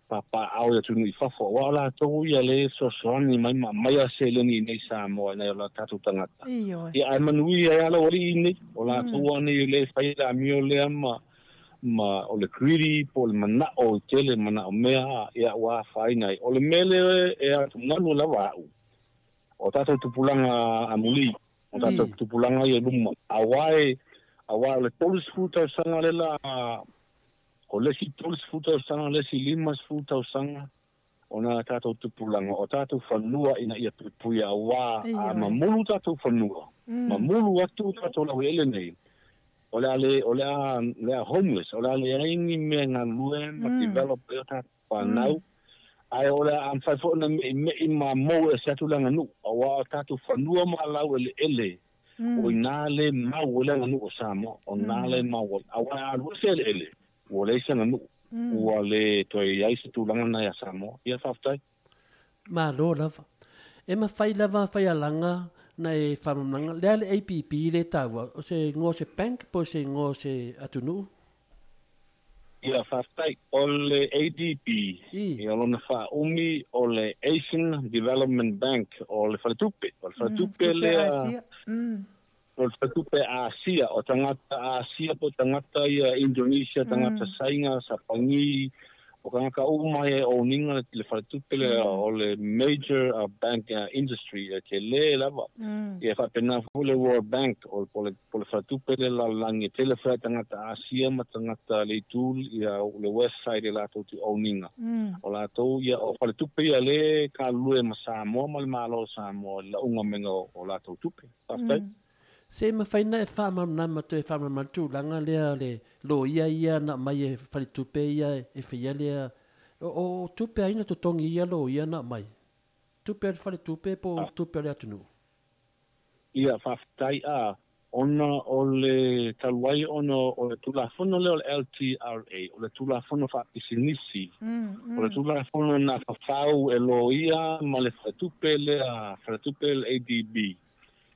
papaaao i atunuu i fafo, aua o latou ia lea e fesoasoani mai ma aumaia seleni i nei Samoa i nai o tatou tagata. Ia ae manuia ai lava le aualii nei, o latou lava nei lea e fai le amio lea ma ma o le greedy po o le manao i tele manao mea ia ua afaina ai. O le mea lea e atugalu lava au, o tatou tupulaga amuli, o tatou tupulaga ia i luma, aua e, aua o le 30 tausaga le la, o le isi 30 tausaga, le isi 50 tausaga, o nā tatou tupulaga, o tatou fanua ina ia puipuia, aua a mamulu tatou fanua, mamulu atu tatou laueleele nei, o le a le, o le a, le a homeless, o le a leai ni mea e galulue ma develop ai o tatou fanau, ae o le a mafai foi ona me'ime'i ma mou ese atu le aganuu, aua o tatou fanua ma laueleele, o i ina le mau ai le aganuu o Samoa, o ina le mau ai. Aua a alu ese eleele, ua leai se aganuu, ua le toe i ai se tulaga lena iā Samoa. Ia, faafetai. Malo lava. E mafai lava faialaga na e faamalamalamaga le a le APP le taua, o se igoa o se bank po o se igoa o se atunuu? Ia faafetai. O le ADB, ia lona faaumi o le Asian Development Bank, o le faletupe. O le faletupe lea. O le faletupe Asia, o tagata Asia po o tagata ia Indonesia, tagata Saina, Sapagi, o tagata uma ia e owning le faletupe lea, o le major bank industry e tele lava. Ia faapena foi le World Bank, o le faletupe le lalolagi e tele foi tagata Asia ma tagata le itu ia le west side e latou te owning. O latou ia o faletupe ia le galulue ma Samoa ma le Malo o Samoa i le lauga maiga o latou tupe. Faafetai. Se mafai ona e faamalamalama toe faamalamalama le tulaga lea o le loia ia na aumai e faletupe ia e faia lea o tupe a ai na totogi ia loia na aumai? Tupe a le faletupe po o tupe a le atunuu? Ia, faafetai. A, ona o le talu ai ona o le Tulafono lea o le LTRA, o le Tulafono Faapisinisi, o le Tulafono na fafau e loia ma le faletupe lea, faletupe le ADB.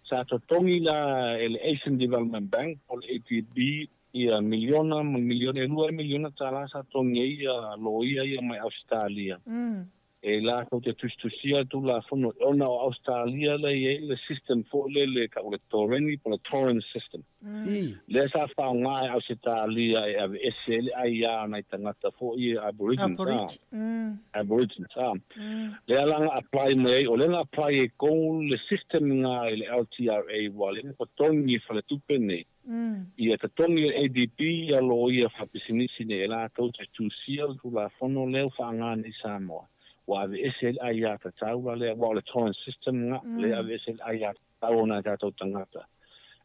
Sa totogi la e le Asian Development Bank po o le ADB ia miliona ma miliona, e $2 miliona sa totogi ai ia loia ia mai Ausetalia. E latou te tusitusia le Tulafono, ona o Ausetalia lea e i ai le system foi lele tau o le Torrens po o le Torrens system. Lea sa faaaoga e Ausetalia e aveese ai le aia a nai tagata foi ia Aborigines. Aborigines. Lea la na apply mai ai, o lea na apply ai kou le system na i le LTRA, ua lea na totogi e faletupe nei. Ia totogi e le ADB ia loia faapisinisi nei e latou te tusia le Tulafono lea ua faaaoga nei i Samoa. Ua aveese ai le aia tatau la lea, aua o le Torrens system na, lea e aveese ai le aia tatau o nai tatou tagata.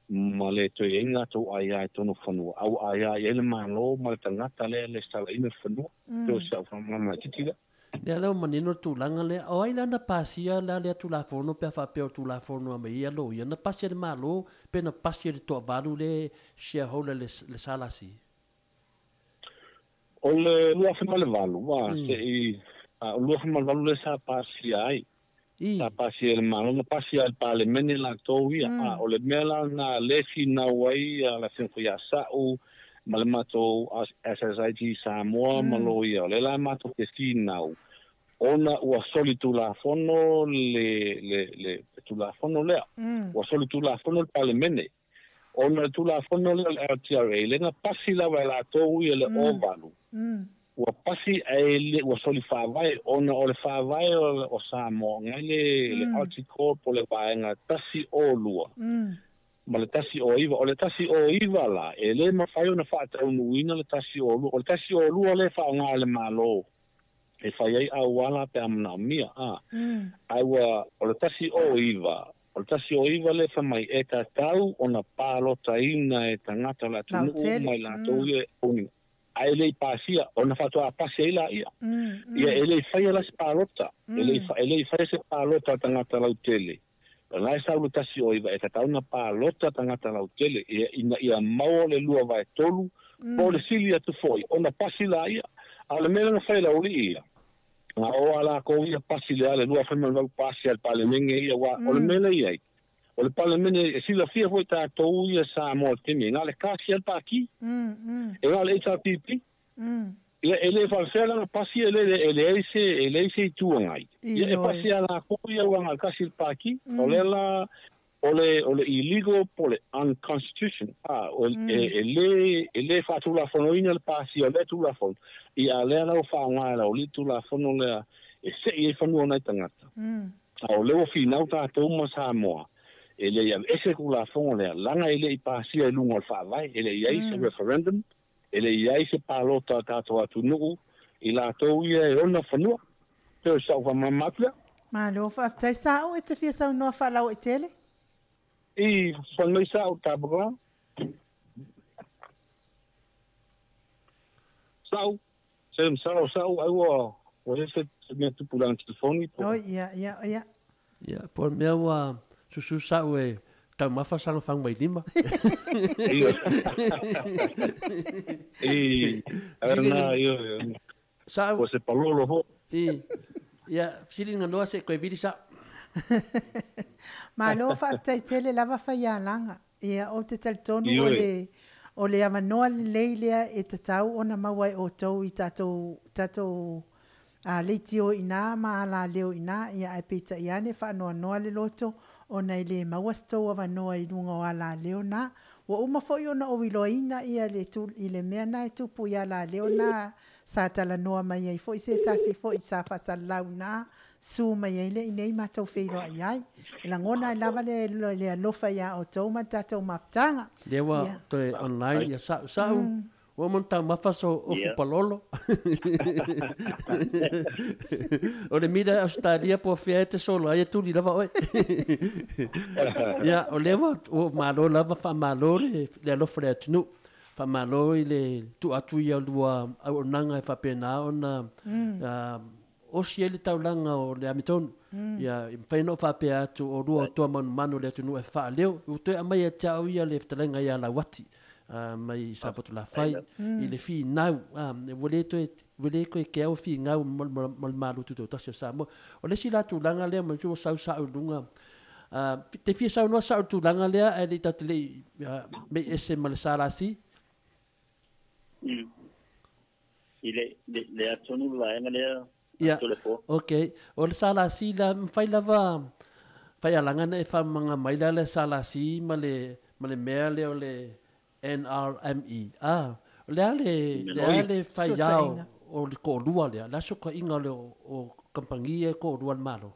Ma le toe i ai ni latou aia i totonu o fanua, a ua aia i ai le Malo ma le tagata lea e lesitalaina le fanua. Pei o si au faamalamalamaga laitiiti lea. Lea la ua manino le tulaga lea. O ai la na pasia la lea Tulafono pe a faapea o Tulafono a mai ia loia? Na pasi e le Malo pe na pasi e le toavalu le shareholder le SLC? O le 2008, ua se i, o le 2008 lea sa pasia ai. Sa pasia e le Malo, na pasia e le Palemene latou ia. A o le mea la na le finau ai le Afioga foi ia Sa'u ma le matou SSIG Samoa ma loia, o lea la matou te finau, ona ua solitulafono le Tulafono lea. Ua solitulafono le Palemene. Ona o le Tulafono lea o le LTRA, lea na pasi lava e latou ia le 08, ua pasi ae le ua soli faavae, ona o le faavae o Samoa, ngai le article po le vaega 102 ma le 109. O le 109 la, e le mafai ona faataunuuina le 102. O le 102 lea e faaaoga e le Malo e fai ai auala pe a manaomia. Ae ua o le 109, o le 109 lea fai mai e tatau ona palotaina e tagata o le atunuu mai latou ia e ae le i pasia, ona faatoa pasi ai la ia. Ia e le i faia la se palota, e le i faia se palota a tagata lautele. O la e sau le 109, e tatau ona palota tagata lautele, ia ina ia maua le 2/3, po o le sili atu foi, ona pasi la ia. A o le mea lea na fai e le aualii ia, na o a lakou ia pasi le ale 2008 pasi a le Palemene ia, ua o le mea lea i ai. O le Palemene e silafia foi tatou ia Samoa i le taimi, e na o le kasi lava le Pati, e na o le HRPP. Ia e le faafefea la ona pasi e leai se e leai se Itu Agai. Ia e pasi lava latou ia ua na o le kasi le Pati. O lea la o le illegal po o le unconstitution, a e le faatulafonoina le pasia o lea Tulafono. Ia a lea la ua faaaoga e le aualii le Tulafono lea e sei ai fanua o nai tagata. A o lea ua finau tatou ma Samoa, e le i aveese le Tulafono lea, leaga e le i pasia i luga o le Faavae, e le i ai se referendum, e le i ai se palota a tatou atunuu i latou ia e ona fanua. Pei o si au faamalamalama atu lea. Malo faafetai Sa'u e te fia saunoa faalauaitele. I fai mai Sa'u Tabaka. Sa'u, se masalo Sa'u ai ua i ai se mea tupu i lana telefoni po. Oi ia ia ia. Ia po o le mea ua susu Sa'u e taumafa sana fagamailima. I, na ioe. Sa'u. Po o se palolo foi. I, ia, fesili na noa se i koe vili Sa'u. Malo faafetai tele lava Faialaga. Ia ou te talitonu o le O le avanoa lelei lea e tatau ona maua e outou i tatou tatou leitio i ina ma alaleo i ina, ia ae peitai ane e faanoanoa le loto ona e le maua se tou avanoa i luga o alaleo na. Ua uma foi ona ou iloaina ia le i le mea na e tupu i alaleo na sa talanoa mai ai foi se tasi foi sa faasalalau na su mai ai le i inei matou feiloai ai. E lagona ai lava le le alofa iā outou ma le tatou mafutaga. Lea ua toe online ia sa'u. Sa'u, ua uma ona taumafa so ofu palolo. O le mila Ausetalia po o fea e te solo ai e tuli lava oe. Ia, o lea ua ua malo lava, faamalo le le alofa o le atunuu. Faamalo i le tuu atu ia lua auaunaga e faapena ona osi ai le taulaga o le amitonu. Ia, e mafai ona ou faapea atu o lua o toa manumanu o le atunuu e faaleo. Ua toe aumai ia te au ia le fetalaiga ia Lauati mai Safotulafai i le finau. Ua le toe, ua le toe ke au finau ma le Malo Tutoatasi o Samoa. O le isi la tulaga lea, manatua ua sau sa'u i luga, te fia saunoa sa'u i le tulaga lea ae le i tatou te le i mei ese ma le SLC. I le, le, le atonu le vaega lea, Ia, ok. O le SLC la, mafai lava faialaga na e faamamaga mai la le SLC ma le, ma le mea lea o le NRME. Ah, o le a le, le a le faiao o le toalua lea, le a sootaiga o le o kamupani ia e toalua a le Malo?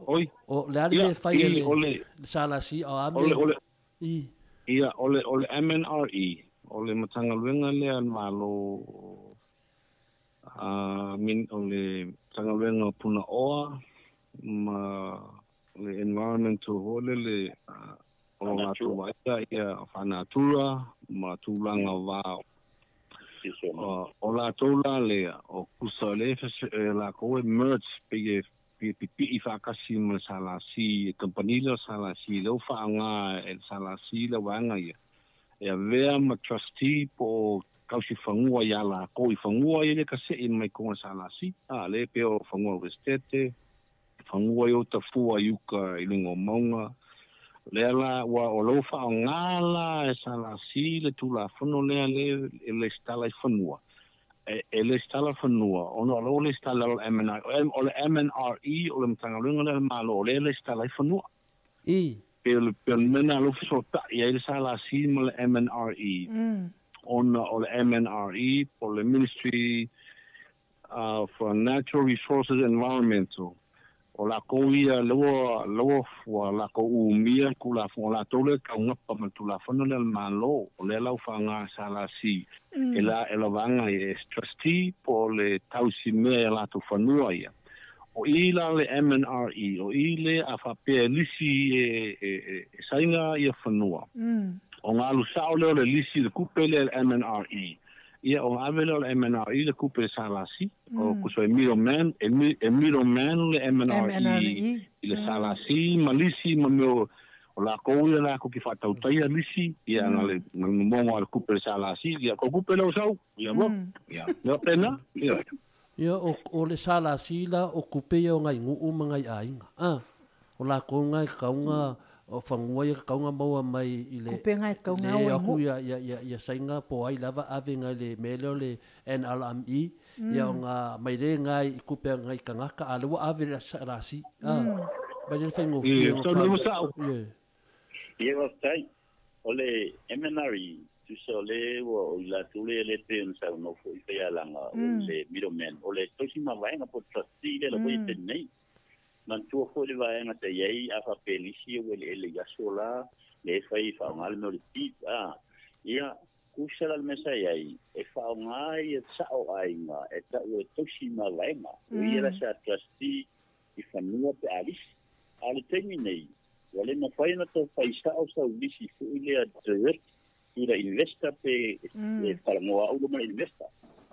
Oi. O le a le mea e fai e le SLC, o a mea? I. Ia, o le, o le MNRE, o le Matagaluega lea a le Malo, a, o le Matagaluega o Punaoa ma le Environmental foi lele, o lo latou vaaia ia faa-natura ma tulaga va o latou la lea, o kusa o le lakou e merge pei e e pipii faatasi ma le SLC, e kamupani lea o le SLC, lea ua faaaoga e le SLC le vaega ia, e avea ma trustee po o tausi fanua iā lakou i fanua ia lea kasei mai totonu o le SLC. A, lea e pei o fanua o Esetete, fanua ia o Tafua i uka i luga o mauga, lea la ua o lea ua faaaoga la e SLC le Tulafono lea lea e lesitala ai fanua. E lesitala fanua ona o lea ua lesitala i lalo o le MNRE. O le MNRE o le Matagaluega lea a le Malo o lea e lesitala ai fanua. I. Pei o le mea lena o lea ua fesootai ai le SLC ma le MNRE ona o le MNRE po o le Ministry of Natural Resources and Environmental, o lakou ia lea ua lea ua lakou umia le Tulafono, o latou lea e taugapa ma le Tulafono lea a le Malo, o lea la ua faaaoga e SLC e la e lavaga ai e trustee po o le tausimea i a latou fanua ia. O i la le MNRE, o i le a faapea e lisi e e e saina ia fanua, ona alu sao lea o le lisi i le tupe lea i le MNRE. Ia, ona ave lea o le MNRE le tupe i le SLC, o kuso e middleman, e middleman le MNRE i le SLC ma lisi ma mea o lakou ia lakou te faatautaia lisi, ia na le momoga o le tupe i le SLC, ia kou tupe lea ua sau, ia loa, ia, ia faapena, ia. Ia, o le SLC la, o tupe ia o nai nuu ma nai aiga, a, o lakou na e tatau ona O fanua ia tatau ona maua mai i le Kupe ngai tatau ona le atu ia ia ia ia saina po o ai lava ave ngai le mea lea o le NRME ia ona mai le ngai i kupe a ngai tagata a lea ua ave le SLC a mai le faigofie ona fa ie. Ia faafetai. O le MNRE, tusa o le ua o i latou lea le pei ona saunoa foi Faialaga o le middleman, o le tausi mavaega po o le trustee lea lava ia penei. Manatua foi le vaega sa i ai a faapea lisi ua eleele i aso la, lea e fai e faaaoga le mea o le deed, a. Ia, tusa la le mea sa i ai, e faaaoga ia sao aiga e tau e tausi mavaega. O ia la sa trustee i fanua pe a lisi. A o le taimi nei, ua le mafai ona tau fai sao sau lisi foi lea direct to the investor pe e talanoa au ma le investor.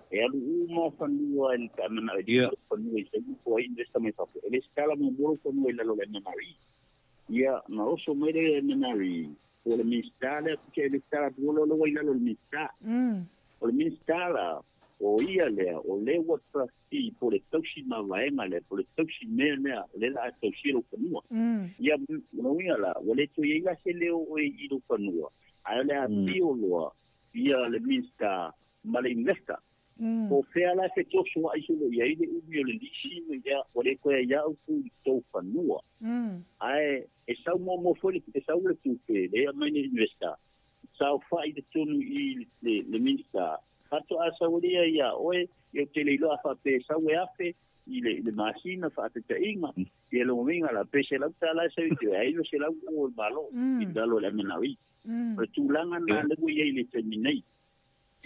E alu uma fanua e pe a manao e lisi fanua i taimi po o ai investor mai fafo. E lesitala muamua lou fanua i lalo o le MNRE. Ia, na oso mai lea i le MNRE, po o le Minisita lea, tusa e lesitala atu loa lea ua i lalo o le Minisita. O le Minisita la, O ia lea, o le ua trustee po le tausi mavaega lea, po le tausi mea lea, o le la a tausia lou fanua. Ia, lona uiga la, ua le toe i ai la se leo o oe i lou fanua, ae o le apio loa ia le Minista ma le investor. Po o fea la e fetosoa'i solo i ai le umi o le lisi ma ia, ua le toe aiā upu i tou fanua. Ae e sau muamua foi le, e sau le tupe lea e aumai nei le investor, saofa'i i totonu i le, le Minista, faatoa sau ai lea iā oe, ia ou te le iloa a faapea e sau e $1,000 i le, i le masina faataitaiga, ia lona uiga la, pe $100 e sau i te oe, ae $900 o le Malo i lalo o le MNRE. O le tulaga lena lea ua i ai i le taimi nei.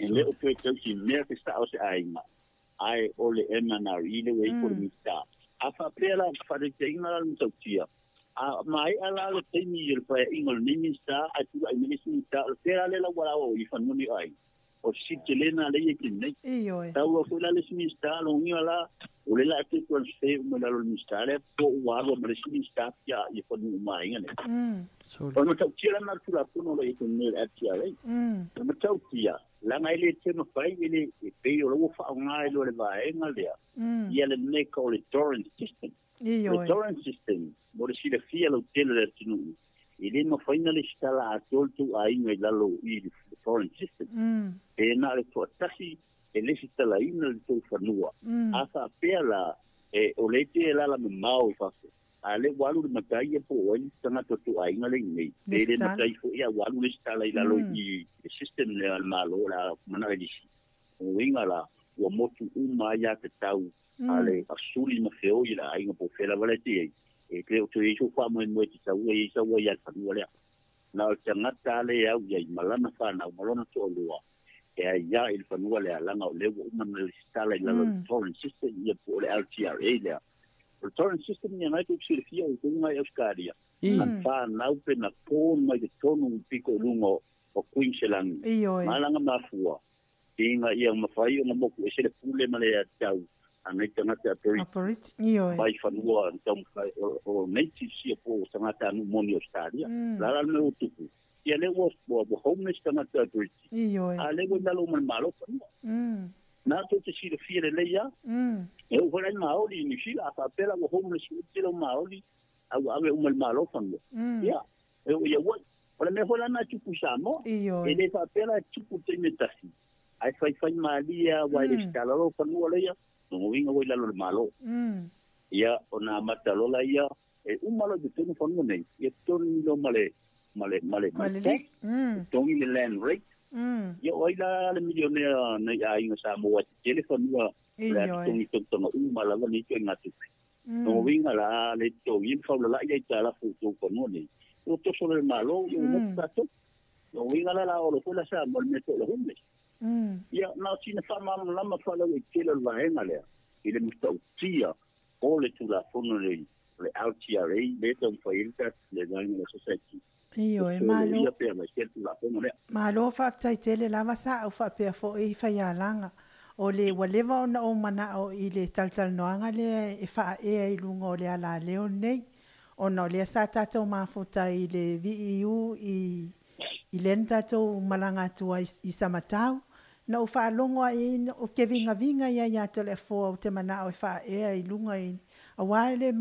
E le o toe tausi mea te sa'o se aiga, ae o le MNRE lea ua i ai po o le Minista. A faapea la, faataitaiga la le matautia, a maea la le taimi o le paeaiga o lenei Minista ae tulai mai le isi Minista, o le fea la lea la ua laoa i fanua nei o aiga? O le fesili tele lena lea e i ai i le taimi nei. Ioe. Tau loa foi la le isi Minista, lona uiga la, o lea la e toe transfer uma i lalo o le Minista lea po ua alu ai ma le isi Minista ia fanua uma a aiga nei. O le matautia la lena o le Tulafono o lo o i ai taimi nei o le FTRA. O le matautia, leaga e le toe mafai, e le, e pei o la ua faaaoga ai loa le vaega lea, ia le meka o le Torrens System. O le Torrens System, mo le silafia lautele o le atunuu, e le mafai ona lesitala atoa le tou aiga i lalo i le Torrens System. E na o le toatasi e lesitalaina le tou fanua. A faapea la, e, o lea e te alaala mamao i fafo, a lea ua alu le matai ia po o ai le tagata o tou aiga lea i inei, pe le matai foi a ua alu lesitala i lalo i le system lea a le Malo o le a manao e lisi. O uiga la, ua motu uma ai aiatatau a le asuli ma feoi i le aiga po o fea lava la e te i ai, e le o toe i ai sou faamoemoe e te sau ai e sau ai lava i le fanua lea. Na o le tagata lava lea e au i ai ma lana fanau ma lona toalua e aiā i le fanua lea, leaga o lea ua uma ona lesitala i lalo o le Torrens System ia po o le LTRA lea. O le Torrens System ia lena e tou te silafia o outou i Ausetalia, na fanau pe na born mai totonu i pito i luga o Queensland, ma lana mafua ina ia mafai ona motu ese le pule ma le aiatatau a nei tagata Aborigine mai fanua na taumafai o natives ia po o tagata anu moni o Australia. O le a la le mea ua tupu? Ia lea ua homeless tagata Aborigine, a lea ua i lalo ma le Malo fanua. Na tou te silafia lelei lava, e oo foi la i Maori i Niu Sila, a faapea la ua homeless foi le tele o Maori a ua ave uma i le Malo fanua. Ia, e oo i Hawaii. O le mea foi la lena e tupu i Samoa. E le faapea la e tupu i le taimi e tasi, ae faifai malie lava aua e le resitala loa fanua lea, lona uiga ua i lalo o le Malo. Ia, ona amata loa laia, e uma loa i totonu fanua nei, ia totogi loa ma le ma le ma le ma le tax, totogi le land rate. Ia o ai la le milionea nai aiga Samoa e tetele fanua o le a totogi tausaga uma lava nei ituaiga tupe. Lona uiga la le totogi ma faulala'i aitalafu i tou fanua nei, ua toso loa e le Malo, ia ua motu tatou. Lona uiga la la oo loa foi la Samoa i le mea tau o le homeless. Ia, na o sina faamalamalama faalauaitele o le vaega lea i le matautia o le Tulafono lenei o le LTRA lea e taumafai ai le tatou le vaega o le SSIT. Ioe, malo. Pe aveesea le Tulafono lea. Malo faafetai tele lava sa ou faapea foi Faialaga. O le ua leva ona ou manao i le talatalanoaga lea e faaea i luga o le alaleo lenei ona o lea sa tatou mafuta i le VEU i i lea na tatou malaga atu ai i Samatau, na ou faalogo ai ou te vigaviga i ai ia Toleafoa ou te manao e faaea i luga i aua le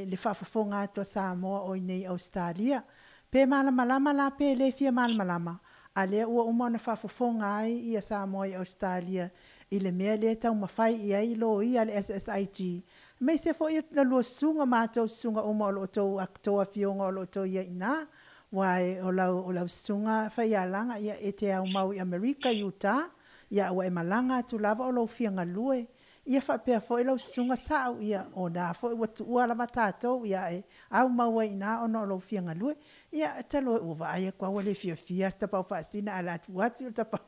le faafofoga atu a Samoa o i nei i Ausetalia. Pe malamalama la pe le fia malamalama, a lea ua uma ona faafofoga ai ia Samoa i Ausetalia i le mea lea e taumafai i ai loia a le SSIG, aemaise foi o lua susuga ma a outou susuga uma o lo o tou afioga o lo o tou i ai i ina. Aua o lau, o lau susuga Faialaga, ia, e te aumau i Amerika, Utah, ia, ua e malaga atu lava o lou fia galue. Ia faapea foi lau susuga Sa'u, ia, o la foi ua tuua lava tatou, ia, e aumau ai i ina ona o lou fia galue. Ia, talu ai ua vaai atu lava ua le fiafia se tapaau faasina, ae o le a tuu atu i le tapaau.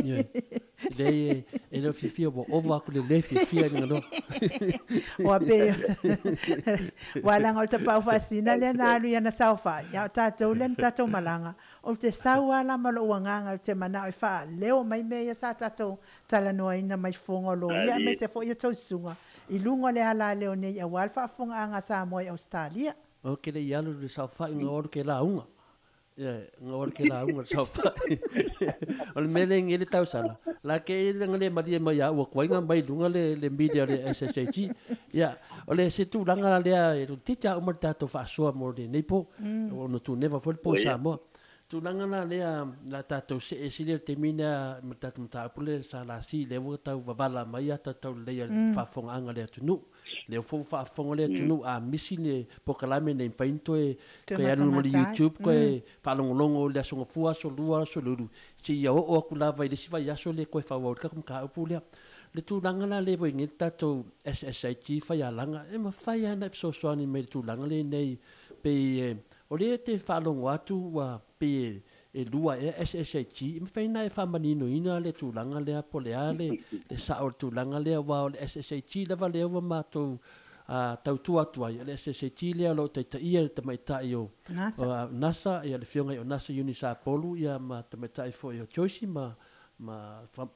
Ioe. Leai e le o fiafia ua ova atu le le fiafia i luga loa. Ua pei ua leaga o le tapaau faasina lea na alu i ana saofai, a o tatou lea na tatou malaga. Ou te sau lava la ma lou agaga ou te manao e faaleo mai mea ia sa tatou talanoaina mai fofoga o loia aemaise foi o tou susuga i luga o le alaleo nei aua le faafofogaaga a Samoa i Ausetalia. Ou te le i alu i le saofaiga o alu ke lauga. Ia, ngawa ke la unga sau pa. O le mele ngi le tau sala. La ke le ngale malie mai a ua kuainga mai lunga le media le SSAG. Ia, o le se tulaga lea e tita uma le tatou faasoa mo lenei po. O no tu neva foi le po Samoa. Tulaga la lea la tatou see sili le taimi lea ma tatou mataupu le SLC lea ua tau vavala mai a tatou lelei le faafofogaaga le atunuu. Lea foi ua faafofoga le atunuu a misi le polokalame nei mafai ona toe toe alu ma le YouTube toe faalogologo i le aso Gafua, aso Lua, aso Lulu seia oo atu lava i le isi vaiaso le toe faaauau ai le tatou mataupu lea. Le tulaga la lea ua i ai nei le tatou SSIG faialaga e mafai lava ona e fesoasoani mai i le tulaga lenei pei o lea e te faalogo atu ua pei e lua ea SSIG, e mafai ona e faamaninoina le tulaga lea po o le a le sao o le tulaga lea, aua o le SSIG lava lea ua matou tautua atu ai, o le SSIG lea o lo o taitaia e le tamaitai o NASA, NASA ia le afioga i o NASA Eunice Apolu ia ma tamaitai foi o Joyce ma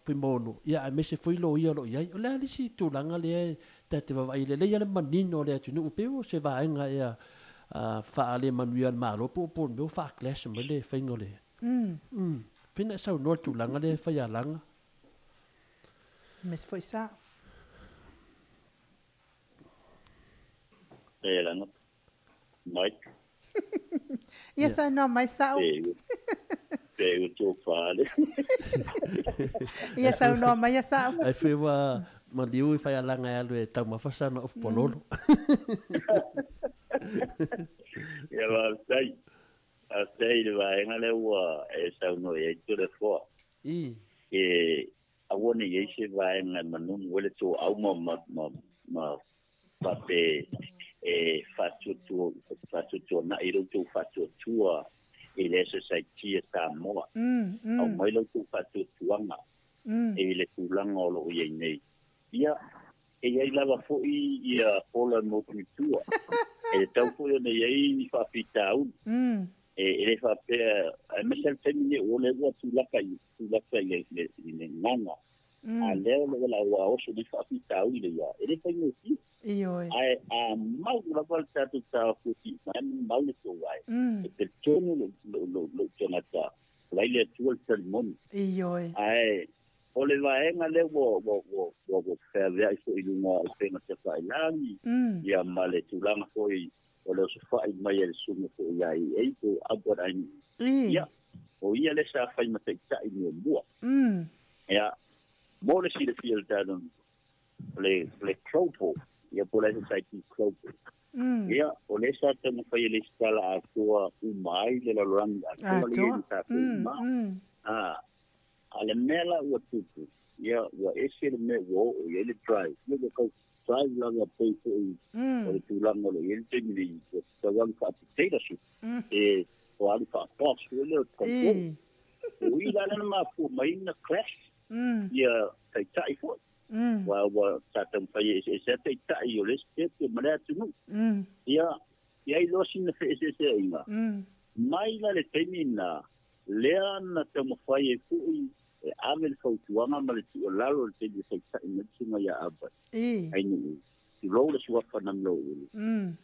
Fuimaono, ia aemaise foi loia o lo o i ai. O le a le isi tulaga lea ta te vaavaai lelei lava le manino o le atunuu, pei o se vaega ea faalemanuia le Malo po o le mea ua faa-clash mai le faiga o le... Fai na e saunoa i le tulaga lea e faialaga. Aemaise foi sa. Faialaga, Mike. Ia saunoa mai sa'o. Pe ua tofa le. Ia saunoa mai ia sa'o. Ai foi ua maliu i faialaga e alu e taumafa sana ofu pololo. Ia faafetai. Faafetai i le vaega lea ua e saunoa i ai Toleafoa. E aua ne i ai se vaega e manunu ai le toau ma faapea e faatuatuanai lo outou faatuatua i le SSIT a Samoa. Aumai lo outou faatuatuaga i le tulaga o lo o i ai nei. Ia, e i ai lava foi ia pola e motu i tua. E tatau foi ona i ai ni faafitauli. E le faapea, aemaise le taimi nei o lea ua tulaka i le gaga. A lea o le ua oso nei faafitauli le ia, e le faigofie. Ae a mau lava le tatou taofi mai mau le tou ai. E talitonu lou tagata, lai le Atua le talimoni. Ae o le vaega lea ua feaveai foi i luga o upega tafailagi, ia ma le tulaga foi o le osofai mai e le susuga foi ia i po o Albert Einstein. Ia, o ia le sa fai mataitai muamua. Ia, mo le silafia o le tatou le global, ia po o le SSIT global. Ia, o le sa taumafai e le isitala atoa uma ai le lalolagi atoa le i tatou uma. A le mea la ua tupu, ia ua ese le mea ua oo i ai le drive. Ia ua kau drive lava pei foi o le tulaga o lo o i ai le taimi nei, ua tau alu faa-dictatorship, e o alu faa-boss foi lea o le control. O i la lea na mafua mai na clash, ia taitai foi. Ua sa taumafai e eseese taitai o le isi ma le atunuu. Ia, i ai loa sina feeseeseaiga. Mai la le taimi na, lea na taumafai e foi e ave le fautuaga ma le tuualalo le taimi e taitai mai le susuga ia Albert. Ai nuu, tulou le suafa na mea ulu.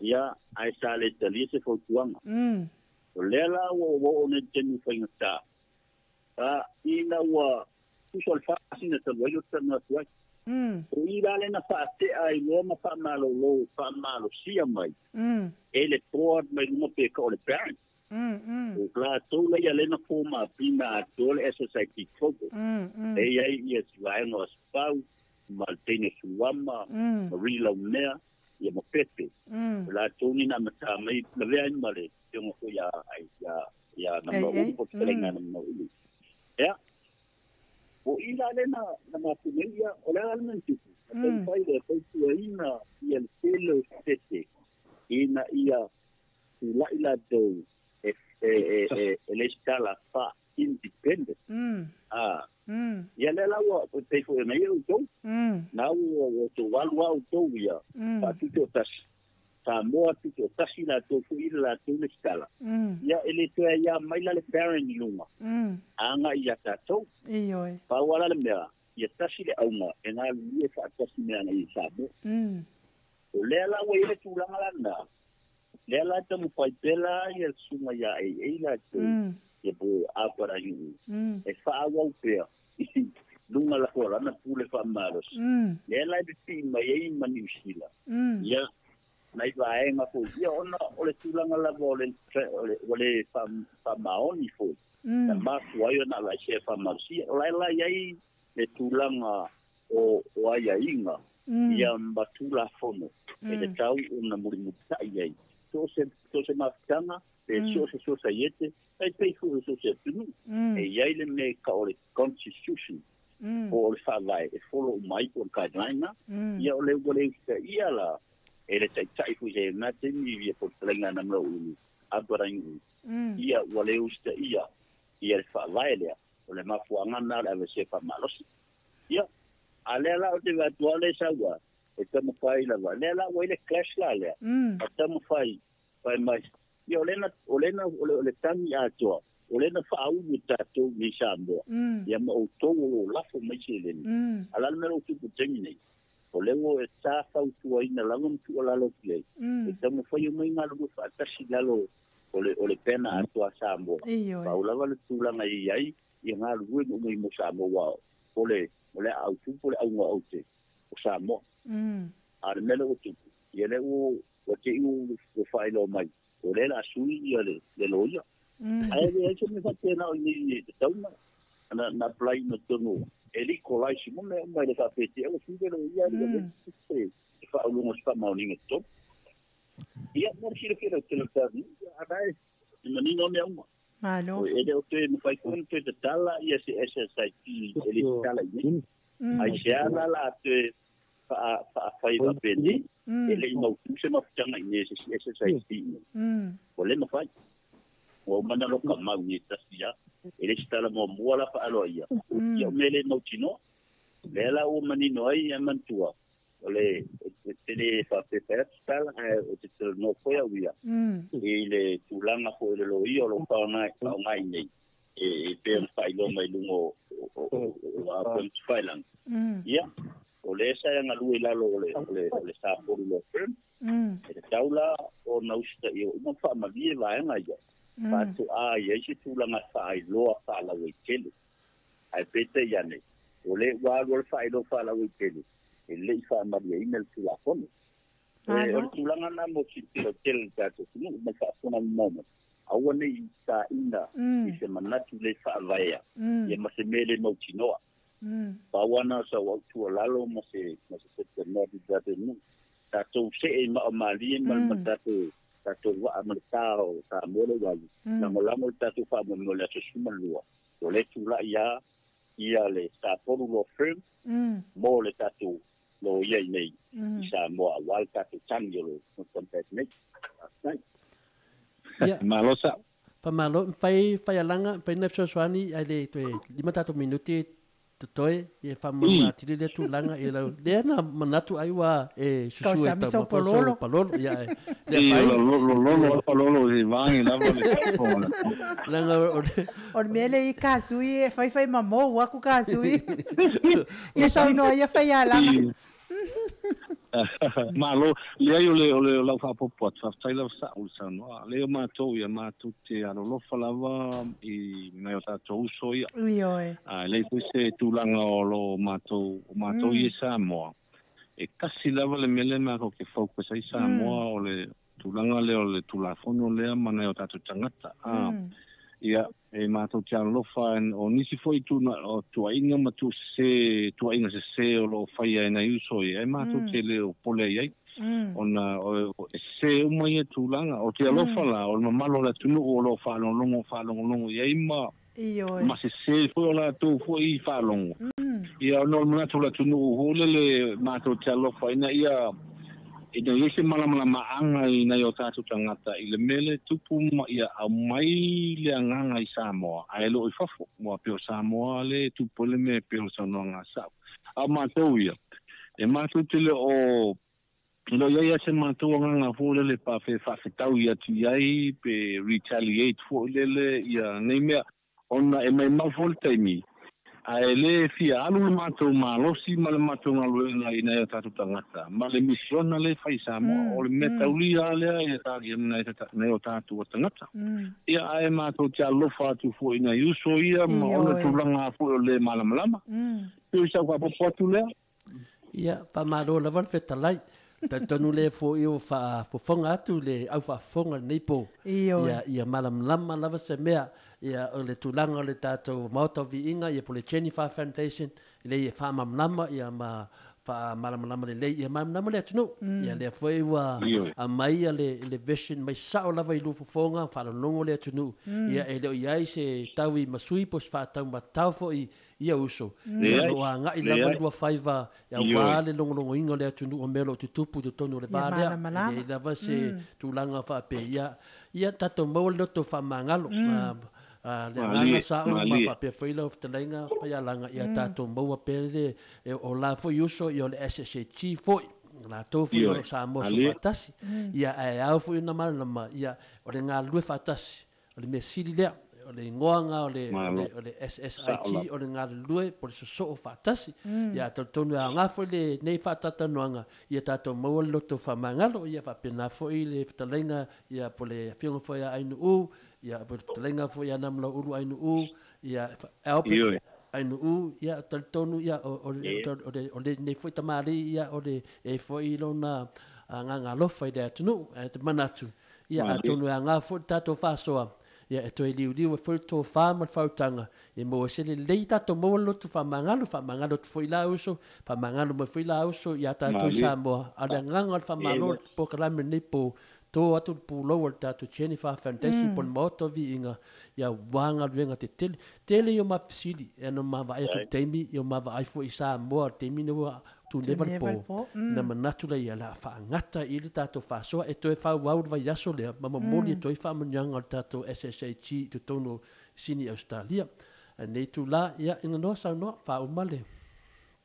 Ia, ae sa le talia se fautuaga. O lea la ua oo nei le taimi faigata. Ina ua tusa o le faasina talu ai o le tanu atu ai. O i la le na faatea ai loa ma faamalolo, faamalosia mai. E le board mai luga pe ka o le parent. O latou la ia lena foma pina atoa le SSIT Global. E i ai ia si vaega o Asipau, ma le teine Suama, ma Ri Laumea, ia ma Pepe. O latou ni na mata mai lavea ai ma le afioga foi ia na maulu po o fetalaiga na maulu. Ia, o i la lena na mapu nei ia, o le ala le mea na tupu. Na taumafai le fautuaina ia le tele o sese ina ia tulai latou e le isitala fa independent. Ia lea la ua pei foi ona ia outou. Na ua outou alu a outou ia faatutoatasi. Samoa tutoatasi latou foi i le latou le isitala. Ia e le toe aia mai la le parent i luga. Aga ia tatou. Pau ala le mea, ia tasi le auga e galulue faatasi mea i Samoa. O lea la ua i le tulaga lana. Lea la taumafai pea la ia le susuga iā AA latou ia po o Aparaiuu e faaauau pea i luga lava o lana pule faamalosi. Lea la e pipii mai ai ma Niu Sila ia nai vaega foi ia ona o le tulaga lava o le ua le faamaoni foi na mafua ai ona aveesea faamalosia. O la e la i ai le tulaga o aiaiga ia ma Tulafono e tatau ona mulimulitai ai so o se mafutaga pe so o se sosaiete tai pei foi o so o se atunuu e i ai le mea e tau o le constitution po o le faavae e follow uma ai po o le guideline na. Ia o le ua le usitaia la e le taitai foi i lena taimi ia po o le fetalaiga a Namulauulu Abarainu ia ua le usitaia ia le faavae lea o le mafuaaga lena o le aveesea faamalosi. Ia, a lea la ou te vaai atu lava o lea e sau a, e taumafai lava. Lea la ua i le clash la lea, a taumafai, fai mai, ia o lea na, o lea na, o le tagi atoa, o lea na faaulu e tatou nei Samoa, ia ma outou o lo o lafo mai seleni. A o le a le mea o lo o tupu i le taimi nei? O lea ua sa fautuaina lava ma tuualalo atu i ai, e taumafai omai galulue faatasi i lalo o le, o le banner atoa a Samoa. Pau lava le tulaga e i ai, ia galulue ma uma i mo Samoa, aua o le, o le aautu po o le auga aute o Samoa. A o le mea lea ua tupu, ia lea ua, ua te i ua faailoa mai, o lea o le a sui ia le, le loia. Ae leai se mea faapena o i inei e tatau na, na apply ina totonu e legalize uma mea uma e le faapea te i ua sui le loia ae le i avea se faauluga o se faamaoniga i totonu. Ia, mo le silafia lautele o le tatou nuu, ia a la e manino mea uma. Malo. E le o toe mafai foi ona toe tatala ia se SSIP e le tatala i nei. Aisea la la a toe faafai faapenei, e le i mautu se mafutaga i nei se SSIP i nei. Ua le mafai. Ua uma ona loka mau i tasi ia. E le se tala muamua la faaloa ia. Ia o mea le mautinoa. Lea la ua manino ai ia manatua, o le e le faapea fai atu se tala, ae ou te talanoa foi au ia i le tulaga foi o le loia o lo o faaaoga i nei, e pei ona faailoa mai luga o upagaifalagi. Ia, o lea sa e galue i lalo o le Sapolu Law Firm, e tatau la ona usitaia uma ma faamalie vaega ia, faatoa i ai se tulaga faailoa faalauaitele. Ae peitai ane, o lea ua alu le faailoa faalauaitele, e le i faamalieina le Tulafono. O le tulaga lena mo silasila tele le tatou atunuu ma le faafofoga mamao mai, aua ne i taina i se manatu le faavaea ia ma se mea le mautinoa. Pau lava na o sau au tuualalo ma se talanoa atu i le tatou nuu, tatou see i maa malie ma le tatou vaa ma le sa o Samoa lea ua alu, lagolago le tatou faamoemoe i le aso 12, o lea e tulai lava ia le Sapolu Law Firm mo le tatou loia i nei i Samoa aua le tatou tagi o lo taumafai atu nei. Faafetai. Ia. Malo sao. Faamalo, mafai Faialaga, mafai ona fesoasoani ae le toe 5 tatou minute totoe e faamalamalama atili lea tulaga i lau lea na manatu ai ua e susu e Tausami sau taumafa palolo. sau palolo ia e lea Ia fai lolo a palolo i vangi lava le faafofoga. Leaga o le O le mea lea i kasui e faifai mamou aku kasui. Ia saunoa ia Faialaga. I Malo, leai o le o le lau faaopoopo atu, faafetai lava sa'u i le saunoaga. Leai o matou ia, matou te alolofa lava i nai o tatou uso ia. Ioe. A e leai foi se tulaga o lo o matou, o matou ia i Samoa, e tasi lava le mea lea matou te focus ai Samoa, o le tulaga lea o le Tulafono lea ma nai o tatou tagata. A Ia, e matou te alolofa, o nisi foi tuna, o tuuaiga ma tuusese, tuuaiga sese o lo o faia e nai uso ia, e matou te le o pole i ai, ona o, e sese uma ia tulaga. O te alofa la, o le mamalu o le atunuu o lo o faalogologo, faalogologo i ai ma, ma sese foi o latou foi faalogo. Ia, ona o le manatu o le atunuu foi lele, matou te alofa ina ia, ina i ai se malamalamaaga i nai o tatou tagata i le mea lea e tupu ma ia aumai le agaga i Samoa ae le o i fafo, aua pei o Samoa lea e tupu ai le mea e pei o le saunoaga a Sa'u. A o matou ia, e matou te le o e le o i ai lava se matou agaga foi lele faafetaui atu i ai pe retaliate foi lele ia nei mea, ona e maimau foi le taimi. Ae lē fia alu le matou malosi ma le matou galuega ina ia tatou tagata ma le misiona lē fai Samoa o le mea taulia lea ia ia nai o tatou tagata. Ia ae matou te alofa atu fo'i nai uso ia ma ona tulaga fo'i o lē malamalama. Pei o sau faapopo atu lea. Ia, faamalo lava le fetalai. Talitonu lea fo'i ua faafofoga atu le au faafofoga i lenei po. Ia, ia malamalama lava se mea. Ia, o le tulaga o le tatou Maota o Viiga, ia po o le Jennifer Foundation, lea e faamalamalama ia ma faamalamalama lelei ia malamalama le atunuu. Ia lea foi ua aumai ia le vision mai sao lava i lufofoga faalogologo le atunuu. Ia e le o i ai se taui masui po o se faataumatao foi ia uso. Ia o lo o agai lava lua faiva aua le logologoina o le atunuu o mea o lo o tutupu i totonu o le va lea. E leai lava se tulaga faapea. Ia tatou maua le loto faamagalo. Le agaga sa u ma faapea foi lau fetalaiga Faialaga, ia tatou maua pea le o la foi uso, ia o le SSAG foi, latou foi o Samoa Soofaatasi. Ia ae ao foi ona malamalama, ia o le galulue faatasi, o le mea sili lea, o le igoa o le SSIG, o le galulue po o le sosoo faatasi. Ia talitonu e aoga foi lenei faatatalanoaga, ia tatou maua le loto faamagalo. Ia faapena foi le fetalaiga, ia po o le afioga foi ia Ainuu, ia po o le fetalaiga foi ia Namulauulu Ainuu, ia Albert Ainuu, ia talitonu ia o lenei foi tamalii, ia o le e foi lona agaga alofa i le atunuu. Ae te manatu, ia atonu e aoga foi le tatou faasoa, ia e toe liuliu ai foi le tofa ma le faautaga, e maua ai se lelei tatou maua le loto faamagalo, faamagalo atu foi la uso, faamagalo mai foi la uso ia tatou i Samoa. A o le agaga o le faamalo o le polokalame lenei po, to atu le pulou o le tatou Jennifer Foundation po o le Maota o Viiga, ia aua galuega tetele. Tele i o mafesili, e ana ma vaai atu i le taimi, i o ma vaai foi i Samoa, o le taimi nei ua tuneva le po, na manatu la ia o le a faagata i le tatou faasoa, e toe faaauau le vaiaso lea, ma momoli atu ai faamanuiaga o le tatou SSAG i totonu o Sini Ausetalia. Ae lenei itula, ia ina noa saunoa, faauma le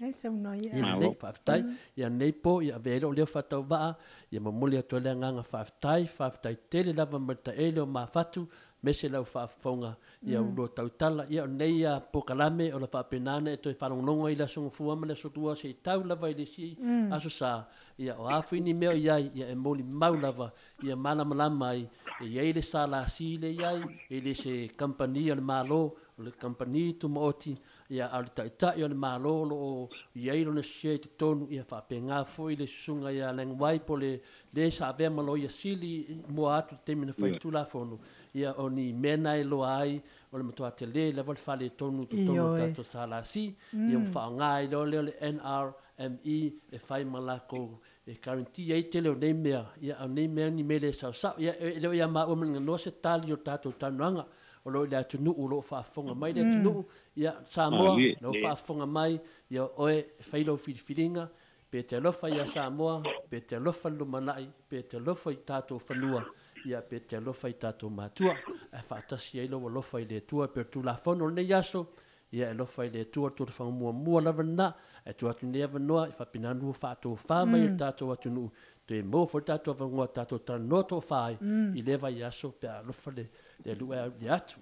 Ai saunoa ia. Ia lelei, faafetai. Ia lenei po, ia avea ai lou leo faatauvaa, ia momoli atu ai le agaga faafetai, faafetai tele lava mai le taele o Mafatu, aemaise lau faafofoga, ia ulua tautala. Ia o lenei polokalame o le faapena ona e toe faalogologo ai i le Aso Gafua ma le Aso Lua seia tau lava i le isi aso sa, ia o a foi ni mea o i ai, ia e molimau lava, ia malamalama ai, e i ai le SLC lea e i ai, e le se kamupani a le Malo, o le kamupani tumaoti, ia a o le taitai o le Malo o lo o i ai lona share i totonu, ia faapena foi le susuga ia Lang Wai po o le le sa avea ma loia sili i mua atu i le taimi na fai le Tulafono, ia o ni mea na e iloa ai o le matua tele lava le faaletonu i totonu o le tatou SLC, ia ua faaaoga ai loa lea o le NRME e fai ma lakou e guarantee ai tele o nei mea, ia a o nei mea ni mea le saosao. Ia e le o ia maua ma le ganoa se tali o le tatou talanoaga, o lo o i le atunuu o lo o faafofoga mai le atunuu, ia Samoa, o lo o faafofoga mai, ia oe e fai lau filifiliga, pe te alofa ia Samoa, pe te alofa i le lumanai, pe te alofa i tatou fanua, ia pe te alofa i tatou matua. Ae faatasi ai lou alofa i le Atua, pe o le Tulafono o lenei aso, ia e alofa i le Atua, o le tulafono muamua lava lena, ae tuu atu lenei avanoa i faapena ona faatofa mai e le tatou atunuu, toe maua foi le tatou avanoa tatou talanoa toafa ai i lea vaiaso pe a alofa le Alii ae aulia atu.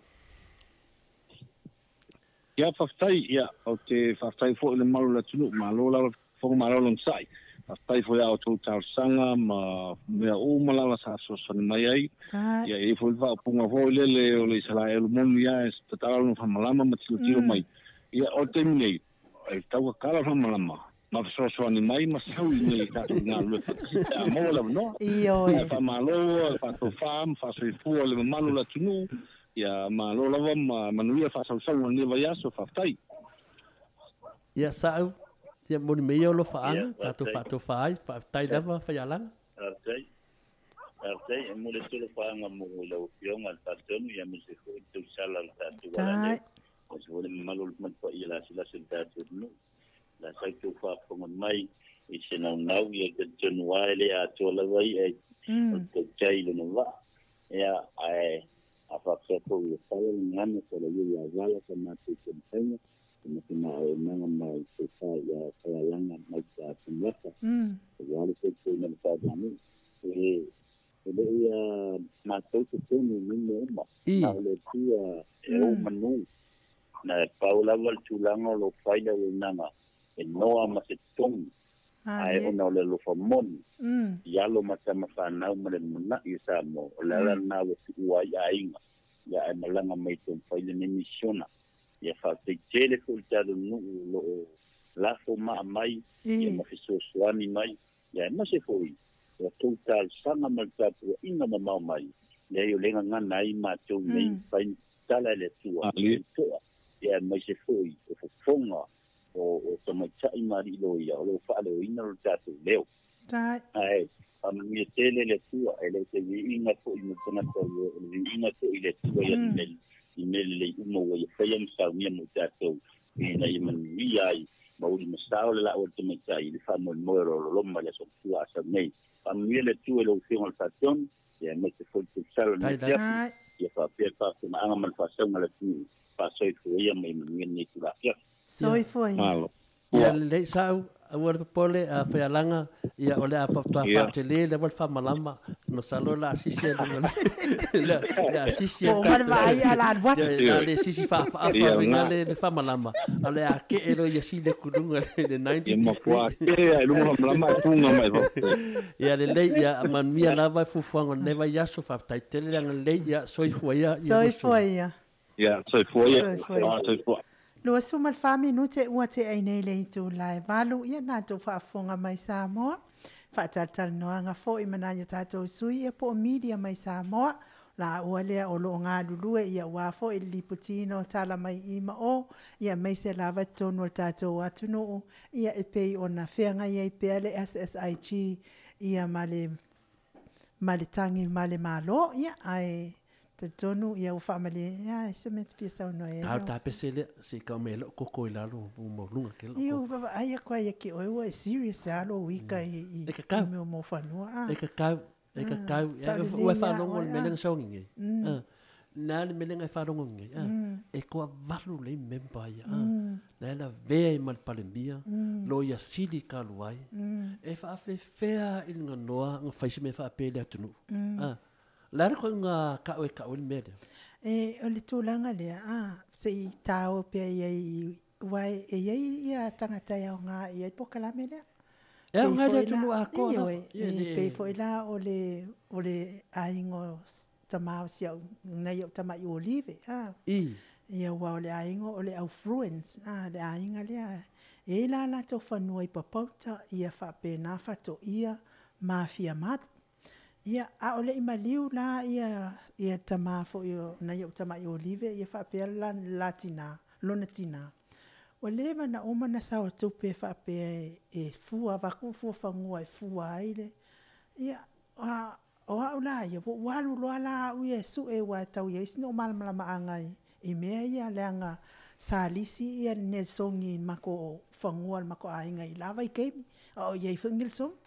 Ia faafetai, ia ou te faafetai foi i le mamalu o le atunuu, malo lava le fofoga, malo le onosai. Faafetai foi i a outou talosaga ma mea uma lava sa fesoasoani mai ai. Ia e i ai foi le faaupuga foi lele o le Isaraelu moni lava e tatala lona faamalama ma tilotilo mai. Ia o le taimi nei, e tau tatala le faamalama ma fesoasoani mai ma sau i inei i tatou galulue faatasi pe a maua le avanoa. Ae faamalo, faatofa ma faasoifua le mamalu o le atunuu. Ia malo lava ma manuia faasausauga o lenei vaiaso. Faafetai. Ia Saau, ia moni mai ia o alofaaga, tatou faatofa ai, faafetai lava Faialaga. Faafetai. Faafetai, e momoli atu alofaaga mo lau Afioga i le Faatonu, ia aemaise foi le tausala o le tatou ala nei, aemaise foi le mamalu o le paia lasilasi o le tatou atunuu. La sa outou faafofoga mai i se naunau, ia talitonu lava e le atoa lava i'a o le tautai i lona vaa. Ia, ae a faapea foi ua fala le gagana sa laia ia vala sa matou taumafaiga, e matou auaunaga ma le tofa ia Faialaga mai sa Samuata, aua le tautuaina o le faavaanu. E le o ia matou totonu i nei mea uma, na o le Atua e ou manu. Na e pau lava le tulaga o lou fai le auaunaga e noa ma se totogi ae ona o le alofa moni i alo ma tamafanau ma le lumanai o Samoa o le ala lena ua tuua ai aiga ia ae malaga mai taumafai lenei misiona ia faafetai tele foi le tatou nuu o loo lafo maa mai ia ma fesoasoani mai ia aemaise foi o tou talosaga ma le tapuaiga mamao mai leai o le gagana ai matou nei mafai ona tatala e le Atua toa ia aemaise foi o fofoga o tamaitai ma alii loia o loo faaleoina lo tatou leo. Ae faamanuia tele le Atua e le o se viiga foi mo le tagata o le viiga foi i le Atua ia i mea lelei uma ua ia faia ma saunia mo tatou ina ia manuia ai ma uli ma sao le la'u a le tamaitai i le faamoemoe o lo loma i le aso matua a sau nei. Faamanuia le Atua i lau Afioga i le Faatonu ia aemaise foi le tausala o lenei afiafi ia faapea le faafofogaaga ma le faasauga a le atunuu. Faasoifua ia ma ia manuia lenei itula afiafi. Soifua ia. Malo. Ia lelei sa'u aua le popole a faialaga ia o le a faatoa faatele lava le faamalama masalo o le a sisi ai luga le a sisi ai le vaai a la alu atu ia le sisi faafaafa luga le faamalama a o le a ke'e loa ia sili atu i luga le 90 Ia matua kē a i luga faamalama ae fuga mai fafo. Ia lelei ia manuia lava i fuafuaga o lenei vaiaso faafetai tele le agalelei ia soifua ia ia Soifua ia. Ia soifua ia. Soifua. 24 minute ua tea ai nei le itula e 8, ia na tou faafofoga mai Samoa, faatalatalanoaga foi ma nai a tatou sui ia po o media mai Samoa, laua lea o lo o galulue ia aua foi le lipotiina o tala mai i ma o, ia aemaise lava i totonu o le tatou atunuu, ia e pei ona feagai ai pea le SSIG ia ma le ma le tagi ma le Malo, ia ae talitonu ia ua faamalie, ia se mea e te fia saunoa i ai lau. Ta pese lea, se i kau me lou koko i lalo o maualuga ke lou koko. Io, vaavaai atu ai ia te oe ua e serious lava lou ika i mea o mofanua a. E kakau, e kakau, ua e faalogo i le mea lea na sauagi nei. Na le mea lea na e faalogo nei, e toavalu nei member ia, na e lavea ai ma le Palemia, Loia Sili talu ai, e faafefea i le ganoa na fai se mea faapea i le atunuu. Le a le koiga ka'u e ka'u ai le mea lea? E, o le tulaga lea, a, se i tāo pea i ai i, aua e i ai ia tagata e aoga i ai le polokalame lea. E aoga i le atunuu atoa lava. Ioe, e pei foi la o le, o le aiga o tama o si au, nai ou tama'i olive, a. I. Ia, aua o le aiga o le au Fruins, a, le aiga lea. E i ai la latou fanua i Papauta, ia faapena Fatoia ma Afiamalu. Ia, a o le i maliu la ia, ia tama foi o nai ou tama'i olive, ia faapea la, la tina, lona tina. Ua leva ona uma ona sao tupe faapea e fua, avatu fua fanua e fua ai le, ia, a, o au la ia, ua ou alu loa la au ia e sue aua e tau i ai sina ou malamalamaaga i mea ia, leaga sa lisi ia le Nelsoni i le matou fanua o le matou aiga i la vaitaimi, a o i ai foi le Nelsoni.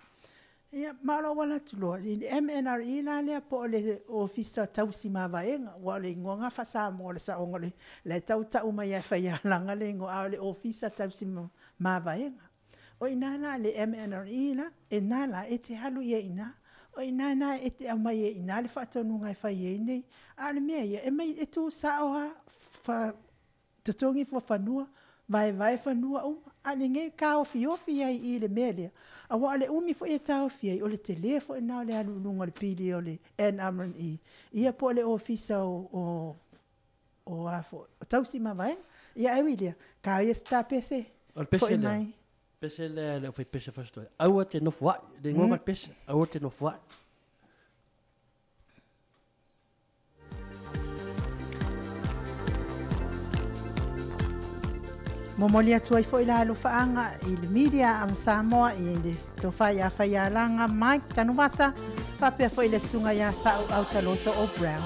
Ia, ma o lou ala atu loa, i le MNRE la lea po o le Ofisa Tausi Mavaega, aua o le igoa lena faa-Samoa o le saoga o le, la e tautau mai lava e faialaga le igoa, a o le Ofisa Tausi Mavaega. O i ina la le MNRE la, e na la e te alu i ai i ina. O i ina na e te aumai ai i ina le faatonuga e fai ai nei. A o le mea ia, e mai, e tu sao lava, totogi fuafanua, vaevae fanua uma, a o lenei taofiofi ai i le mea lea, aua o le umi foi e taofi ai, o le tele foi lena o le alu i luga o le pili o le NRME, ia po o le Ofisa o o a foi, o tausi mavaega. Ia ae ui i lea, tao ia se tapese, O le pese foi lea, mai. pese lea le aufai pese fasi aua te nofo ai, le igoa ma le pese, aua te nofo ai. Momoli atu ai foi la alofaaga i le media a Samoa i le tofa ia Faialaga Mike Tanuvasa faapea foi le susuga ia Sa'u Autaloto o Brown.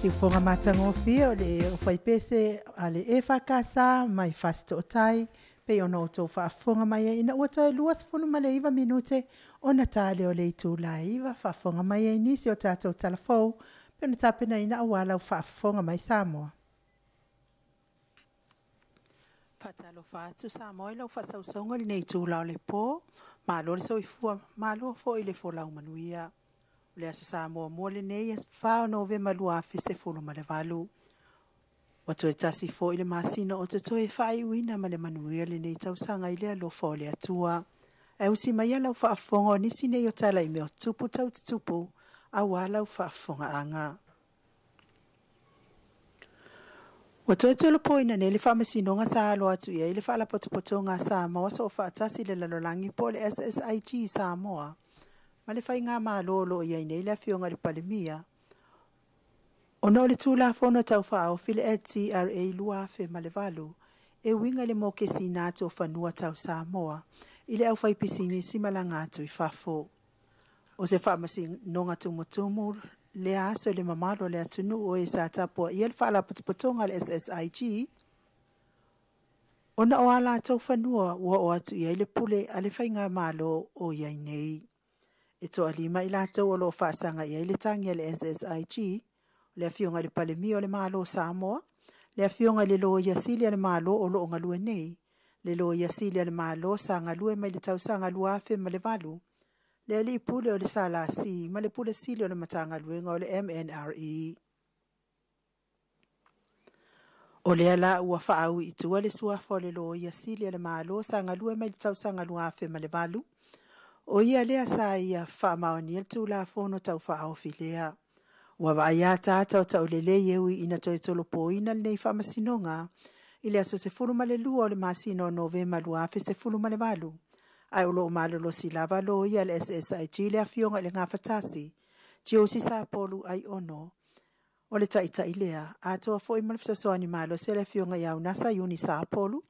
Siufoga matagofie o le aufaipese a le EFKS mai Fasitootai pei ona outou faafofoga mai ai ina ua toe 29 minute ona ta lea o le itula e 9, faafofoga mai ai nisi o tatou talafou pei ona tapenaina aua lau faafofoga mai Samoa. Faatalofa atu Samoa i lau faasausauga i lenei itula o le po, malo le soifua, malo foi le folau manuia. O le Aso Samoa muamua lenei e 4 o Novema 2018. Ua toe tasi foi le masina o totoe e faaiuina ma le manuia lenei tausaga i le alofa o le Atua. Ae usi mai lau faafofoga o nisi nei o tala i mea o tupu tau tutupu aua lau faafofogaaga. Ua toe tolopoina nei le faamasinoga sa alo atu i ai le Faalapotopotoga a Samoa Soofaatasi le Lalolagi po o le SSIG Samoa ma le Faigamalo o lo o i ai nei le Afioga i le Palemia, ona o le Tulafono Tau Faaofi le LTRA 2008 e uiga i le mokesiina atu o fanua tau Samoa i le aufaipisinisi malaga atu i fafo. O se faamasinoga tumutumu lea aso i le mamalu o le atunuu o e sa tapuaia le Faalapotopotoga a le SSIG, ona o a latou fanua ua oo atu i ai le pule a le Faigamalo o i ai nei. E toalima i latou o lo o faasaga i ai le tagi a le SSIG, le Afioga i le Palemia o le Malo o Samoa, le Afioga i le Loia Sili a le Malo o lo o galue nei, le Loia Sili a le Malo sa galue mai le tausaga 2008, le Alii Pule o le SLC ma le Pule Sili o le Matagaluega o le MNRE. O lea la ua faaui i tua le suafa o le Loia Sili a le Malo sa galue mai le tausaga 2008, o ia lea sa ia faamaonia le Tulafono Tau Faaofi lea. Ua vaai ataata o taulelei e ui ina toe tolopoina lenei faamasinoga i le aso 12 o le masina o Novema 2018, ae o lo o malolosi lava loia le SSIG le Afioga i le Gafatasi, Tiosi Sapolu Aiono, o le taitai lea, atoa foi ma le fesoasoani malosi a le Afioga ia Unasa Iuni Sapolu,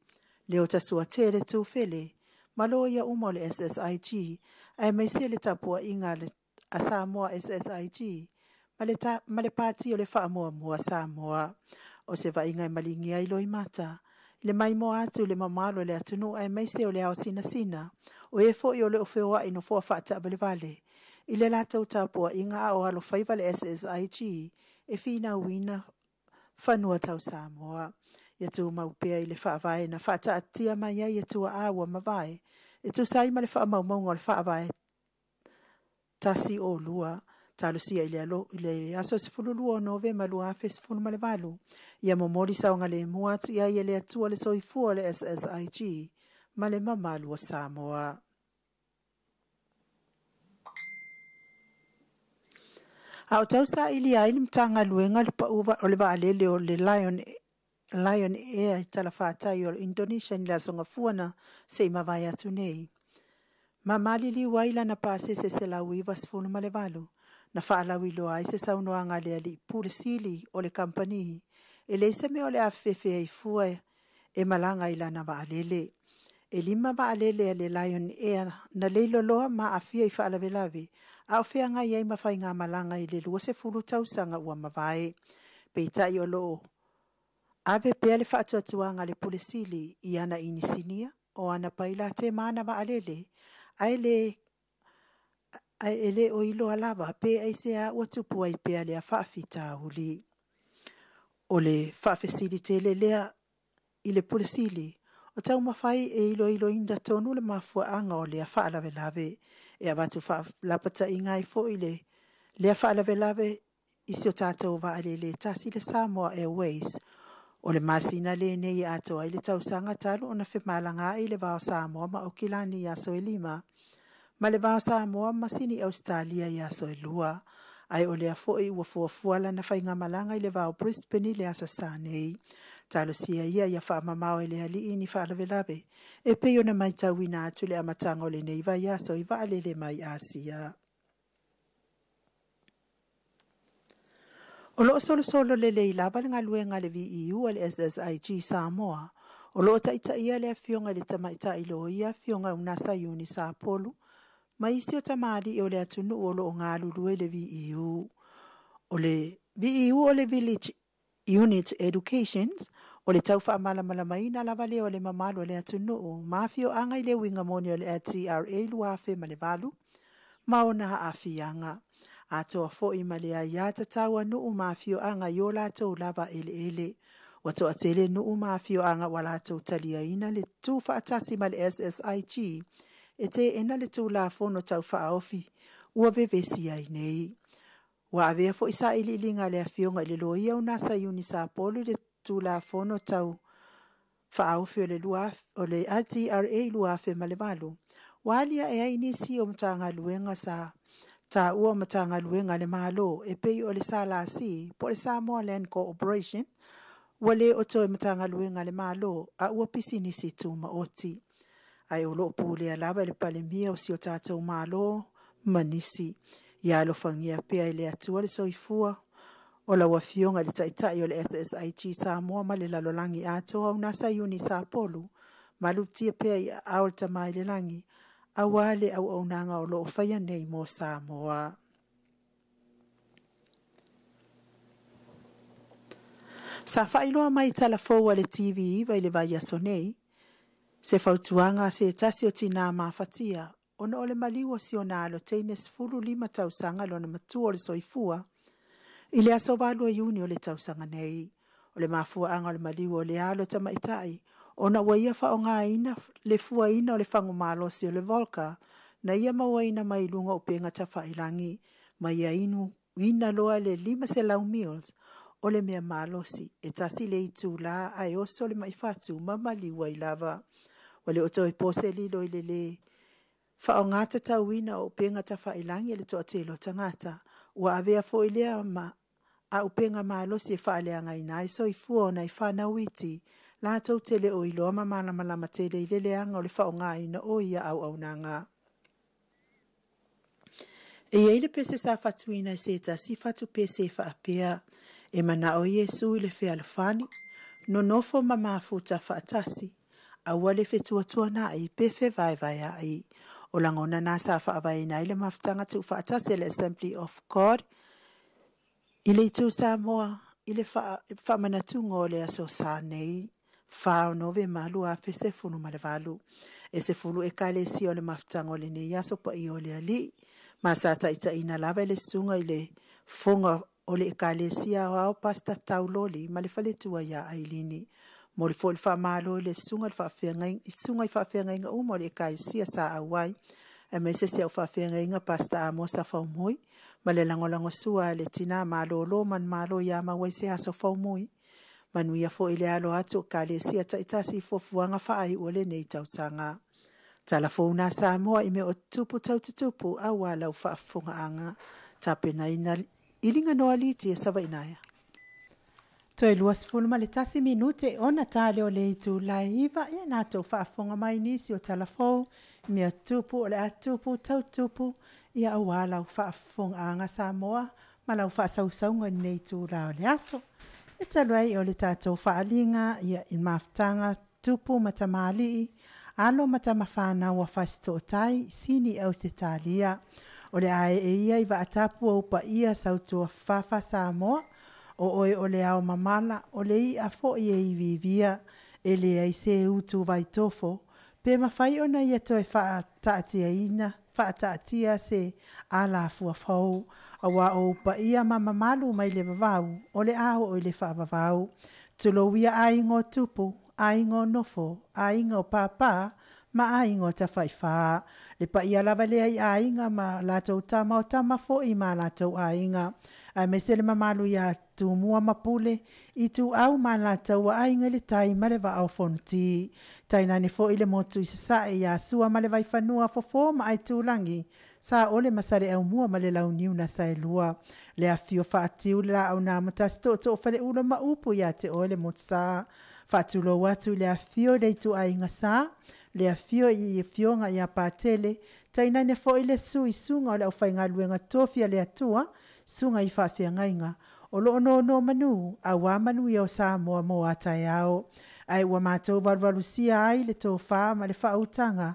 Leota Suatele Tufele, ma loia uma o le SSIG, aemaise le tapuaiga a Samoa SSIG, ma le pati o le faamuamua Samoa. O se vaaiga e maligia ai loimata, i le maimoa atu i le mamalu o le atunuu aemaise o le ao sinasina, o e foi o le o feoai nofoa faataavalevale, i le latou tapuaiga a o alofaiva le SSIG e finauina fanua tau Samoa. Ia tumau pea i le faavae na faataatia mai ai e tuaa ua mavae, e tusa ai ma le faamaumauga o le faavae 102, talosia i le aso 12 o Novema 2018, ia momoli saogalemu atu i ai e le Atua le soifua o le SSIG ma le mamalu o Samoa. A o tausaili ai le Matagaluega le pau o le vaalele o le Lion Air i talafatai o Indonesia i le aso Gafua na se i mavae atu nei. Ma maliliu ai lana pasese 198, na faalauiloa ai se saunoaga a le Alii Pule Sili o le kamupani, e leai se mea o le afefefe ai fua e malaga i lana vaalele. E 5 vaalele a le Lion Air na leiloloa ma aafia i faalavelave, a o feagai ai ma faigamalaga i le 20 tausaga ua mavae. Peitai o loo ave pea le faatuatuaga a le Pule Sili i ana inisinia o ana pailate ma ana vaalele, ae le o iloa lava pe aisea ua tupu ai pea lea faafitauli. O le faafesili tele lea i le Pule Sili, o taumafai e iloiloina tonu le mafuaaga o lea faalavelave, e avatu faalapataiga ai foi le lea faalavelave i si o tatou vaalele tasi le Samoa Airways. O le masina lenei e atoa ai le tausaga talu ona femalagaai le va o Samoa ma Aukilani i aso e 5, ma le va o Samoa ma Sini Ausetalia i aso e 2, ae o lea foi ua fuafua lana faigamalaga i le va o Brisbane i le aso Sa nei. Talosia ia ia faamamao e le Alii ni faalavelave, e pei ona matauina atu le amataga o lenei vaiaso i vaalele mai Asia. O loo solosolo lelei lava le galuega a le VEU a le SSIG Samoa. O loo taitaia le Afioga i le Tamaitai Loia Afioga Unasa Iuni Sapolu, ma isi o tamalii o le atunuu o loo galulue i le VEU. O le VEU o le Village Unit Educations, o le tau faamalamalamaina lava lea o le mamalu o le atunuu ma afioaga i le uiga moni o le LTRA 2008 ma ona aafiaga. Atoa foi ma le aiā tatau a nuu ma afioaga i o latou lava eleele. Ua toatele nuu ma afioaga ua latou taliaina le tuufaatasi ma le SSIG e teena le Tulafono Tau Faaofi ua vevesi ai nei. Ua avea foi sailiiliga a le Afioga i le Loia Unasa Iuni Sapolu i le Tulafono Tau Faaofi o le LTRA 2008, ua aliae ai nisi o Matagaluega sa taua o Matagaluega a le Malo e pei o le SLC po o le Samoa Land Corporation, ua le o toe Matagaluega a le Malo a ua pisinisi tumaoti. Ae o lo o pulea lava e le Palemia o si o tatou Malo ma nisi. Ia alofagia pea e le Atua le soifua o lau Afioga i le Taitai o le SSIG Samoa ma le lalolagi atoa Unasa Iuni Sapolu, malutia pea i aao o le Tama i le lagi, aua le auaunaga o lo o faia nei mo Samoa. Sa faailoa mai i talafou a le TV9 i le vaiaso nei, se fautuaga a se tasi o tinā mafatia ona o le maliu o si ona alo teine 15 tausaga lona matua o le soifua i le aso 8 o Iuni o le tausaga nei. O le mafuaaga o le maliu o le alo tamaitai ona ua ia faaaogaina le fuaina o le fagomalosi o le Volca na ia mauaina mai luga o upega tafailagi ma ia inuina loa le 500 mils o le mea malosi e tasi le itulā ae oso le maifatu ma maliu ai lava. Ua le o toe po se lilo i le lē faaaoga tatauina o upega tafailagi e le toatele o tagata. Ua avea foi lea ma auupega malosi e faaleagaina ai soifua o nai fanau iti latou te le o iloa ma malamalama tele i le leaga o le faaaogaina o ia auaunaga. E i ai le pese sa fatuina e se tasi fatu pese e faapea, e manao Iesu i le fealofani, nonofo ma mafuta faatasi, aua le fetuatuanai pe fevaevaea'i. O lagona na sa faavaeina ai le mafutaga tuufaatasi a le Assembly of God i le itu Samoa i le faamanatuga o le aso Sa nei 4 o Novema 2018. E 10 ekalesia o le mafutaga o lenei aso paia o le Alii, ma sa taitaiina lava e le susuga i le fofoga o le ekalesia aoao Pastor Tauloli ma le faletua ia Ailini. Momoli foi le faamalo i le susuga i faafeagaiga uma o le ekalesia sa auai, aemaise si au faafeagaiga Pastor Amosa Faumui, ma le lagolagosua a le tina malolo manumalo ia maua i se aso faumui. Manuia foi le alo atu o ekalesia taitasi i fuafuaga faaiu o lenei tausaga. Talafou nā Samoa i mea o tutupu tau tutupu aua lau faafofogaaga. Tapenaina i Liganoa Liti e Savainaea. Toe 21 minute ona tale o le itula e 9 ia na tou faafofoga mai nisi o talafou i mea tutupu o le a tupu tau tupu ia aua lau faafofogaaga Samoa ma lau faasausauga i lenei itula o le aso. E talu ai o le tatou faaaliga ia i mafutaga tupu ma tamalii, alo ma tamafanau a Fasitootai, Sini Ausetalia. O le a ee ia i vaatapu o upaia sautua fafa Samoa, o oe o le ao mamala, o le i'a foi e iviivia, e leai se utu vaitofo, pe mafai ona ia toe faataatiaina, faataatia se alafua fou, auā o ou paia ma mamalu mai le vavau, o le a oo i le faavavau. Tulou ia aiga o tupu, aiga o nofo, aiga o pāpā, ma aiga o Tafaifā. Le paia lava lea i aiga ma latou tama o tama foi ma latou aiga, aemaise le mamalu ia Tumua ma Pule, Ituau ma Alataua, Aiga i le Tai ma le Vaa o Fonoti. Tainane foi le motu i Sasae ia Sua ma le Vaifanua, Fofo ma Aitulagi, Saole ma Saleaaumua ma le Launiu na Saelua. Le afifio faatiu le laau na amotasi tootoo faleula ma upu ia te oe le motusa. Faatulou atu i le afifio i le ituaiga sa, le afio i Afioga ia Patele, tainane foi le sui susuga o le aufaigaluega tofi a le Atua, susuga i faafeagaiga, o lo o nonomanu aua manuia o Samoa mo a taeao. Ae ua matou valuvalusia ai le tofa ma le faautaga.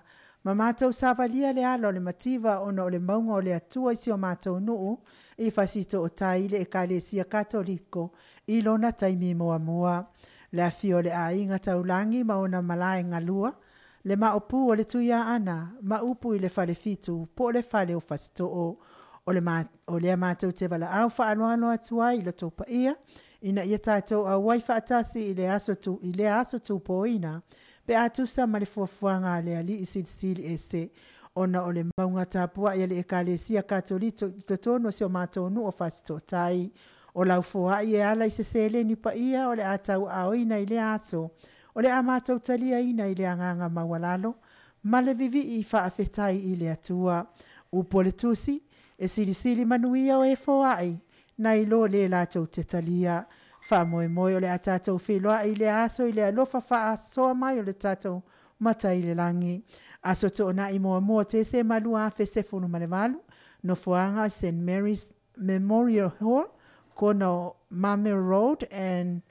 Ma mātou savalia le ala o le mativa ona o le mauga o le Atua i si o mātou nuu i Fasitootai i le Ekalesia Katoliko i lona taimi muamua. Le afio o le aiga taulagi ma ona malae galua, le maopu o le Tuiaana ma upu i le Falefitu po o le fale o Fasitoo. O le ma, o lea mātou te valaau faaaloalo atu ai i lo outou paia, ina ia tatou auai faatasi i le aso tu, i lea aso tupoina, pe a tusa ma le fuafuaga a le Alii Silisili Ese, ona o le mauga tapuai a le Ekalesia Katoliko i totonu o si o matou nuu o Fasitootai. O lau foai e ala i se seleni paia o le a tauaaoina i lea aso, o le a matou taliaina i le agaga maualalo, ma le vivii faafetai i le Atua. Upu o le Tusi, e silisili manuia o e foai, nai lo le latou te talia. Faamoemoe o le a tatou feiloai i le aso i le alofa faasoa mai o le tatou Matai i le lagi. Aso Toonai muamua Tesema 2018, nofoaga St Mary's Memorial Hall, kona o Mamere Road and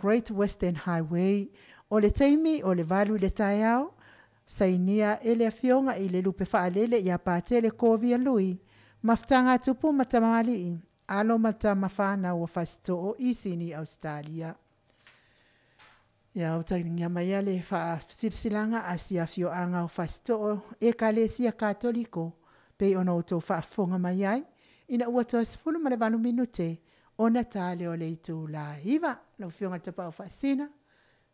Great Western Highway. O le taimi o le 8 i le taeao, sainia e le Afioga i le Lupe Faalele ia Patele Kovia Lui, Mafutaga a Tupu ma Tamalii, alo ma tama fanau o Fasitoo i Sini, Ausetalia. Ia, o tagigia mai ia le faasilasilaga a si afioaga o Fasitoo Ekalesia Katoliko, pei ona outou faafofoga mai ai, ina ua toe 18 minute ona ta lea o le itula 9. Lau Afioga i le Tapaau Faasisina.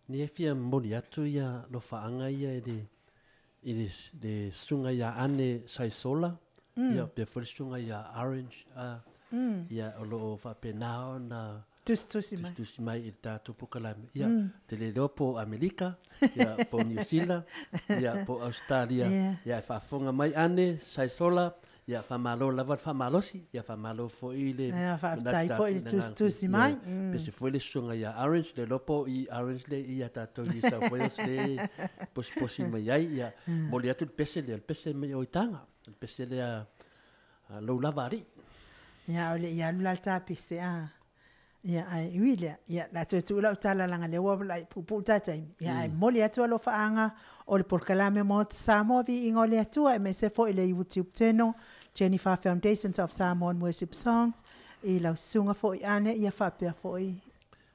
Ni e fia momoli atu ia lofaaga ia i le i le le susuga ia Ane Saisola, ia pea foi le susuga ia Orange, a, ia o lo o faapena ona tusitusi mai, tusitusi mai i le tatou polokalame. Ia, te le iloa po o Amerika, ia po o Niu Sila, ia po o Ausetalia, ia e faafofoga mai Ane Saisola, ia faamalo lava le faamalosi, ia faamalo foi le Ia, faafetai foi le tusitusi mai. Pese foi le susuga ia Orange, le iloa po o i Orange le i ia tatou i New South Wales le posiposi mai ai, ia momoli atu le pese lea, le pese mai o Itaga, le pese lea a lou lava alii. Ia, o le i alu la le ta pese, a. Ia, ae ui lea, ia, o le a toe tuu lau tala leaga o lea ua puupuu le ta taimi. Ia, ae momoli atu alofaaga o le polokalame Maota Samoa Viiga o le Atua, aemaise foi le YouTube channel Jennifer Foundations of Samoan Worship Songs, i lau susuga foi Ane, ia faapea foi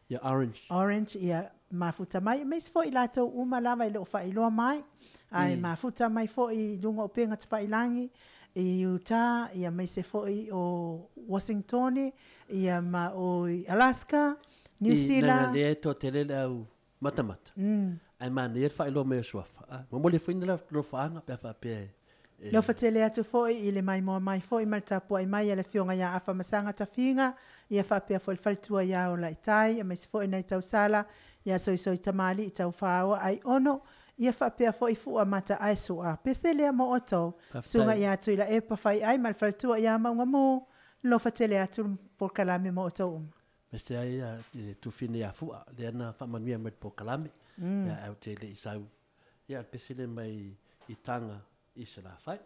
Ia Orange. Orange, ia mafuta mai, aemaise foi i latou uma lava e le o faailoa mai, ae mafuta mai foi i luga o upega tafailagi i Utah, ia aemaise foi o Washingtone, ia ma o i Alaska, New I Zealand. Leaga lea e toatele le au matamata, ae manaia le faailoa mai o suafa. A, momoli foi ni lofaaga pe a faapea e Lofa tele atu foi i le maimoa mai foi ma le tapuai mai a le Afioga ia Afamasaga Tafiga, ia faapea foi le faletua ia Olaitai, aemaise foi nai tausala ia Soisoi Tamalii Taufaaoa Aiono, ia faapea foi Fua Mata Aesoa. Pese lea mo outou, Susuga ia Tuilaepa Faiai ma le faletua ia Maugamu, lofa tele atu le polokalame mo outou uma. Aemaise ai i le tufine ia Fua, lea na faamanuia mai i le polokalame, ia ae ou te le i sau, ia le pese lea mai i Taga i Salafai.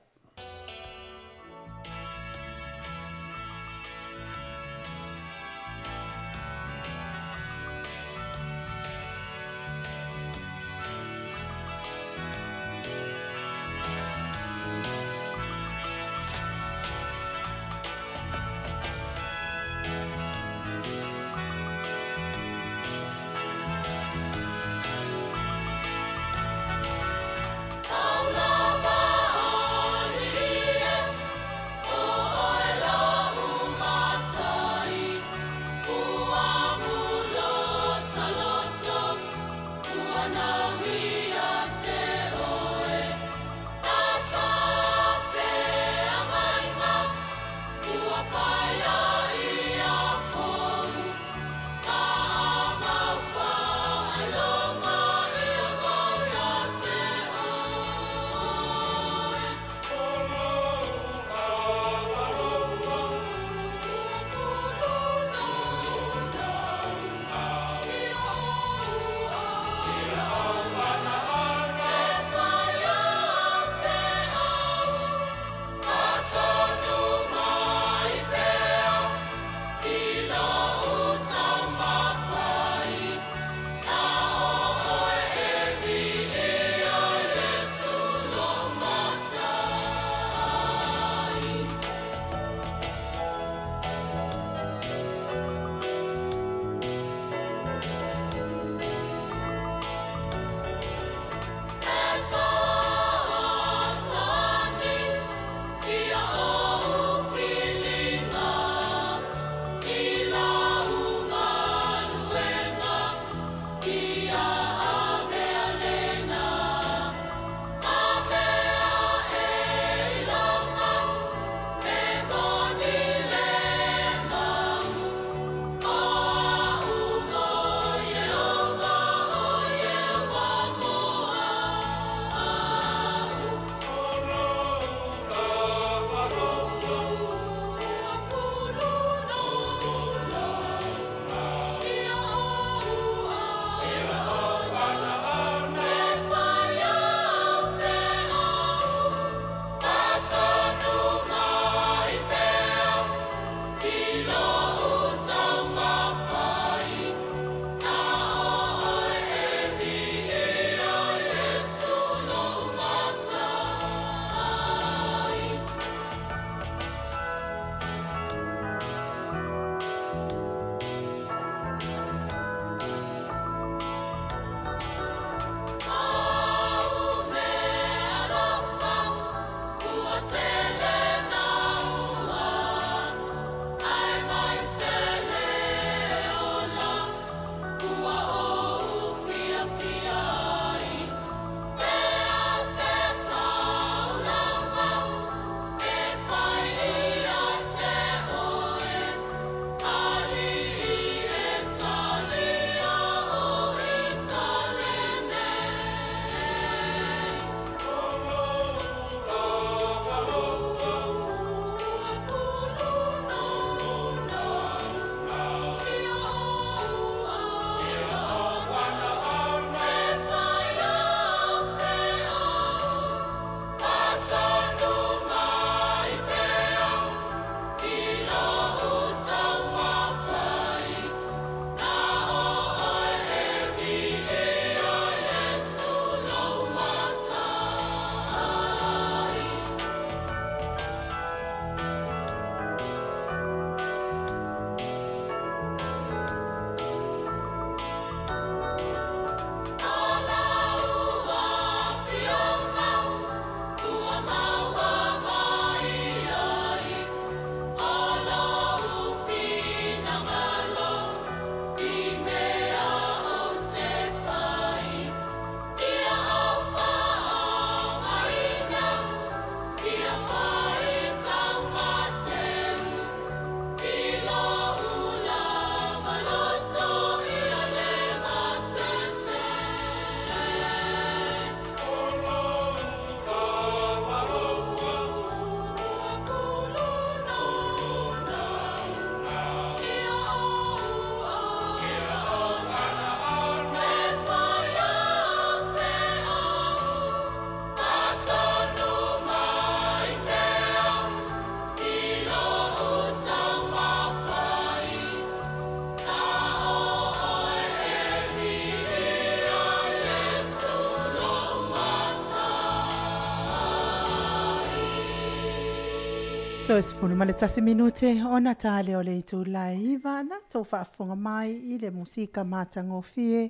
Toe 11 minute ona tā leo le itu lai iwa na tō whaafonga mai i le musika mātangofie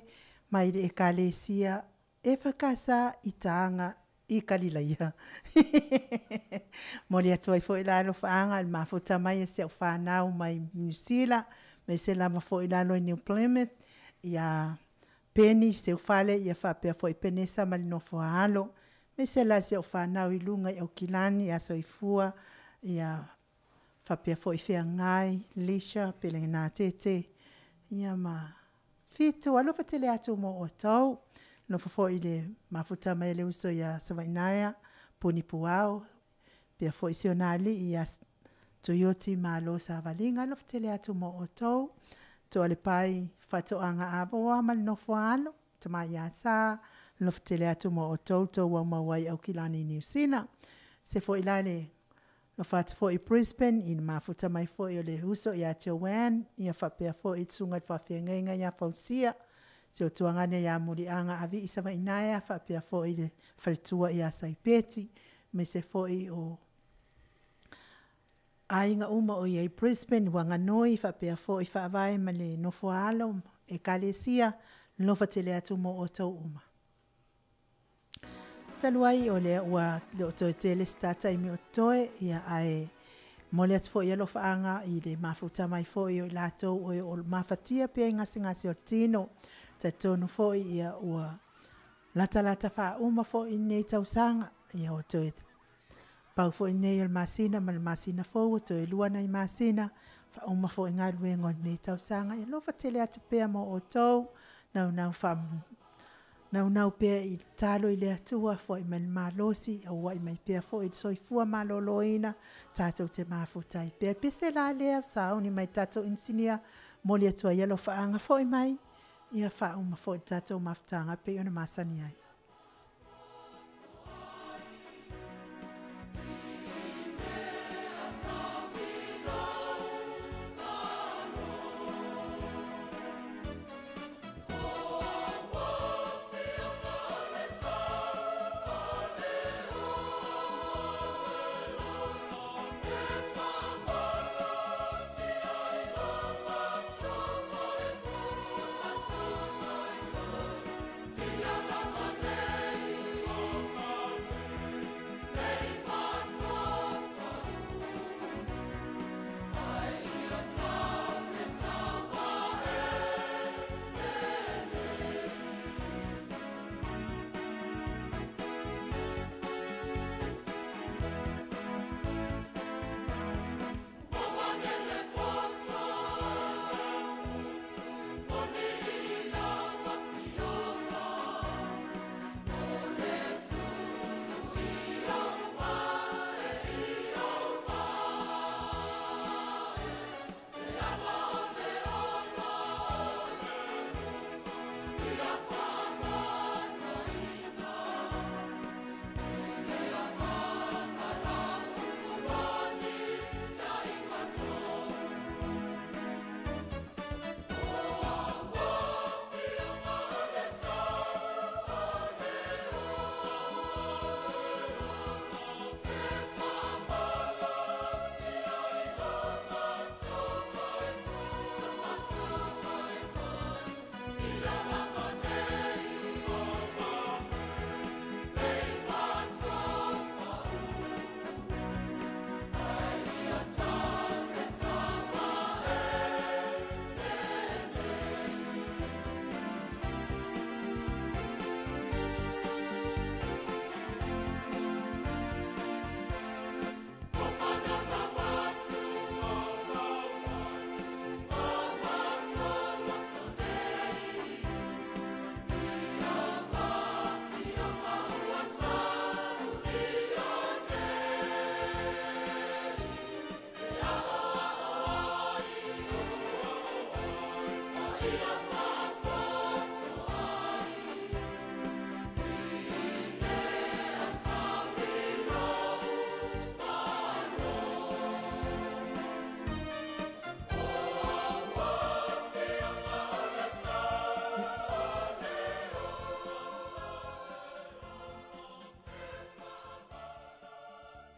mai le ekalesia e whakasa i tānga i Kalilaia. Moli atu ai foi lalo whaanga le mafuta mai e se o whanau mai New Zealand, me se lava foi lalo i New Plymouth, ia Penny se ufale ia whapea foi Penesa ma le nofo alo, me se la se o whanau i lunga i Aukilani, ia soifua, ia whapea foi whiangai, Lisha, pele ngā tete, ia ma fitu, alofa tele atu mo o tau, nofo foi le mafuta mai le uso ia Savainaia, Puni Puao, pea foi se onali ia Toyoti Malo Savalinga, alofa tele atu mo o tau, toa le pai whatoanga avoa ma le nofo alo, tama ia sa, nofo tele atu mo o tau, tau wa mawai Aukilani New Zealand. Se foi la le no whata foi i Brisbane, i mafuta mai foi o le uso ia Joanne, ia whapea foi i tsunga i whawhiangainga ia Fausia, se o tuangane ia Murianga avi i Savainaia, whapea foi le whaletua ia Saipeti, me se foi o ainga uma o ia i Brisbane, Wanganui, whapea foi whaavae ma le nofo alo, e kalesia, nofa tele atu mo o tau uma. Taluai o lea ua le o toe tele stata i mi o toe, ia ae mole atu foi alo whaanga i le mafuta mai foi o i lātou o o mafatia pia i ngase ngase o tino. Te tonu foi ia ua lata lata wha uma foi nei tausanga, ia o toe pau foi nei o le masina ma le masina fou, o toe lua nei masina, wha uma foi ngā luengo nei tausanga. Ia lofa tele atu pea mo o tau, nau nau wha nau nau pea i talo i le atua foi mai malosi, au wai mai pea foi i soifua maloloina, tātou te mafutai pea. Pese la lea, sauni mai tātou insinia, moli atua i alo whaanga foi mai, ia whauma foi tātou mafutanga pe ona masani ai.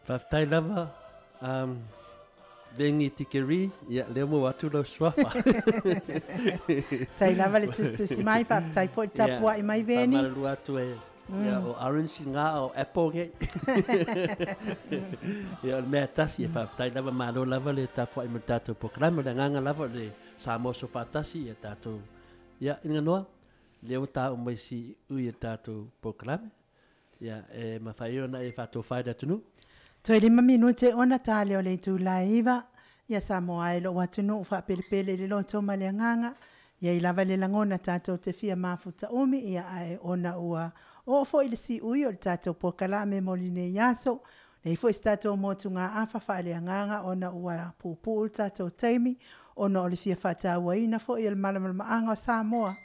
Whaftai lava, Lengi Tikeri, ia, lea mo atu lau suafa. Tai lava le tusitusi mai, faafetai foi le tapuai mai Veni. Faamalulu atu e, ia, o orange ngā o apple nge. Ia, o le mea tasi, e faafetai lava, malo lava le tapuai mai le tatou polokalame, o le agaga lava o le Samoa Sofatasi, ia tatou, ia, ina noa, lea ua tāu mai si ui e tatou polokalame. Ia, e mafai ona e faatofa i le atunuu. Toe 5 minute ona ta lea o le itula e 9, ia Samoa e lou atunuu faapelepele i le loto ma le agaga, ia i lava le lagona tatou te fia mafuta umi, ia ae ona ua oo foi le siui o le tatou polokalame mo lenei aso, nei foi se tatou motugaafa faaleagaga ona ua puupuu le tatou taimi, ona o le fia faatauaina foi o le malamalamaaga o Samoa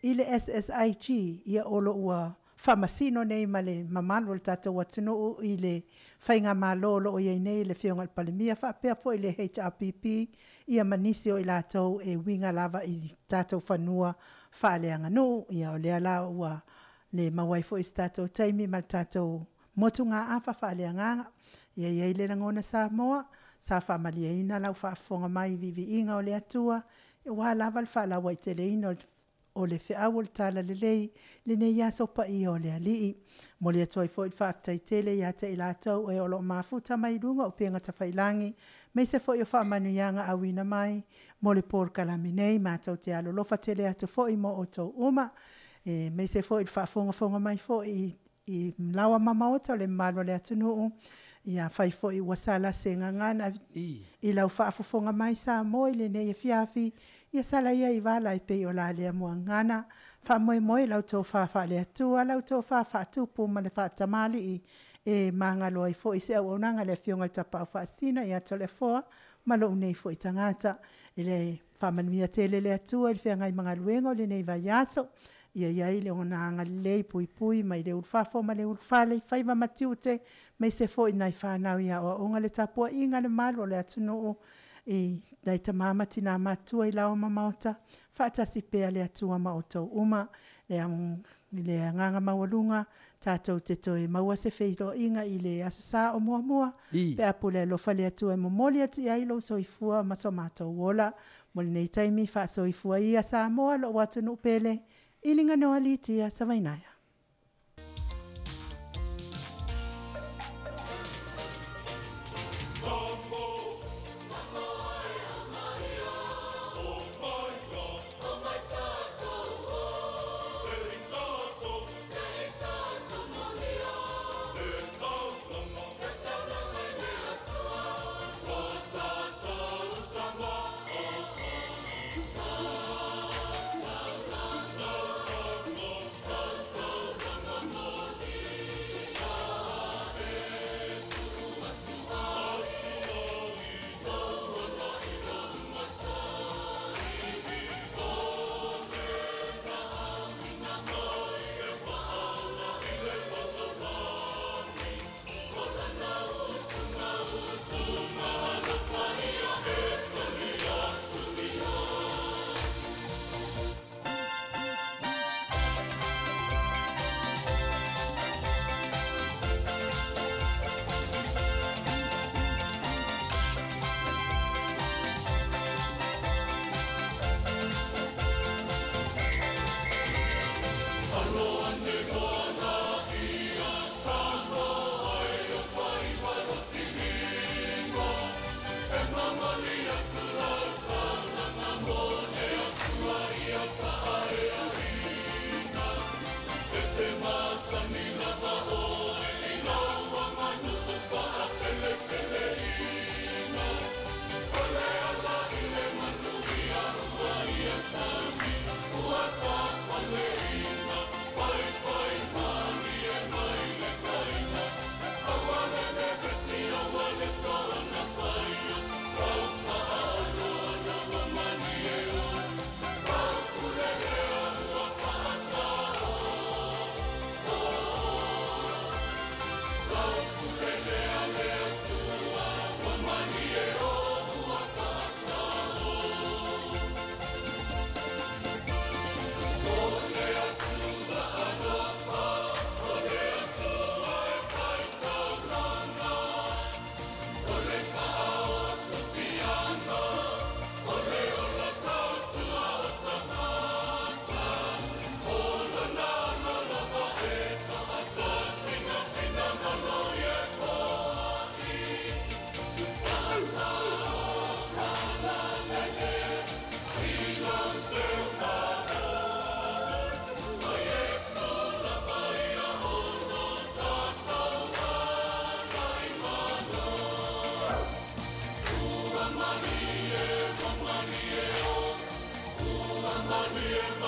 i le SSIG, ia o lo ua faamasino nei ma le mamalu o le tatou atunuu i le faigamalo o loo i ai nei le Afioga i le Palemia faapea foi le HRPP, ia ma nisi o i latou e uiga lava i tatou fanua faaleaganuu. Ia o lea la ua le maua ai foi se tatou taimi ma le tatou motugaafa faaleagaga. Ia i ai le lagona Samoa, sa faamalieina lau faafofoga mai i viiviiga o le Atua, aua lava le faalauaiteleina o le feau o le talalelei lenei aso paia o le Alii. Momoli atu ai foi le faafetai tele ia te i latou e o lo o mafuta mai luga o upega tafailagi, aemaise foi o faamanuiaga auina mai mo le polokalame nei. Matou te alolofa tele atu foi mo outou uma, aemaise foi le faafogafoga mai foi i laoa mamaota o le mamalu o le atunuu. Ia afai foi ua sala se gagana i lau faafofoga mai Samoa i lenei afiafi, ia sala ia i vala e pei o la lea muagagana. Faamoemoe lau tofa faale-Atua, lau tofa faatupu ma le faatamalii e magalo ai foi se auaunaga a le Afioga i le Tapaau Faasisina ia Toleafoa ma lou nei foi tagata. E le faamanuia tele le Atua i le feagai ma galuega o lenei vaiaso, ia i ai le ona agalelei puipui mai le ulufafo ma le ulufale i faiva ma tiute, aemaise foi nai fanau i aoaoga, le tapuaiga a le mamalu o le atunuu i nai tama ma tina matutua i laoa ma maota, faatasi pea le Atua ma outou uma. I le agaga maualuga tatou te toe maua se feiloaiga i le Aso Sa o muamua, pe a pule alofa le Atua e momoli atu i ai lou soifua ma so matou ola. Mo lenei taimi, faasoifua ia Samoa lou atunuu pele, i liganoa litia Savainaea. Maria.